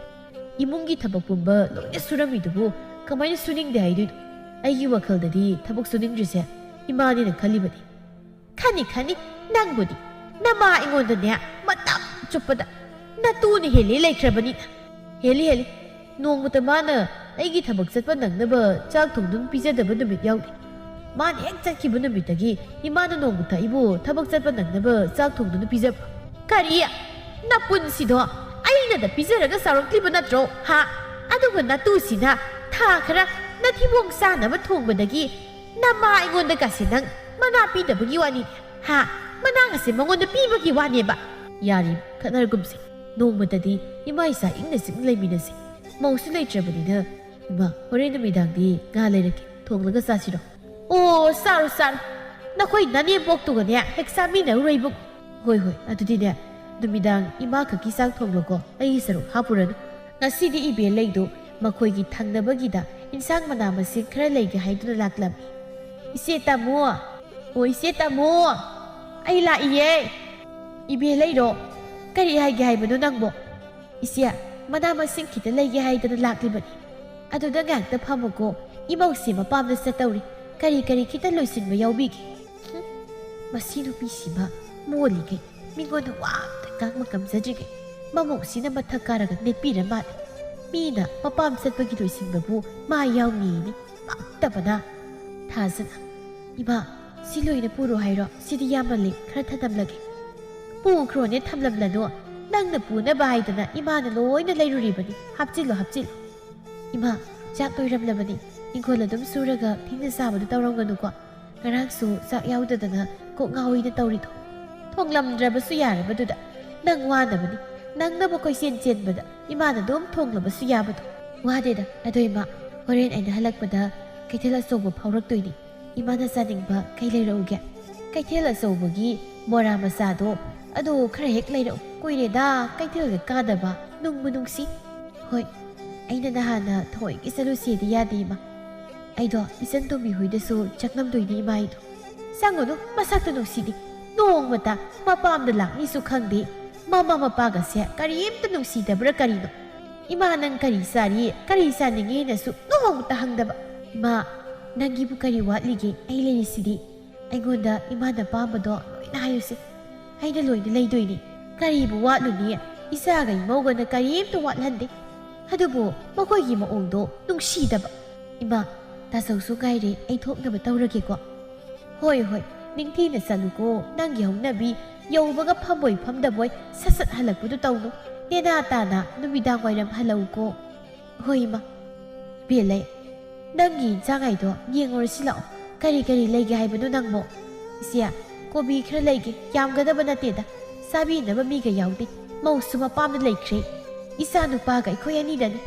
ꯏꯃꯨꯡꯒꯤ ꯊꯕꯛ ꯄꯨꯝꯕ ꯂꯣꯏꯅ ꯁꯨꯔꯝꯃꯤꯗꯨꯕꯨ ꯀꯃꯥꯏꯅ ꯁꯨꯅꯤꯡꯗꯦ ꯍꯥꯏꯗꯣꯏꯅꯣ? ꯑꯩꯒꯤ ꯋꯥꯈꯜꯗꯗꯤ ꯊꯕꯛ ꯁꯨꯅꯤꯡꯗ꯭ꯔꯤꯁꯦ ꯏꯃꯥꯅꯤꯅ ꯈꯜꯂꯤꯕꯅꯤ꯫ ꯈꯅꯤ, ꯈꯅꯤ, ꯅꯪꯕꯨꯗꯤ꯫ ꯅꯃꯥ ꯑꯩꯉꯣꯟꯗꯅꯦ ꯃꯇꯝ ꯆꯨꯞꯄꯗ ꯅꯇꯨꯅ ꯍꯦꯜꯂꯦ ꯂꯩꯈ꯭ꯔꯕꯅꯤꯅ꯫ ꯍꯦꯜꯂꯤ, ꯍꯦꯜꯂꯤ꯫ ꯅꯣꯡꯃꯇ ꯃꯥꯅ ꯑꯩꯒꯤ ꯊꯕꯛ ꯆꯠꯄ ꯅꯪꯅꯕ ꯆꯥꯛ ꯊꯣꯡꯗꯨꯅ ꯄꯤꯖꯗꯕ ꯅꯨꯃꯤꯠ ꯌꯥꯎꯗꯦ꯫ ꯃꯥꯅ ꯍꯦꯛ ꯆꯠꯈꯤꯕ ꯅꯨꯃꯤꯠꯇꯒꯤ ꯏꯃꯥꯅ ꯅꯣꯡꯃꯇ ꯑꯩꯕꯨ ꯊꯕꯛ ꯆꯠꯄ ꯅꯪꯅꯕ ꯆꯥꯛ ꯊꯣꯡꯗꯨꯅ ꯄꯤꯖꯕ꯭ꯔꯣ? ꯀꯔꯤ? ꯅꯄꯨꯟꯁꯤꯗꯣ ꯑꯩꯅꯗ ꯄꯤꯖꯔꯒ ꯆꯥꯎꯔꯛꯂꯤꯕ ꯅꯠꯇ꯭ꯔꯣ? ꯍꯥ? ꯑꯗꯨꯒ ꯅꯇꯨꯁꯤꯅ ꯊꯥ ꯈꯔ ꯅꯊꯤꯕꯣꯡ ꯆꯥꯅꯕ ꯊꯣꯡꯕꯗꯒꯤ ꯅꯃꯥ ꯑꯩꯉꯣꯟꯗ ꯀꯥꯁꯦ ꯅꯪ ꯃꯅꯥ ꯄꯤꯗꯕꯒꯤ ꯋꯥꯅꯤ꯫ ꯍꯥ? ꯃꯅꯥ ꯑꯁꯦ ꯃꯉꯣꯟꯗ ꯄꯤꯕꯒꯤ ꯋꯥꯅꯦꯕ꯫ ꯌꯥꯔꯦ, ꯈꯠꯅꯔꯒꯨꯝꯁꯦ꯫ ꯅꯣꯡꯃꯇꯗꯤ ꯏꯃꯥ ꯏꯆꯥ ꯏꯪꯅ ꯆꯤꯛꯅ ꯂꯩꯃꯤꯟꯅꯁꯦ꯫ ꯃꯧꯁꯨ ꯂꯩꯇ꯭ꯔꯕꯅꯤꯅ, ꯏꯃꯥ, ꯍꯣꯔꯦꯟ ꯅꯨꯃꯤꯗꯥꯡꯗꯤ ꯉꯥ ꯂꯩꯔꯛꯀꯦ, ꯊꯣꯡꯂꯒ ꯆꯥꯁꯤꯔꯣ? ꯑꯣ, ꯆꯥꯔꯣ, ꯆꯥꯔꯣ꯫ ꯅꯈꯣꯏ ꯅꯅꯦꯝꯄꯣꯛꯇꯨꯒꯅꯦ ꯍꯦꯛ ꯆꯥꯃꯤꯟꯅꯔꯨꯔꯣ ꯏꯕꯨꯡ꯫ ꯍꯣꯏ, ꯍꯣꯏ, ꯑꯗꯨꯗꯤꯅꯦ, ꯅꯨꯃꯤꯗꯥꯡ ꯏꯃꯥ ꯈꯛꯀꯤ ꯆꯥꯛ ꯊꯣꯡꯂꯣꯀꯣ, ꯑꯩꯒꯤ ꯁꯔꯨꯛ ꯍꯥꯞꯄꯨꯔꯅꯨ꯫ ꯉꯁꯤꯗꯤ ꯏꯕꯦ ꯂꯩꯗꯣ ꯃꯈꯣꯏꯒꯤ ꯊꯪꯅꯕꯒꯤꯗ ꯏꯟꯁꯥꯡ ꯃꯅꯥ ꯃꯁꯤꯡ ꯈꯔ ꯂꯩꯒꯦ ꯍꯥꯏꯗꯨꯅ ꯂꯥꯛꯂꯝꯃꯤ꯫ ꯏꯆꯦ ꯇꯥꯃꯣ, ꯑꯣ, ꯏꯆꯦ ꯇꯥꯃꯣ, ꯑꯩ ꯂꯥꯛꯏꯌꯦ꯫ ꯏꯕꯦ ꯂꯩꯔꯣ? ꯀꯔꯤ ꯍꯥꯏꯒꯦ ꯍꯥꯏꯕꯅꯣ ꯅꯪꯕꯣ? ꯏꯆꯦ, ꯃꯅꯥ ꯃꯁꯤꯡ ꯈꯤꯇ ꯂꯩꯒꯦ ꯍꯥꯏꯗꯅ ꯂꯥꯛꯂꯤꯕꯅꯤ꯫ ꯑꯗꯨꯗ ꯉꯥꯏꯍꯥꯛꯇ ꯐꯝꯃꯨꯀꯣ, ꯏꯃꯧꯁꯦ ꯃꯄꯥꯝꯗ ꯆꯠꯇꯧꯔꯤ꯫ ꯀꯔꯤ ꯀꯔꯤ ꯈꯤꯇ ꯂꯣꯏꯁꯤꯟꯕ ꯌꯥꯎꯕꯤꯒꯦ꯫ ꯍꯨꯝ, ꯃꯁꯤ ꯅꯨꯄꯤꯁꯤꯃ ꯃꯣꯜꯂꯤꯈꯩ, ꯃꯤꯉꯣꯟꯗ ꯋꯥ ꯑꯝꯇ ꯉꯥꯡꯕ ꯉꯝꯖꯗ꯭ꯔꯤꯈꯩ, ꯃꯃꯧꯁꯤꯅ ꯃꯊꯛ ꯀꯥꯔꯒ ꯅꯦꯠꯄꯤꯔ ꯃꯥꯜꯂꯦ꯫ ꯃꯤꯅ ꯃꯄꯥꯝ ꯆꯠꯄꯒꯤ ꯂꯣꯏꯁꯤꯟꯕꯕꯨ ꯃꯥ ꯌꯥꯎꯅꯤꯅꯦ꯫ ꯄꯛꯇꯕꯅ꯫ ꯊꯥꯖꯅ, ꯏꯃꯥ, ꯁꯤ ꯂꯣꯏꯅ ꯄꯨꯔꯣ ꯍꯥꯏꯔꯣ? ꯁꯤꯗꯤ ꯌꯥꯝꯃꯜꯂꯦ, ꯈꯔ ꯊꯅꯝꯂꯒꯦ꯫ ꯄꯨꯈ꯭ꯔꯣꯅꯦ, ꯊꯝꯂꯝꯂꯅꯨ꯫ ꯅꯪꯅ ꯄꯨꯅꯕ ꯍꯥꯏꯗꯅ ꯏꯃꯥꯅ ꯂꯣꯏꯅ ꯂꯩꯔꯨꯔꯤꯕꯅꯤ꯫ ꯍꯥꯞꯆꯤꯜꯂꯣ, ꯍꯥꯞꯆꯤꯜꯂꯣ꯫ ꯏꯃꯥ, ꯆꯥꯛ ꯂꯣꯏꯔꯝꯂꯕꯅꯤ꯫ ꯏꯪꯈꯣꯜ ꯑꯗꯨꯝ ꯁꯨꯔꯒ ꯊꯦꯡꯅ ꯆꯥꯕꯗꯨ ꯇꯧꯔꯝꯒꯅꯨꯀꯣ꯫ ꯉꯔꯥꯡꯁꯨ ꯆꯥꯛ ꯌꯥꯎꯗꯗꯅ ꯀꯣꯛ ꯉꯥꯎꯏꯅ ꯇꯧꯔꯤꯗꯣ꯫ ꯊꯣꯡꯂꯝꯗ꯭ꯔꯕꯁꯨ ꯌꯥꯔꯕꯗꯨꯗ꯫ ꯅꯪ ꯋꯥꯅꯕꯅꯤ꯫ ꯅꯪꯅꯕꯨ ꯀꯣꯏꯆꯦꯟ ꯆꯦꯟꯕꯗ ꯏꯃꯥꯅ ꯑꯗꯨꯝ ꯊꯣꯡꯂꯕꯁꯨ ꯌꯥꯕꯗꯣ꯫ ꯋꯥꯗꯦꯗ, ꯑꯗꯣ ꯏꯃꯥ, ꯍꯣꯔꯦꯟ ꯑꯩꯅ ꯍꯜꯂꯛꯄꯗ ꯀꯩꯊꯦꯜ ꯑꯆꯧꯕ ꯐꯥꯎꯔꯛꯇꯣꯏꯅꯤ꯫ ꯏꯃꯥꯅ ꯆꯥꯅꯤꯡꯕ ꯀꯩ ꯂꯩꯔꯛꯎꯒꯦ? ꯀꯩꯊꯦꯜ ꯑꯆꯧꯕꯒꯤ ꯕꯣꯔꯥ ꯃꯆꯥꯗꯣ, ꯑꯗꯨ ꯈꯔ ꯍꯦꯛ ꯂꯩꯔꯛꯎ꯫ ꯀꯨꯏꯔꯦꯗ ꯀꯩꯊꯦꯜꯒ ꯀꯥꯗꯕ, ꯅꯨꯡꯕꯨ ꯅꯨꯡꯁꯤ꯫ ꯍꯣꯏ, ꯑꯩꯅ ꯅꯍꯥꯟꯅ ꯊꯑꯣꯏꯒꯤ ꯆꯠꯂꯨꯁꯦꯗꯤ ꯌꯥꯗꯦ ꯏꯃꯥ꯫ ꯑꯩꯗꯣ ꯏꯆꯟ ꯇꯣꯝꯕꯤ ꯍꯣꯏꯗꯁꯨ ꯆꯪꯉꯝꯗꯣꯏꯅꯤ ꯏꯃꯥ ꯑꯩꯗꯣ꯫ ꯆꯪꯉꯨꯅꯨ, ꯃꯁꯛꯇꯨ ꯅꯨꯡꯁꯤꯗꯦ꯫ ꯅꯣꯡꯃꯇ ꯃꯄꯥꯝꯗ ꯂꯥꯛꯅꯤꯁꯨ ꯈꯪꯗꯦ꯫ ꯃꯃꯥ ꯃꯄꯥꯒꯁꯦ ꯀꯔꯤꯝꯇ ꯅꯨꯡꯁꯤꯗꯕ꯭ꯔꯥ ꯀꯔꯤꯅꯣ? ꯏꯃꯥ, ꯅꯪ ꯀꯔꯤ ꯆꯥꯔꯤ, ꯀꯔꯤ ꯆꯥꯅꯤꯡꯉꯦꯅꯁꯨ ꯅꯣꯡꯃꯇ ꯍꯪꯗꯕ꯫ ꯏꯃꯥ, ꯅꯪꯒꯤꯕꯨ ꯀꯔꯤ ꯋꯥꯠꯂꯤꯒꯦ? ꯑꯩ ꯂꯩꯔꯤꯁꯤꯗꯤ꯫ ꯑꯩꯉꯣꯟꯗ ꯏꯃꯥꯅ ꯄꯥꯝꯕꯗꯣ ꯂꯣꯏꯅ ꯍꯥꯏꯌꯨꯁꯦ꯫ ꯑꯩꯅ ꯂꯣꯏꯅ ꯂꯩꯗꯣꯏꯅꯤ꯫ ꯀꯔꯤꯕꯨ ꯋꯥꯠꯂꯨꯅꯤ? ꯏꯆꯥꯒ ꯏꯃꯧꯒꯅ ꯀꯔꯤꯝꯇ ꯋꯥꯠꯍꯟꯗꯦ꯫ ꯑꯗꯨꯕꯨ ꯃꯈꯣꯏꯒꯤ ꯃꯑꯣꯡꯗꯣ ꯅꯨꯡꯁꯤꯗꯕ꯫ ꯏꯃꯥ, ꯇꯥꯆꯧꯁꯨ ꯉꯥꯏꯔꯦ, ꯑꯩ ꯊꯣꯛꯅꯕ ꯇꯧꯔꯒꯦꯀꯣ꯫ ꯍꯣꯏ, ꯍꯣꯏ, ꯅꯤꯡꯊꯤꯅ ꯆꯠꯂꯨꯀꯣ꯫ ꯅꯪꯒꯤ ꯍꯧꯅꯕꯤ ꯌꯧꯕꯒ ꯐꯝꯕꯣꯏ ꯐꯝꯗꯕꯣꯏ ꯁꯠ ꯁꯠ ꯍꯜꯂꯛꯄꯗꯨ ꯇꯧꯅꯨ꯫ ꯅꯦꯅꯥ ꯇꯥꯅ ꯅꯨꯃꯤꯗꯥꯡ ꯋꯥꯏꯔꯝ ꯍꯜꯂꯛꯎꯀꯣ꯫ ꯍꯣꯏ, ꯏꯃꯥ꯫ ꯕꯦꯂꯩ, ꯅꯪꯒꯤ ꯏꯟꯁꯥꯡ ꯍꯥꯏꯗꯣ ꯌꯦꯡꯉꯨꯔꯁꯤ ꯂꯥꯛꯑꯣ꯫ ꯀꯔꯤ ꯀꯔꯤ ꯂꯩꯒꯦ ꯍꯥꯏꯕꯅꯣ ꯅꯪꯕꯣ? ꯏꯆꯦ, ꯀꯣꯕꯤ ꯈꯔ ꯂꯩꯒꯦ, ꯌꯥꯝꯒꯗꯕ ꯅꯠꯇꯦꯗ꯫ ꯆꯥꯕꯤꯅꯕ ꯃꯤꯒ ꯌꯥꯎꯗꯦ꯫ ꯃꯧꯁꯨ ꯃꯄꯥꯝꯗ ꯂꯩꯈ꯭ꯔꯦ꯫ ꯏꯆꯥ ꯅꯨꯄꯥꯒ ꯑꯩꯈꯣꯏ ꯑꯅꯤꯗꯅꯤ꯫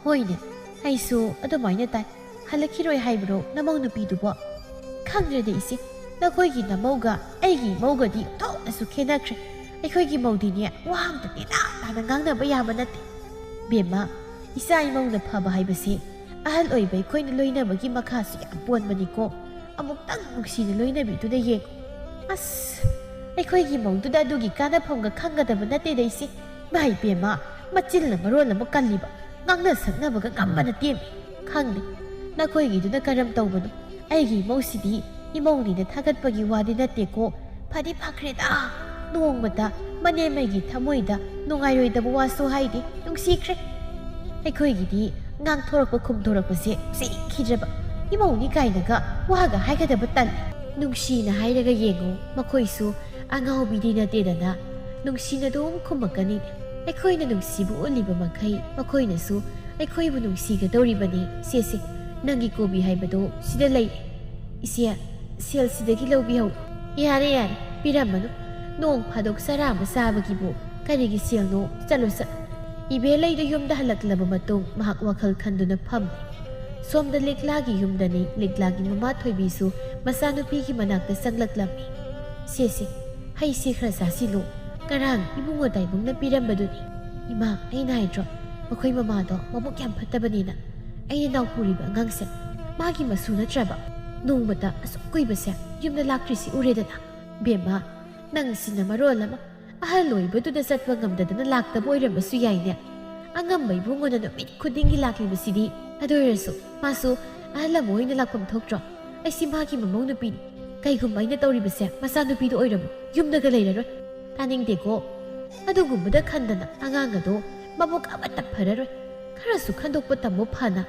ꯍꯣꯏꯅꯦ, ꯑꯩꯁꯨ ꯑꯗꯨꯃꯥꯏꯅ ꯇꯥꯏ꯫ ꯍꯜꯂꯛꯈꯤꯔꯣꯏ ꯍꯥꯏꯕ꯭ꯔꯣ ꯅꯃꯧ ꯅꯨꯄꯤꯗꯨꯕꯣ? ꯈꯪꯗ꯭ꯔꯦꯗ ꯏꯆꯦ, ꯅꯈꯣꯏꯒꯤ ꯅꯃꯧꯒ ꯑꯩꯒꯤ ꯏꯃꯧꯒꯗꯤ ꯑꯣꯟꯊꯣꯛꯅꯁꯨ ꯈꯦꯠꯅꯈ꯭ꯔꯦ꯫ ꯑꯩꯈꯣꯏꯒꯤ ꯃꯧꯗꯤꯅꯦ, ꯋꯥ ꯑꯝꯇ ꯅꯦꯅꯥ ꯇꯥꯅ ꯉꯥꯡꯅꯕ ꯌꯥꯕ ꯅꯠꯇꯦ꯫ ꯕꯦꯝꯃ, ꯏꯆꯥ ꯏꯃꯧꯅ ꯐꯕ ꯍꯥꯏꯕꯁꯦ ꯑꯍꯜ ꯑꯣꯏꯕ ꯑꯩꯈꯣꯏꯅ ꯂꯣꯏꯅꯕꯒꯤ ꯃꯈꯥꯁꯨ ꯌꯥꯝ ꯄꯣꯟꯕꯅꯤꯀꯣ꯫ ꯑꯃꯨꯛꯇꯪ ꯅꯨꯡꯁꯤꯅ ꯂꯣꯏꯅꯕꯤꯗꯨꯅ ꯌꯦꯡꯉꯨ꯫ ꯑꯁ, ꯑꯩꯈꯣꯏꯒꯤ ꯃꯧꯗꯨꯗ ꯑꯗꯨꯒꯤ ꯀꯥꯟꯅꯐꯝꯒ ꯈꯪꯒꯗꯕ ꯅꯠꯇꯦꯗ ꯏꯆꯦ꯫ ꯏꯃꯥ ꯏꯕꯦꯝꯃ, ꯃꯆꯤꯟꯅ ꯃꯔꯣꯜ ꯑꯃ ꯀꯜꯂꯤꯕ, ꯉꯥꯡꯅ ꯁꯛꯅꯕꯒ ꯉꯝꯕ ꯅꯠꯇꯦ꯫ ꯈꯪꯗꯦ, ꯅꯈꯣꯏꯒꯤꯗꯨꯅ ꯀꯔꯝ ꯇꯧꯕꯅꯣ? ꯑꯩꯒꯤ ꯏꯃꯧꯁꯤꯗꯤ ꯏꯃꯧꯅꯤꯅ ꯊꯥꯒꯠꯄꯒꯤ ꯋꯥꯗꯤ ꯅꯠꯇꯦꯀꯣ꯫ ꯐꯗꯤ ꯐꯈ꯭ꯔꯦꯗ, ꯅꯣꯡꯃꯇ ꯃꯅꯦꯝꯃꯒꯤ ꯊꯃꯣꯏꯗ ꯅꯨꯡꯉꯥꯏꯔꯣꯏꯗꯕ ꯋꯥꯁꯨ ꯍꯥꯏꯗꯦ, ꯅꯨꯡꯁꯤꯈ꯭ꯔꯦ꯫ ꯑꯩꯈꯣꯏꯒꯤꯗꯤ ꯉꯥꯡꯊꯣꯔꯛꯄ ꯈꯨꯝꯊꯣꯔꯛꯄꯁꯦ ꯎꯁꯤꯠꯈꯤꯗ꯭ꯔꯕ, ꯏꯃꯧꯅꯤ ꯀꯥꯏꯅꯒ ꯋꯥꯒ ꯍꯥꯏꯒꯗꯕ ꯇꯜꯂꯤ꯫ ꯅꯨꯡꯁꯤꯅ ꯍꯥꯏꯔꯒ ꯌꯦꯡꯉꯨ, ꯃꯈꯣꯏꯁꯨ ꯑꯉꯥꯎꯕꯤꯗꯤ ꯅꯠꯇꯦꯗꯅ, ꯅꯨꯡꯁꯤꯅ ꯑꯗꯨꯝ ꯈꯨꯝꯃꯛꯀꯅꯤ꯫ ꯑꯩꯈꯣꯏꯅ ꯅꯨꯡꯁꯤꯕ ꯎꯠꯂꯤꯕ ꯃꯈꯩ ꯃꯈꯣꯏꯅꯁꯨ ꯑꯩꯈꯣꯏꯕꯨ ꯅꯨꯡꯁꯤꯒꯗꯧꯔꯤꯕꯅꯤ꯫ ꯁꯦ ꯁꯦ, ꯅꯪꯒꯤ ꯀꯣꯕꯤ ꯍꯥꯏꯕꯗꯣ ꯁꯤꯗ ꯂꯩꯔꯦ꯫ ꯏꯆꯦ, ꯁꯦꯜ ꯁꯤꯗꯒꯤ ꯂꯧꯕꯤꯍꯧ꯫ ꯌꯥꯔꯦ ꯌꯥꯔꯦ, ꯄꯤꯔꯝꯃꯅꯨ꯫ ꯅꯣꯡ ꯐꯥꯗꯣꯛ ꯆꯔꯥ ꯑꯃ ꯆꯥꯕꯒꯤꯕꯨ ꯀꯔꯤꯒꯤ ꯁꯦꯜꯅꯣ? ꯆꯠꯂꯣ ꯆꯠꯂꯣ꯫ ꯏꯕꯦꯂꯩꯗꯨ ꯌꯨꯝꯗ ꯍꯜꯂꯛꯂꯕ ꯃꯇꯨꯡ ꯃꯍꯥꯛ ꯋꯥꯈꯜ ꯈꯟꯗꯨꯅ ꯐꯝꯃꯤ꯫ ꯁꯣꯝꯗ ꯂꯤꯛꯂꯥꯒꯤ ꯌꯨꯝꯗꯅꯤ ꯂꯤꯛꯂꯥꯒꯤ ꯃꯃꯥ ꯊꯣꯏꯕꯤꯁꯨ ꯃꯆꯥꯅꯨꯄꯤꯒꯤ ꯃꯅꯥꯛꯇ ꯆꯪꯂꯛꯂꯝꯃꯤ꯫ "ꯁꯦ ꯁꯦ, ꯍꯩꯁꯦ ꯈꯔ ꯆꯥꯁꯤꯜꯂꯨ꯫ ꯉꯔꯥꯡ ꯏꯕꯨꯡꯉꯣ ꯇꯥꯏꯕꯪꯅ ꯄꯤꯔꯝꯕꯗꯨꯅꯤ꯫ ꯏꯃꯥ, ꯑꯩꯅ ꯍꯥꯏꯗ꯭ꯔꯣ, ꯃꯈꯣꯏ ꯃꯃꯥꯗꯣ ꯃꯕꯨꯛ ꯌꯥꯝ ꯐꯠꯇꯕꯅꯤꯅ꯫ ꯑꯩꯅ ꯅꯥꯎꯄꯨꯔꯤꯕ ꯑꯉꯥꯡꯁꯦ ꯃꯥꯒꯤ ꯃꯁꯨ ꯅꯠꯇ꯭ꯔꯕ? ꯅꯣꯡꯃꯇ ꯑꯁꯨꯛ ꯀꯨꯏꯕꯁꯦ ꯌꯨꯝꯗ ꯂꯥꯛꯇ꯭ꯔꯤꯁꯤ ꯎꯔꯦꯗꯅ꯫ ꯕꯦꯝꯃ, ꯅꯪꯁꯤꯅ ꯃꯔꯣꯜ ꯑꯃ ꯑꯍꯜ ꯑꯣꯏꯕꯗꯨꯗ ꯆꯠꯄ ꯉꯝꯗꯗꯅ ꯂꯥꯛꯇꯕ ꯑꯣꯏꯔꯝꯕꯁꯨ ꯌꯥꯏꯅꯦ꯫ ꯑꯉꯝꯕ ꯏꯕꯨꯡꯉꯣꯅ ꯅꯨꯃꯤꯠ ꯈꯨꯗꯤꯡꯒꯤ ꯂꯥꯛꯂꯤꯕꯁꯤꯗꯤ꯫ ꯑꯗꯨ ꯑꯣꯏꯔꯁꯨ ꯃꯥꯁꯨ ꯑꯍꯜ ꯑꯃ ꯑꯣꯏꯅ ꯂꯥꯛꯐꯝ ꯊꯣꯛꯇ꯭ꯔꯣ? ꯑꯩꯁꯤ ꯃꯥꯒꯤ ꯃꯃꯧ ꯅꯨꯄꯤꯅꯤ꯫ ꯀꯩꯒꯨꯝꯕ ꯑꯩꯅ ꯇꯧꯔꯤꯕꯁꯦ ꯃꯆꯥꯅꯨꯄꯤꯗ ꯑꯣꯏꯔꯝꯃꯣ, ꯌꯨꯝꯗꯒ ꯂꯩꯔꯔꯣꯏ꯫ ꯇꯥꯅꯤꯡꯗꯦꯀꯣ꯫ ꯑꯗꯨꯒꯨꯝꯕꯗ ꯈꯟꯗꯅ ꯑꯉꯥꯡ ꯑꯗꯣ ꯃꯕꯨꯛ ꯑꯃꯠꯇ ꯐꯔꯔꯣꯏ꯫ ꯈꯔꯁꯨ ꯈꯟꯗꯣꯛꯄ ꯇꯝꯃꯣ ꯐꯅ꯫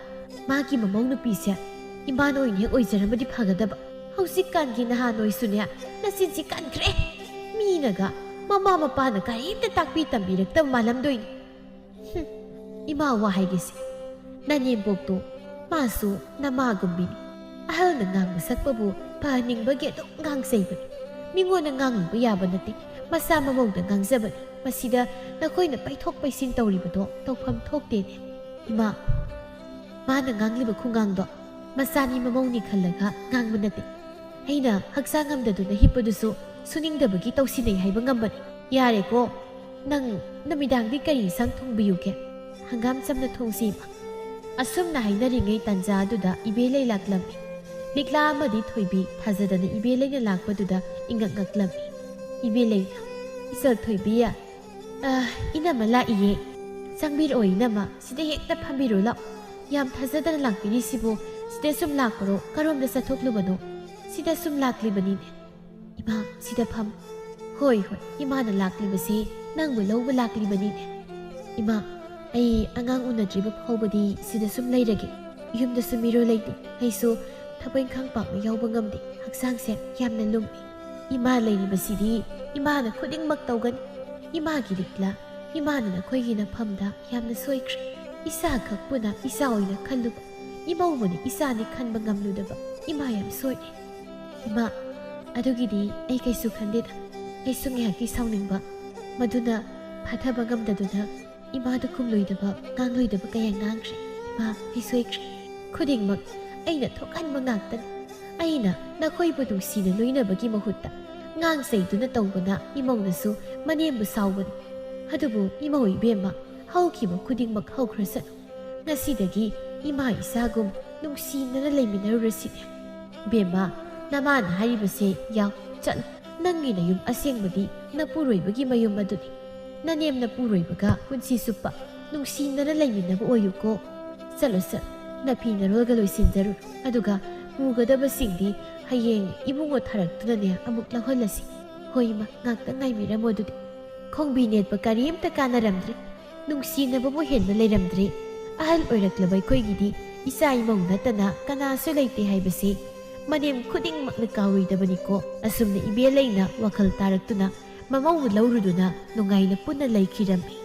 ꯃꯥꯒꯤ ꯃꯃꯧ ꯅꯨꯄꯤꯁꯦ ꯏꯃꯥꯅ ꯑꯣꯏꯅ ꯍꯦꯛ ꯑꯣꯏꯖꯔꯝꯃꯗꯤ ꯐꯒꯗꯕ꯫ ꯍꯧꯖꯤꯛꯀꯥꯟꯒꯤ ꯅꯍꯥ ꯅꯣꯏꯁꯨꯅꯦ, ꯅꯆꯤꯟꯁꯤ ꯀꯟꯈ꯭ꯔꯦ꯫ ꯃꯤꯅꯒ ꯃꯃꯥ ꯃꯄꯥꯅ ꯀꯔꯤꯝꯇ ꯇꯥꯛꯄꯤ ꯇꯝꯕꯤꯔꯛꯇꯕ ꯃꯥꯜꯂꯝꯗꯣꯏꯅꯤ꯫ ꯍꯨꯝ, ꯏꯃꯥ ꯋꯥ ꯍꯥꯏꯒꯦꯁꯦ꯫ ꯅꯅꯦꯝꯕꯣꯛꯇꯣ ꯃꯥꯁꯨ ꯅꯃꯥꯒꯨꯝꯕꯤꯅꯤ꯫ ꯑꯍꯜꯅ ꯉꯥꯡꯕ ꯁꯛꯄꯕꯨ ꯐꯍꯟꯅꯤꯡꯕꯒꯤ ꯑꯗꯨꯝ ꯉꯥꯡꯖꯩꯕꯅꯤ꯫ ꯃꯤꯉꯣꯟꯗ ꯉꯥꯡꯂꯨꯕ ꯌꯥꯕ ꯅꯠꯇꯦ꯫ ꯃꯆꯥ ꯃꯃꯧꯗ ꯉꯥꯡꯖꯕꯅꯤ꯫ ꯃꯁꯤꯗ ꯅꯈꯣꯏꯅ ꯄꯩꯊꯣꯛ ꯄꯩꯁꯤꯟ ꯇꯧꯔꯤꯕꯗꯣ ꯇꯧꯐꯝ ꯊꯣꯛꯇꯦꯅꯦ꯫ ꯏꯃꯥ, ꯃꯥꯅ ꯉꯥꯡꯂꯤꯕ ꯈꯨꯉꯥꯡꯗꯣ ꯃꯆꯥꯅꯤ ꯃꯃꯧꯅꯤ ꯈꯜꯂꯒ ꯉꯥꯡꯕ ꯅꯠꯇꯦ꯫ ꯑꯩꯅ ꯍꯛꯆꯥꯡ ꯉꯝꯗꯗꯨꯅ ꯍꯤꯞꯄꯗꯨꯁꯨ ꯁꯨꯅꯤꯡꯗꯕꯒꯤ ꯇꯧꯁꯤꯟꯅꯩ ꯍꯥꯏꯕ ꯉꯝꯕꯅꯤ꯫ ꯌꯥꯔꯦꯀꯣ, ꯅꯪ ꯅꯨꯃꯤꯗꯥꯡꯗꯤ ꯀꯔꯤ ꯏꯟꯁꯥꯡ ꯊꯣꯡꯕꯤꯌꯨꯒꯦ? ꯍꯪꯒꯥꯝ ꯆꯝꯅ ꯊꯣꯡꯁꯤ, ꯏꯃꯥ꯫ ꯑꯁꯨꯝꯅ ꯍꯥꯏꯅꯔꯤꯉꯩ ꯇꯥꯟꯖꯥ ꯑꯗꯨꯗ ꯏꯕꯦꯂꯩ ꯂꯥꯛꯂꯝꯃꯤ꯫ ꯂꯤꯛꯂꯥ ꯑꯃꯗꯤ ꯊꯣꯏꯕꯤ ꯊꯥꯖꯗꯅ ꯏꯕꯦꯂꯩꯅ ꯂꯥꯛꯄꯗꯨꯗ ꯏꯉꯛ ꯉꯛꯂꯝꯃꯤ꯫ ꯏꯕꯦꯂꯩꯅ, "ꯏꯆꯜ ꯊꯣꯏꯕꯤ, ꯑ, ꯏꯅꯝꯃ ꯂꯥꯛꯏꯌꯦ꯫ ꯆꯪꯕꯤꯔꯛꯑꯣ ꯏꯅꯝꯃ, ꯁꯤꯗ ꯍꯦꯛꯇ ꯐꯝꯕꯤꯔꯣ ꯂꯥꯛꯑꯣ꯫ ꯌꯥꯝ ꯊꯥꯖꯗꯅ ꯂꯥꯛꯄꯤꯔꯤꯁꯤꯕꯨ, ꯁꯤꯗ ꯁꯨꯝ ꯂꯥꯛꯄꯔꯣ? ꯀꯔꯣꯝꯗ ꯆꯠꯊꯣꯛꯂꯨꯕꯅꯣ? ꯁꯤꯗ ꯁꯨꯝ ꯂꯥꯛꯂꯤꯕꯅꯤꯅꯦ꯫ ꯏꯃꯥ, ꯁꯤꯗ ꯐꯝ꯫ ꯍꯣꯏ, ꯍꯣꯏ, ꯏꯃꯥꯅ ꯂꯥꯛꯂꯤꯕꯁꯦ ꯅꯪꯕꯨ ꯂꯧꯕ ꯂꯥꯛꯂꯤꯕꯅꯤꯅꯦ꯫ ꯏꯃꯥ, ꯑꯩ ꯑꯉꯥꯡ ꯎꯅꯗ꯭ꯔꯤꯕ ꯐꯥꯎꯕꯗꯤ ꯁꯤꯗ ꯁꯨꯝ ꯂꯩꯔꯒꯦ꯫ ꯌꯨꯝꯗꯁꯨ ꯃꯤꯔꯣꯜ ꯂꯩꯇꯦ꯫ ꯑꯩꯁꯨ ꯊꯕꯛ ꯏꯪꯈꯥꯡ ꯄꯥꯛꯅ ꯌꯥꯎꯕ ꯉꯝꯗꯦ꯫ ꯍꯛꯆꯥꯡꯁꯦ ꯌꯥꯝꯅ ꯂꯨꯝꯃꯤ꯫ ꯏꯃꯥ ꯂꯩꯔꯤꯕꯁꯤꯗꯤ ꯏꯃꯥꯅ ꯈꯨꯗꯤꯡꯃꯛ ꯇꯧꯒꯅꯤ꯫ ꯏꯃꯥꯒꯤ ꯂꯤꯛꯂꯥ, ꯏꯃꯥꯅ ꯅꯈꯣꯏꯒꯤ ꯅꯐꯝꯗ ꯌꯥꯝꯅ ꯁꯣꯏꯈ꯭ꯔꯦ꯫ ꯏꯆꯥ ꯈꯛꯄꯨꯅ ꯏꯆꯥ ꯑꯣꯏꯅ ꯈꯜꯂꯨꯕ, ꯏꯃꯧꯕꯨꯅ ꯏꯆꯥꯅꯤ ꯈꯟꯕ ꯉꯝꯂꯨꯗꯕ ꯏꯃꯥ ꯌꯥꯝ ꯁꯣꯏꯔꯦ꯫ ꯏꯃꯥ, ꯑꯗꯨꯒꯤꯗꯤ ꯑꯩ ꯀꯩꯁꯨ ꯈꯟꯗꯦꯗ꯫ ꯑꯩꯁꯨ ꯉꯥꯏꯍꯥꯛꯀꯤ ꯁꯥꯎꯅꯤꯡꯕ, ꯃꯗꯨꯅ ꯐꯥꯊꯕ ꯉꯝꯗꯗꯨꯅ ꯏꯃꯥꯗ ꯈꯨꯝꯂꯣꯏꯗꯕ, ꯉꯥꯡꯂꯣꯏꯗꯕ ꯀꯌꯥ ꯉꯥꯡꯈ꯭ꯔꯦ꯫ ꯏꯃꯥ, ꯑꯩ ꯁꯣꯏꯈ꯭ꯔꯦ꯫ ꯈꯨꯗꯤꯡꯃꯛ ꯑꯩꯅ ꯊꯣꯛꯍꯟꯕ ꯉꯥꯛꯇꯅꯤ꯫ ꯑꯩꯅ ꯅꯈꯣꯏꯕꯨ ꯅꯨꯡꯁꯤꯅ ꯂꯣꯏꯅꯕꯒꯤ ꯃꯍꯨꯠꯇ ꯉꯥꯡ ꯆꯩꯗꯨꯅ ꯇꯧꯕꯅ ꯏꯃꯧꯅꯁꯨ ꯃꯅꯦꯝꯕꯨ ꯁꯥꯎꯕꯅꯤ꯫ ꯑꯗꯨꯕꯨ ꯏꯃꯧ ꯏꯕꯦꯝꯃ, ꯍꯧꯈꯤꯕ ꯈꯨꯗꯤꯡꯃꯛ ꯍꯧꯈ꯭ꯔꯁꯅꯨ꯫ ꯉꯁꯤꯗꯒꯤ ꯏꯃꯥ ꯏꯆꯥꯒꯨꯝ ꯅꯨꯡꯁꯤꯅꯅ ꯂꯩꯃꯤꯟꯅꯔꯨꯔꯁꯤꯅꯦ꯫ ꯕꯦꯝꯃ, ꯅꯃꯥꯅ ꯍꯥꯏꯔꯤꯕꯁꯦ ꯌꯥꯎ, ꯆꯠꯂꯨ꯫ ꯅꯪꯒꯤ ꯅꯌꯨꯝ ꯑꯁꯦꯡꯕꯗꯤ ꯅꯄꯨꯔꯣꯏꯕꯒꯤ ꯃꯌꯨꯝ ꯑꯗꯨꯅꯤ꯫ ꯅꯅꯦꯝ ꯅꯄꯨꯔꯣꯏꯕꯒ ꯄꯨꯟꯁꯤ ꯆꯨꯞꯄ ꯅꯨꯡꯁꯤꯅꯅ ꯂꯩꯃꯤꯟꯅꯕ ꯑꯣꯏꯌꯨꯀꯣ꯫ ꯆꯠꯂꯣ, ꯆꯠꯂꯣ, ꯅꯐꯤ ꯅꯔꯣꯜꯒ ꯂꯣꯏꯁꯤꯟꯖꯔꯨꯔꯣ꯫ ꯑꯗꯨꯒ ꯄꯨꯒꯗꯕꯁꯤꯡꯗꯤ ꯍꯌꯦꯡ ꯏꯕꯨꯡꯉꯣ ꯊꯥꯔꯛꯇꯨꯅꯅꯦ ꯑꯃꯨꯛ ꯂꯧꯍꯜꯂꯁꯤ꯫ ꯍꯣꯏ ꯏꯃꯥ, ꯉꯥꯛꯇꯪ ꯉꯥꯏꯕꯤꯔꯝꯃꯣ ꯑꯗꯨꯗꯤ꯫ ꯈꯣꯡꯕꯤ ꯅꯦꯠꯄ ꯀꯔꯤꯝꯇ ꯀꯥꯟꯅꯔꯝꯗ꯭ꯔꯦ꯫ ꯅꯨꯡꯁꯤꯅꯕꯕꯨ ꯍꯦꯟꯕ ꯂꯩꯔꯝꯗ꯭ꯔꯦ꯫ ꯑꯍꯜ ꯑꯣꯏꯔꯛꯂꯕ ꯑꯩꯈꯣꯏꯒꯤꯗꯤ ꯏꯆꯥ ꯏꯃꯧ ꯅꯠꯇꯅ ꯀꯅꯥꯁꯨ ꯂꯩꯇꯦ ꯍꯥꯏꯕꯁꯦ ꯃꯅꯦꯝ ꯈꯨꯗꯤꯡꯃꯛꯅ ꯀꯥꯎꯔꯣꯏꯗꯕꯅꯤꯀꯣ꯫ ꯑꯁꯨꯝꯅ ꯏꯕꯦꯜ ꯂꯩꯅ ꯋꯥꯈꯜ ꯇꯥꯔꯛꯇꯨꯅ ꯃꯃꯧꯕꯨ ꯂꯧꯔꯨꯗꯨꯅ ꯅꯨꯡꯉꯥꯏꯅ ꯄꯨꯟꯅ ꯂꯩꯈꯤꯔꯝꯃꯤ꯫